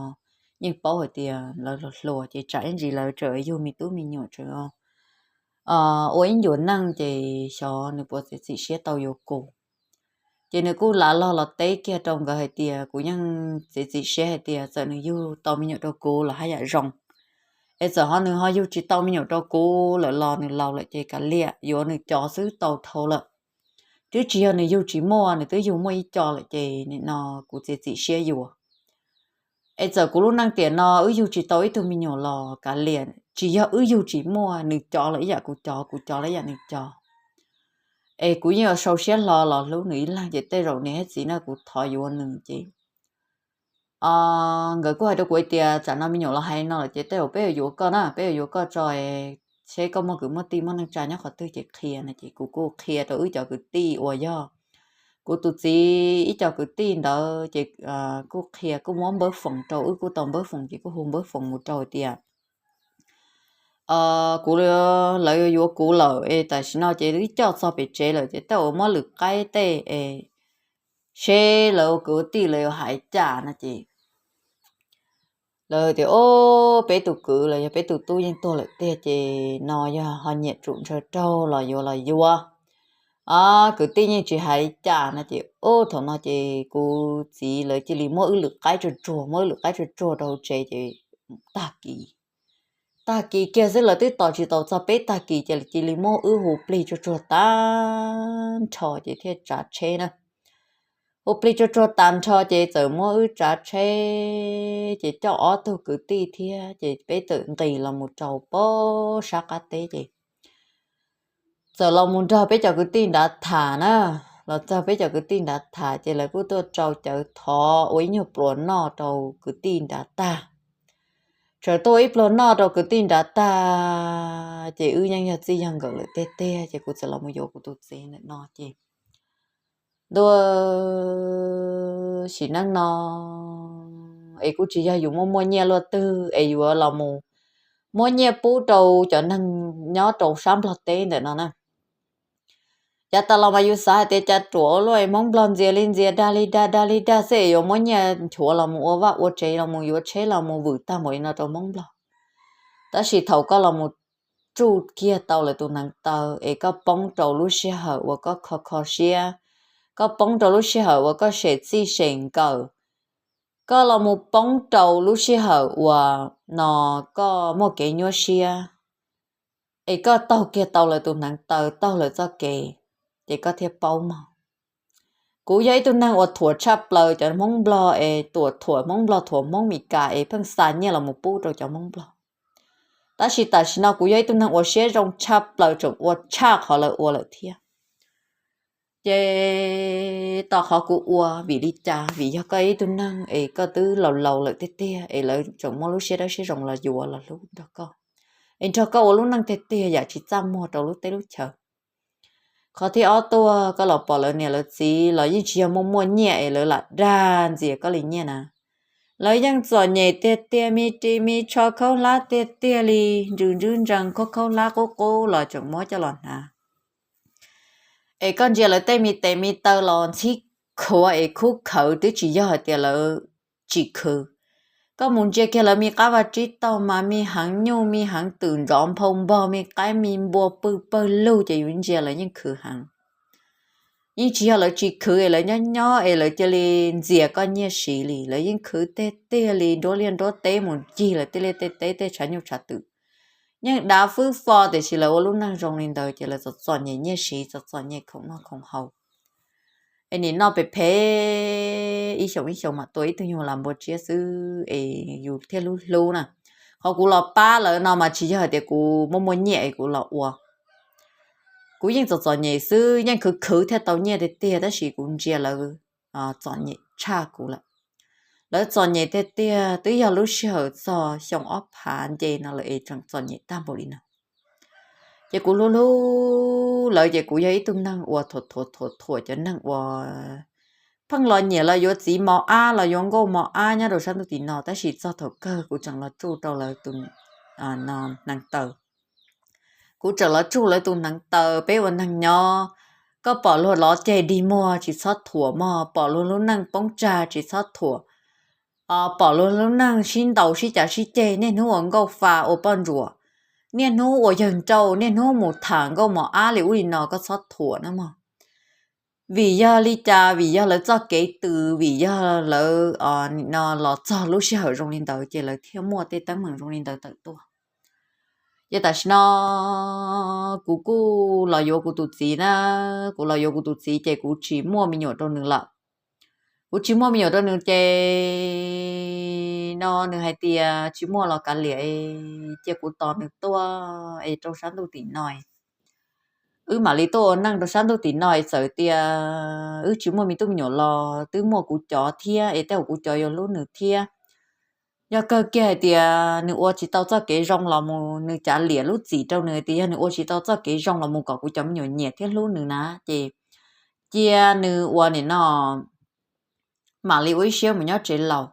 yeej paub hais tias lawv los hluas ces tsam ib ntsis lawv tseem yug me tub me nyuam tseem ua ib ncuas neej ces xyov nws puas txiav txim siab tau yuav kuv. Ces nws kuj lav log los teb kiag rau nkawd hais tias kuv yeej txiav txim siab hais tias txawm nws yug tau me nyuam rau kuv los haj yam zoo, es txawm ho nws ho yug tsis tau me nyuam rau kuv lawm los nws laus lawm ces kav liam, yuav nws cov xwb tau dhau lawm. Twb tsis yog nws yug tsis muaj, nws twb yug muaj ib co lawm ces nim no kuv txiav txim siab yuav. Es txawm kuv lub neej tiam no wb yug tsis tau ib tug me nyuam los kav liam, tsis yog wb yug tsis muaj, nws cov los ib yam kuv cov, kuv cov los ib yam nws cov. Es kuv yeej yuav sau siab hlo los hlub nws ib leeg ces tej zaum niam thiab txiv no kuv thov yuav nws ces nkawd kuj hais rau kuv hais tias tsam no me nyuam los hais no lawm ces tej zaum peb yuav yuav koj na, peb yuav yuav koj tso, seb koj muaj kwv muaj tij muaj neej tsa nyob qhov twg ces qhia no ces kuv kuj qhia rau wb cov kwv tij uas yog kuv tus txiv ib co kwv tij ntawd ces kuj qhia, kuj muab npawb foos rau, wb kuj tau npawb foos ces kuj hu npawb foos mus rau hais tias kuv, lawv yuav yuav kuv lawm es tam sim no ces wb coj txog pem tsev lawm ces tej zaum muab lwm qaib tej es seb lawv ua kwv ua tij lawv yuav hais cas no ces lawv tias, o, peb tus kwv los yog peb tus tub yeej tuag lawm tiag ces no yog ho nyiam tsum ntshaw raug los yuav los yuav, kwv tij yeej tsis hais li cas no ces ub thaum no ces kuv txiv lawv cia li muab wb lwm qaib tsuag tsuag, muab wb lwm qaib tsuag tsuag rau hauv tsev ces tag kis, tag kis kiag xwb, lawv twb tos tsis tau txog peb tag kis ces cia li muab wb hu plig tsuag tsuag tag nrho ces thiaj tsav tsheb na. Hu plig tsuag tsuag tag nrho ces txawm muab wb tsav tsheb ces coj ob tug kwv tij thiab ces peb txawm nqis los mus rau pem sab qab teb ces txawm los mus nrog peb cov kwv tij nrad tham na. los txog peb cov kwv tij nrad tham ces lawv kuj tuaj rau cawv thov ua ib nyuag pluas noj rau kwv tij nrad tag. Txawm tuaj ua ib pluas noj rau kwv tij nrad tag ces wb yeej yog txij yog nkawm lawm tiag tiag ces kuv txawm los mus yuav kuv tus txiv ntawm no ces ntua sim neej no es kuj tsis yog yus muaj muaj nyiaj luaj twg es yuav los mus muab nyiaj pub rau cov neeg nyob rau sab Nplog teb ntawm no na. Yav tas los mas yus xav hais tias cas ruam ua luaj es Hmoob Nplog ntxias li ntxias, dag li dag, dag li dag xwb es yuav muab nyiaj nchuav los mus ua vaj ua tsev, los mus yuav tsheb los mus vwm tag npaum li no rau Hmoob Nplog. Tab sis thaum koj los mus tsuj kiag tau lawv tus hneev taw es koj poob rau lub sij hawm uas koj kho kho siab, koj poob rau lub sij hawm uas koj sem txij sem nkawm, koj los mus poob rau lub sij hawm uas no koj muaj kev nyuaj siab, es koj taug kiag tau lawv tus hneev taw, taug lawv txoj kev, ces koj thiaj paub mog. Kuv yog ib tug neeg uas thuam tshaj plaws cov Hmoob Nplog es tuam thuam Hmoob Nplog, thuam Hmoob Meskas es pheej xa nyiaj los mus pub rau cov Hmoob Nplog. Tab sis tam sim no kuv yog ib tug neeg ua siab zoo tshaj plaws, tseem ua tshaj qhov lawv ua lawm thiab. Ces tom qhov kuv ua vim li cas? Vim yog koj ib tug neeg es koj twb laus laus lawm tiag tiag es lawv tseem muaj lub siab dawb siab zoo los yuav los hlub nrog koj, es nrog koj ua lub neej tiag tiag yam tsis txaj muag rau lub teb lub chaw. Qhov thib ob tuaj, koj los pom lawv niam lawv txiv los yeej tsis yog muaj muaj nyiaj es lawv lam dag ntxias koj li nyiaj na. Lawv yeej txom nyem tiag tiag, me ris me tsho khaub hlab tiag tiag li, ntsws ntswb ntsees khaub khaub hlab qub qub los tseem muab coj los hnav. Es koj ntsia lawv tej me tes me taw los ntxhib khuav es khub khawv, twb tsis yog hais tias lawv tsis khwv. Koj mus ntsia kiag lawv me qab vaj tsib taug mas me heev nyuj me heev twm ntsov nphau npog, me qaib me npua pw pawg lug ces yus ntsia lawv yeej khwv heev. Yeej tsis yog lawv tsis khwv es lawv nyob nyob es lawv cia li ntxias koj nyiaj siv li, lawv yeej khwv tiag tiag li, nruab liaj nruab teb mus ncig lawv tej liaj tej teb tej tshav nyuj tshav twm. Yeej dav fwb fo tiam sis lawv ua lub neej zoo li ntawd ces lawv txom txom nyem nyiaj siv, txom txom nyem khoom noj khoom haus. Es nim no pem phem ib xyoos ib xyoos mam tua ib tug nyuag las npua tsiab xwb es yus thiaj hlub hlub na. Qhov kuv los pab lawv no mas tsis yog hais tias kuv muaj muaj nyiaj es kuv los ua. Kuv yeej txom txom nyem xwb, yeej khwv khwv thiaj tau nyiaj tiag tiag, tab sis kuv ntsia lawv txom nyem tshaj kuv lawm. Lawv txom nyem tiag tiag, twb yog lub sij hawm txog xyoo ob phav nce no lawm es tseem txom nyem tag npaum li no. Ces kuv hlub hlub lawv ces kuv yog ib tug neeg uas thuam thuam thuam thuam cov neeg uas pheej los nyiam los yuav txiv mos ab los yuav nkauj mos ab nyob rau sab ntuj tim no, tab sis txog thaum kawg kuv tseem los tsuj rau lawv tus hneev taw. Kuv tseem los tsuj lawv tus hneev taw, peb ua neeg nyob, koj pom luag lov ceg dig muag tsis txhob thuam mog, pom luag lub neej poob tsag tsis txhob thuam, pom luag lub neej sib ntaus sib cav sib ceg, niaj hnub ua nkauj fa ua poj ntsuam, niaj hnub ua yawg nrauj, niaj hnub mus tham nkauj mos ab li ub li no koj txhob thuam na mog. Vim yog li cas? Vim yog lawv txoj kev tws, vim yog lawv no los txog lub sij hawm zoo li ntawd ces lawv thiaj muaj tej teeb meem zoo li ntawd tawm tuaj. Ces tam sim no kuv kuj los yuav kuv tus txiv na, kuv los yuav kuv tus txiv ces kuv tsis muaj me nyuam rau nws lawm. Kuv tsis muaj me nyuam rau nws ces no nws hais tias tsis muaj los kav liam, cia kuv tos nws tuaj es rau sab ntuj tim no wb mam li tuaj ua neej rau sab ntuj tim no es txawm tias wb tsis muaj me tub me nyuam los twb muaj kuv cov thiab es tej zaum kuv cov yuav hlub nws thiab. Yog kawg kiag hais tias nws ua tsis tau txoj kev zoo los mus, nws cav liam lub txim rau nws tias yog nws ua tsis tau txoj kev zoo los mus kom kuv cov me nyuam nyiam thiab hlub nws na ces cia nws ua nim no mam li ua ib siab mus nyob tsev laus.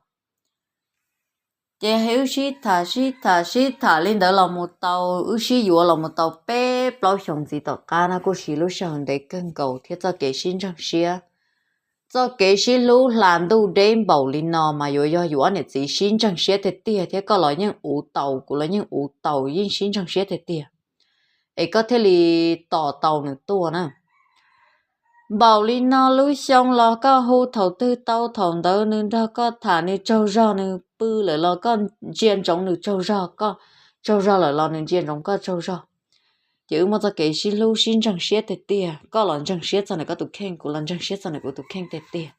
Ces wb sib tham sib tham sib tham li ntawd los mus tau, wb sib yuav los mus tau peb plaub xyoos ntxiv tom qab no kuj siv lub sij hawm ntev kawg nkaus thiab txoj kev sib ntseeg siab, txoj kev sib hlub hla ntuj deb npaum li no mas yuav yog yus ob niam txiv sib ntseeg siab tiag tiag thiab koj los yeej uv tau, kuv los yeej uv tau, yeej sib ntseeg siab tiag tiag es koj thiaj li tos tau nws tuaj na. Npaum li no lub xyoo los koj hu thaum twg tau thaum ntawd, nws nrog koj tham nws tsaug zog, nws pw lawm los koj ntsia ntsoov nws tsaug zog, koj tsaug zog lawm los nws ntsia ntsoov koj tsaug zog. Ces wb muaj txoj kev sib hlub sib ntseeg siab tiag tiag, koj los ntseeg siab txog ntawm koj tus kheej, kuv los ntseeg siab txog ntawm kuv tus kheej tiag tiag.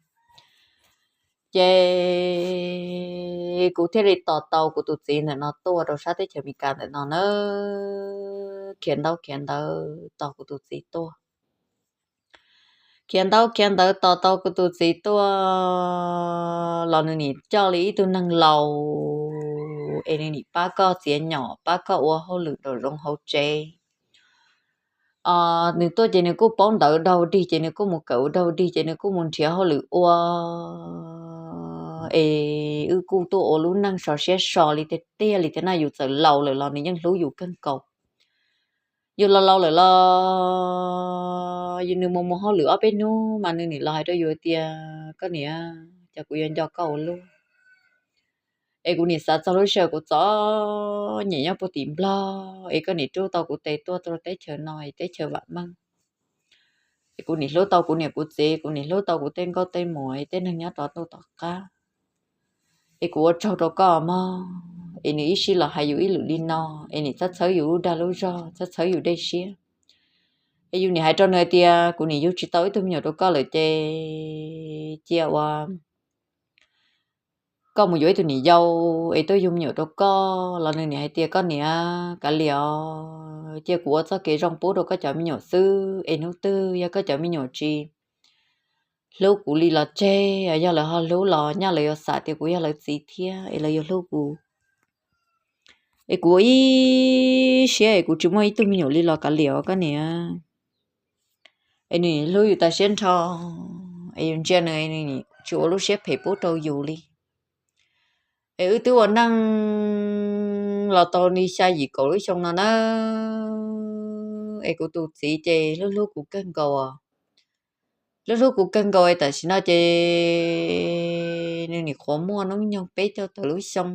Ces kuv thiaj li tos tau kuv tus txiv ntawm no tuaj rau sab teb chaws Amelikas ntawm no na, khiav ntaub khiav ntawv tos kuv tus txiv tuaj. khiav ntaub khiav ntawv tos tau kuv tus txiv tuaj los nws nim coj li ib tug neeg laus es nws nim pab koj txiav nyom, pab koj ua hauj lwm nraum zoov hauv tsev. Nws tuaj ces nws kuj paub ntawv daug dig ces nws kuj mus kawm ua daug dig ces nws kuj mus nrhiav hauj lwm ua es wb kuj tuaj ua lub neej sov siab so li tiag tiag li thiab na. Yus txawm laus lawm los nws yeej hlub yus kawg nkaus. Yus laus laus lawm los nws mus mus hauj lwm ob peb hnub mas nws nim los hais rau yus tias, koj niam, cas kuv yuav nco koj ua luaj. Es kuv nim xav txog lub sij hawm kuv txom nyem nyob puag tim Nplog es koj nim rub tau kuv tes tuaj rau teb chaws no es teb chaws vam meej. Es kuv nim hlub tau kuv niam kuv txiv, kuv nim hlub tau kuv tej nkauj tej muam es tej neeg nyob rov tuaj tom qab. Es kuv ua tsaug rau koj mog. Es nws ib sij los hais yus ib lwm li no, es nim txhawb txhawb yus lub dag lub zog, txhawb txhawb yus dej siab. Es yus nim hais rau nws hais tias kuv nim yug tsis tau ib tug me nyuam rau koj lawm ces cia ua koj mus yuav ib tug niam yau es tuaj yug me nyuam rau koj los nws nim hais tias, koj niam, kav liam os, cia kuv ua txoj kev zoo pub rau koj cov me nyuam xwb es hnub twg yog koj cov me nyuam tsis hlub kuv li los tseg, yog lawv ho hlub los nyaj lawv yuav xav tias kuv yog lawv txiv thiab es lawv yuav hlub kuv. Es kuv ua ib siab es kuv tsis muaj ib tug me nyuam li los kav liam os koj niam. Es nws hlub yus tas siab nrho, es yus ntsia nws tsis ua lub siab phem pub rau yus li. Es wb twb ua neej los tau li xya yim kaum lub xyoo no na, es kuv tus txiv ces hlub hlub kuv kawg nkaus. Hlub hlub kuv kawg nkaus es tam sim no ces nws nim qhuav muaj hnub nyoog peb caug tawm lub xyoo,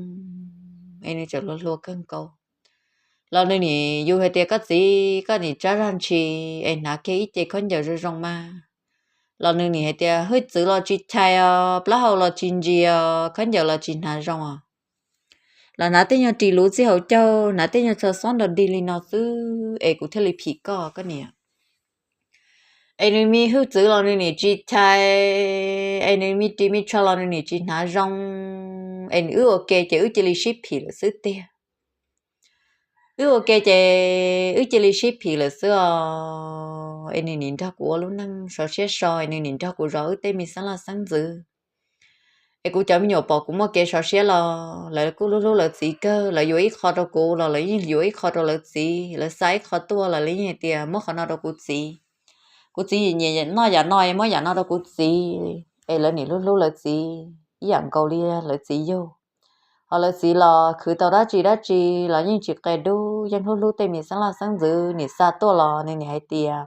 es nws tseem hluas hluas kawg nkaus. Los nws nim yus hais tias, koj txiv, koj nim tsab zaj ntshis es hnav kiag ib ce khaub ncaws zoo zoo mas. Los nws nim hais tias, hwj txwv los tsis chais os, plaub hau los tsis ntsis os, khaub ncaws los tsis hnav zoo os. Los hnav tej nyuag ris luv txij hauv caug, hnav tej nyuag txhua xob nrog dig li no xwb es kuv thiaj li phim koj koj niam. Es nws me hwj txwv los nws nim tsis chais, es nws me ris me tsho los nws nim tsis hnav zoo, es nws wb ua ke ces wb cia li sib phim lawm xwb tiag. Wb ua ke ces wb cia li sib phim lawm xwb os. Es nws nim nrog kuv ua lub neej sov siab so, es nws nim nrog kuv zov wb tej me xeeb laj xeeb ntxwv. Es kuv cov me nyuam pom kuv muaj kev sov siab los lawv kuj hlub hlub lawv txiv kawg, lawv yuav ib qho rau kuv los lawv yeej yuav ib qho rau lawv txiv, lawv xa ib qho tuaj los lawv yeej hais tias muab qhov no rau kuv txiv. Kuv txiv nyiam noj yam no es muab yam no rau kuv txiv. Es lawv nim hlub hlub lawv txiv ib yam nkaus li lawv txiv yug. Ho lawv txiv los khwv tau dab tsi dab tsi los yeej tsis qia dub, yeej hlub hlub tej me xeeb laj xeeb ntxwv, nim xa tuaj los nws nim hais tias,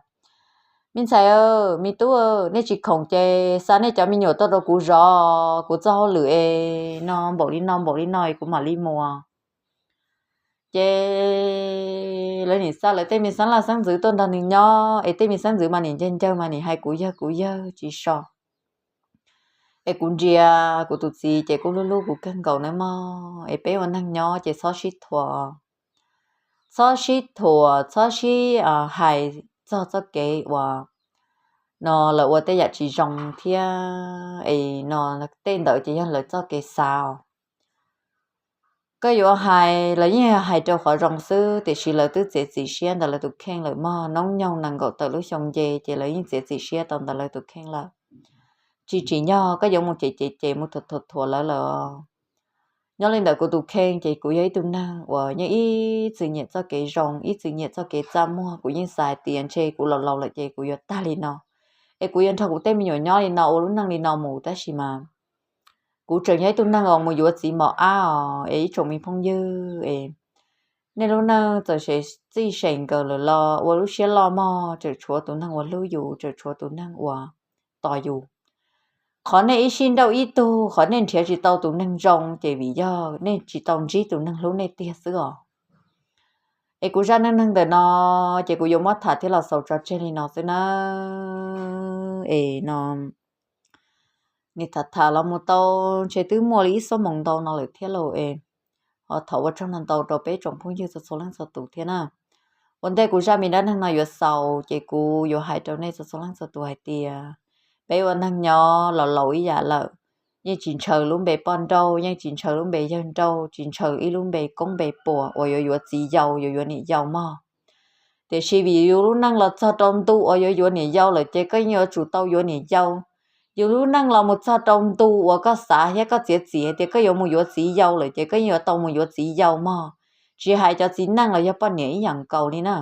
me ntxhais, me tub, nej tsis khoom ces xa nej cov me nyuam tuaj rau kuv zov, kuv txoj hauj lwm es no npaum li no npaum li no es kuv mam li mus. Ces lawv nim xa lawv tej me xeeb laj xeeb ntxwv tuaj nrog nws nyob, es tej me xeeb ntxwv mas nim ncawg ncawg mas nim hais kuv yawg kuv yawg tsis so. Es kuv ntsia kuv tus txiv ces kuj hlub hlub kuv kawg nkaus nawb mog. Es peb ua neeg nyob ces txhob sib thuam, txhob sib thuam, txhob sib hais txog txoj kev uas no lawv ua tej yam tsis zoo thiab es no tej ntawd ces yog lawv txoj kev xav. Koj yuav hais los yeej yog hais rau qhov zoo xwb, tiam sis lawv twb txiav txim siab ntawm lawv tus kheej lawm mog. Noob nyoog nees nkaum tawm lub xyoo nce ces lawv yeej txiav txim siab tau ntawm lawv tus kheej lawm. Tsis tsim nyog koj yuav mus cem cem cem mus thuam thuam lawv lawm. Nyob li ntawm kuv tus kheej ces kuv yog ib tug neeg uas yeej ib txwm nyiam txoj kev zoo, ib txwm nyiam txoj kev txaj muag. Kuv yeej xav hais tias ntshe kuv laus laus lawm ces kuv yuav tag li no, es kuv yuav nrog kuv tej me nyuam nyob li no ua lub neej li no mus. Tab sis mas kuv tseem yog ib tug neeg uas mus yuav txiv mos ab os. Es ib tsoom me phooj ywg, es nej lub neej txawm txij seem nkawm lawm los ua lub siab loj mog, tseem tshuav tus neeg uas hlub yus, tseem tshuav tus neeg uas tos yus. Qhov nej ib sij nrauj ib tug, qhov nej nrhiav tsis tau tus neeg zoo ces vim yog nej tsis tau ntsib tus neeg hlub nej tiag xwb os. Es kuv zaj neej neeg ntawm no ces kuv yuav muab tham thiab los xaus tso tseg li no xwb nawb. Es no nim tham tham los mus tau ntshe twb muaj li ib xuab moos ntau no lawm thiab lauj. Es ho thov ua tsaug ntau ntau rau peb tsoom phooj ywg txhua txhua leej txhua tus thiab na. Ua ntej kuv zaj me dab neeg no yuav xaus ces kuv yuav hais rau nej txhua txhua leej txhua tus hais tias peb ua neeg nyob los laus ib yam lawm, yeej tsis ntshaw lub npe poj nrauj, yeej tsis ntshaw lub npe yawg nrauj, tsis ntshaw ib lub npe koob npe puas uas yuav yuav txiv yau yuav yuav niam yau mog. Tiam sis vim yus lub neej los txog rau ntu uas yuav yuav niam yau lawm ces koj yeej yuav tsum tau yuav niam yau. Yus lub neej los mus txog rau ntu uas koj xav thiab koj txiav txim hais tias koj yuav mus yuav txiv yau lawm ces koj yeej yuav tau mus yuav txiv yau mog. Tsis hais cov txiv neej los yog poj niam ib yam nkaus li na.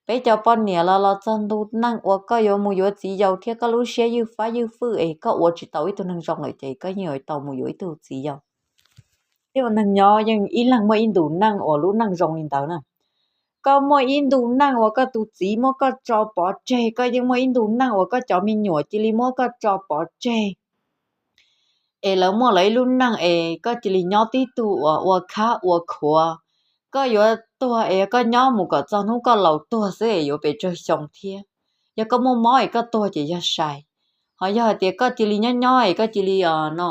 Peb cov poj niam los los txog ntu neej uas koj yuav mus yuav txiv yau thiab koj lub siab ywj fab ywj fwj es koj ua tsis tau ib tug neeg zoo lawm ces koj yeej yuav tau mus yuav ib tug txiv yau. Thiab ua neeg nyob yeej ib leeg muaj ib ntu neej uas lub neej zoo li ntawd na. Koj muaj ib ntu neej uas koj tus txiv muab koj tso pov tseg, koj yeej muaj ib ntu neej uas koj cov me nyuam cia li muab koj tso pov tseg, es lawv muaj lawv ib lub neej es koj cia li nyob tib tug uas ua khab ua khuav. Koj yuav tuag es koj nyob mus kom txog hnub koj laus tuag xwb es yuav pes tsawg xyoo thiab. Yog koj muaj mob es koj tuag ces yog sai. Ho yog hais tias koj cia li nyob nyob es koj cia li no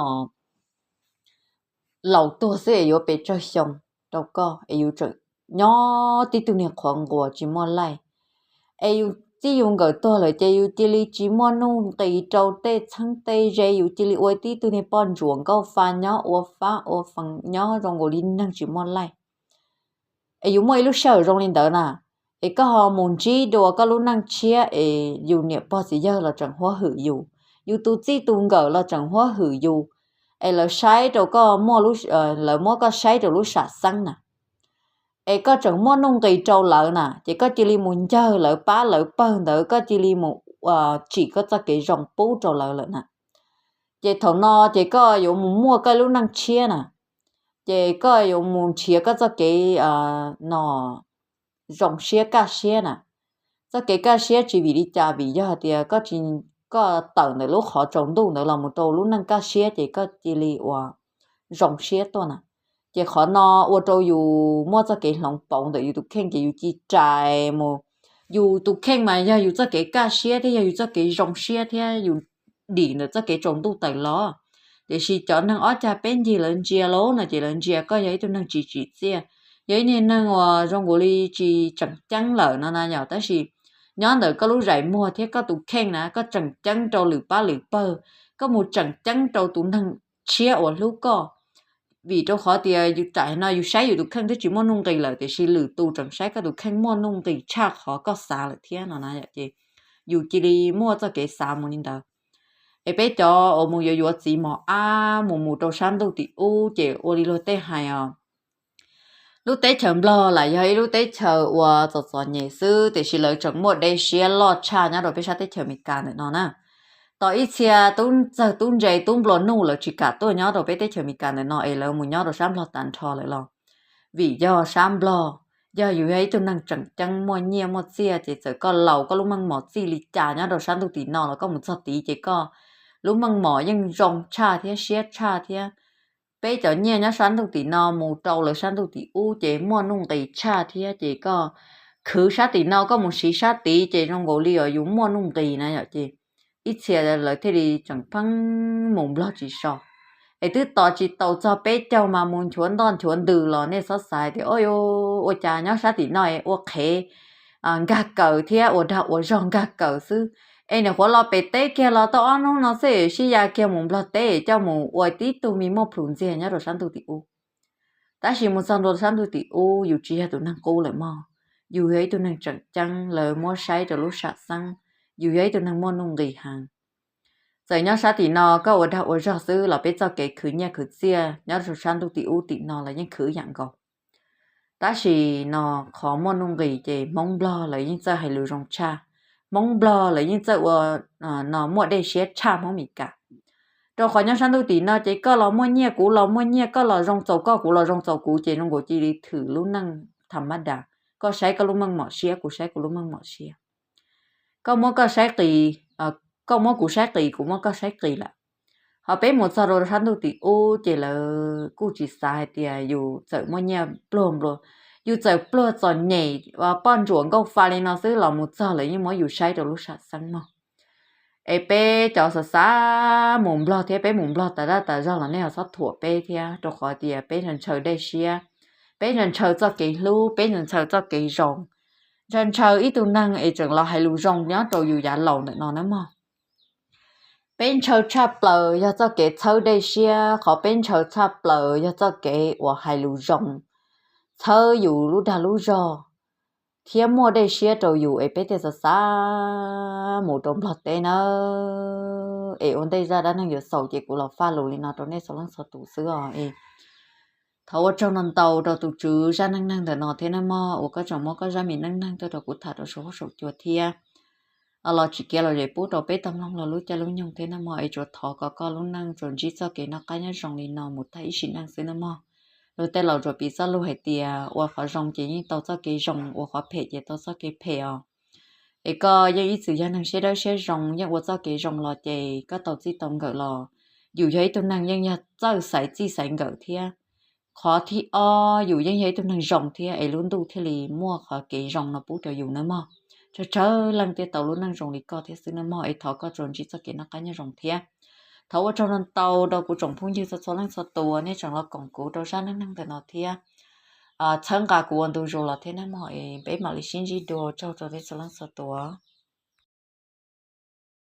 laus tuag xwb es yuav pes tsawg xyoo rau koj es yus tseem nyob tib tug niag qhuav nquas tsis muaj laij. Es yus txij yus nkawm tuag lawm ces yus cia li tsis muaj nuj nqis rau tej txheeb tej ze, yus cia li ua tib tug niag poj ntsuam nkauj fa nyob ua fab ua fees nyob zoo nkaus li neeg tsis muaj laij. Es yus muaj ib lub sij hawm zoo li ntawd na, es koj ho mus ntsib dua koj lub neej tshiab es yus niam pog txiv yawg los tseem huab hwm yus, yus tus txij tus nkawm los tseem huab hwm yus, es lawv saib rau koj muaj, lawv muab koj saib rau lub sam xeeb na, es koj tseem muaj nuj nqis rau lawv na, ces koj cia li mus ncawg lawv pab lawv pawg ntawd, koj cia li mus tsim koj txoj kev zoo pub rau lawv lawm na. Ces thaum no ces koj yuav mus muaj koj lub neej tshiab na, ces koj yuav mus nrhiav koj txoj kev no zoo siab kaj siab na. Txoj kev kaj siab tsis vim li cas, vim yog hais tias koj tsis, koj tawm ntawm lub qhov tsaus ntuj ntawd los mus rau lub neej kaj siab ces koj cia li uas zoo siab tuaj na. Ces qhov no ua rau yus muaj txoj kev hloov pauv ntawm yus tus kheej ces yus ci rais mus. Yus tus kheej mas yog yus txoj kev kaj siab thiab yog yus txoj kev zoo siab thiab yus dim ntawm txoj kev tsaus ntuj tawm los. Tiam sis cov neeg ob cag peb ncig lawv ntsia lauj no ces lawv ntsia koj yog ib tug neeg tsis tsim txiaj, yog ib tug neeg uas zoo nkaus li tsis tseem ceeb lawm no na yom. Tab sis nyob ntawm koj lub zais muag thiab koj tus kheej na, koj tseem ceeb rau lwm pab lwm pawg, koj mus tseem ceeb rau tus neeg tshiab uas hlub koj. Vim rau qhov tias yus tam no yus saib yus tus kheej twb tsis muaj nuj nqis lawm, tiam sis lwm tus tseem saib koj tus kheej muaj nuj nqis tshaj qhov koj xav lawm thiab no na yom. Ces yus cia li muaj txoj kev xav mus li ntawd. Es peb cov uas mus yuav yuav txiv mos ab mus mus rau sab ntuj tim ub ces ua li luag tej hais os, lub teb chaws Nplog lam yog ib lub teb chaws uas txom txom nyem xwb, tiam sis lawv tseem muaj dej siab loj tshaj nyob rau peb sab teb chaws Amelikas ntawm no na. Tos ib txhia tub txawg tub ntse tub nplua nuj lawv tsis kam tuaj nyob rau peb teb chaws Amelikas ntawm no es lawv mus nyob rau sab Nplog tag nrho lawm los vim yog sab Nplog, yog yus yog ib tug neeg tseem ceeb muaj nyiaj muaj txiaj ces txawm koj laus koj lub meej mom txij li cas nyob rau sab ntuj tim no los koj mus txog tid ces koj lub meej mom yeej zoo tshaj thiab siab tshaj thiab. Peb cov nyiaj nyob sab ntuj tim no mus rau lawv sab ntuj tim ub ces muaj nuj nqis tshaj thiab ces koj khwv sab tim no koj mus siv sab tid ces zoo nkaus li os yus muaj nuj nqis na yom. Ces ib txhia lawv thiaj li tseem pheej mus Nplog tsis so. Es twb tos tsis tau txog peb caug mas mus nchuav ntoj nchuav ntws los nej txhob xav tias ua cas nyob sab tim no ua qhev nkag kawm thiab ua dag ua zog nkag kawm xwb. Es niam qhuav los pem teb kiag los tau ob hnub no xwb sib ya kiag mus Nplog teb coj mus ua tib tug me muaj plhus ntxiag nyob rau sab ntuj tim ub. Tab sis mus txog ntua sab ntuj tim ub yus tsis yog tus neeg qub lawm mog, yus yog ib tug neeg tseem ceeb lawv muab saib rau lub sam xeeb, yus yog ib tug neeg muaj nuj nqis heev. Txawm nyob sab tim no koj ua dag ua zog xwb los peb txoj kev khwv nyiaj khwv txiaj nyob rau sab ntuj tim ub tim no los yeej khwv yam nkaus. Tab sis no qhov muaj nuj nqis ces Hmoob Nplog lawv yeej txawj hais lus zoo tshaj, Hmoob Nplog lawv yeej txawj ua no muaj dej siab tshaj Hmoob Meskas. Rau qhov nyob sab ntuj tim no ces koj los muaj nyiaj kuv los muaj nyiaj, koj los zoo txaus koj kuv los zoo txaus kuv ces zoo nkaus cia li thwm lub neej tham mab das, koj saib koj lub meej mom siab kuv saib kuv lub meej mom siab. Koj muab koj saib qis, koj muab kuv saib qis kuv muab koj saib qis lawm. Ho peb mus txog rau sab ntuj tim ub ces lawv kuj tsis xav hais tias yus txawm muaj nyiaj pluag nplua, yus txawm pluag txom nyem poj ntsuam nkauj fa li no xwb los mus txog lawv yeej muab yus saib rau lub sam xeeb mog. Es peb cov xav xav mus Nplog thiab peb mus Nplog tas zaj tas zog los nej ho txhob thuam peb thiab, rau qhov tias peb ntshaw ntshaw dej siab, peb ntshaw ntshaw txoj kev hlub, peb ntshaw ntshaw txoj kev zoo, ntshaw ntshaw ib tug neeg es tseem los hais lus zoo nyob rau yus yav laus ntawm no na mog. Peb ntshaw tshaj plaws yog txoj kev txhawb dej siab, qhov peb ntshaw tshaj plaws yog txoj kev uas hais lus zoo, txhawb yus lub dag lub zog, thiab muaj dej siab rau yus es peb thiaj xav xav mus rau Nplog teb nawb. Es ua ntej zaj dab neeg yuav xaus ces kuv los faj lus li no rau nej txhua leej txhua tus xwb os. Es thov ua tsaug ntau ntau rau tus tswv zaj neej neeg ntawm no thiab nawb mog, uas koj tseem muab koj zaj me neej neeg tuaj rau kuv tham rau saum huab saum cua thiab los tsim kev los zem pub rau peb tau mloog los lub caij lub nyoog thiab nawb mog. Es tsuas thov kom koj lub neej tsuas ntsib txoj kev noj qab nyob zoo li no mus tag ib sim neej xwb nawb mog. Luag tej laus tsuas piv txoj lus hais tias ua qhov zoo ces yeej tau txoj kev zoo, ua qhov phem ces tau txoj kev phem os. Es koj yeej ib txwm yog neeg siab dawb siab zoo, yeej ua txoj kev zoo los ces koj tau txij tau nkawm los yus yog ib tug neeg yeej yog txawj xaiv txij xaiv nkawm thiab. Qhov thib ob yus yeej yog ib tug neeg zoo thiab es lub ntuj thiaj li muaj qhov kev zoo no pub rau yus nawb mog. Tsawg tsawg leej thiaj tau lub neej zoo li koj thiab xwb nawb mog, es thov koj tsuas ntsib txoj kev noj qab nyob zoo thiab. Thov ua tsaug ntau ntau rau kuv tsoom phooj ywg txhua txhua leej txhua tus nej tseem los koom kuv rau zaj neej neeg ntawm no thiab txhawb nqa kuv ua ntu zus los thiab nawb mog. Es peb mam li sib ntsib dua, tsaug rau nej txhua leej txhua tus.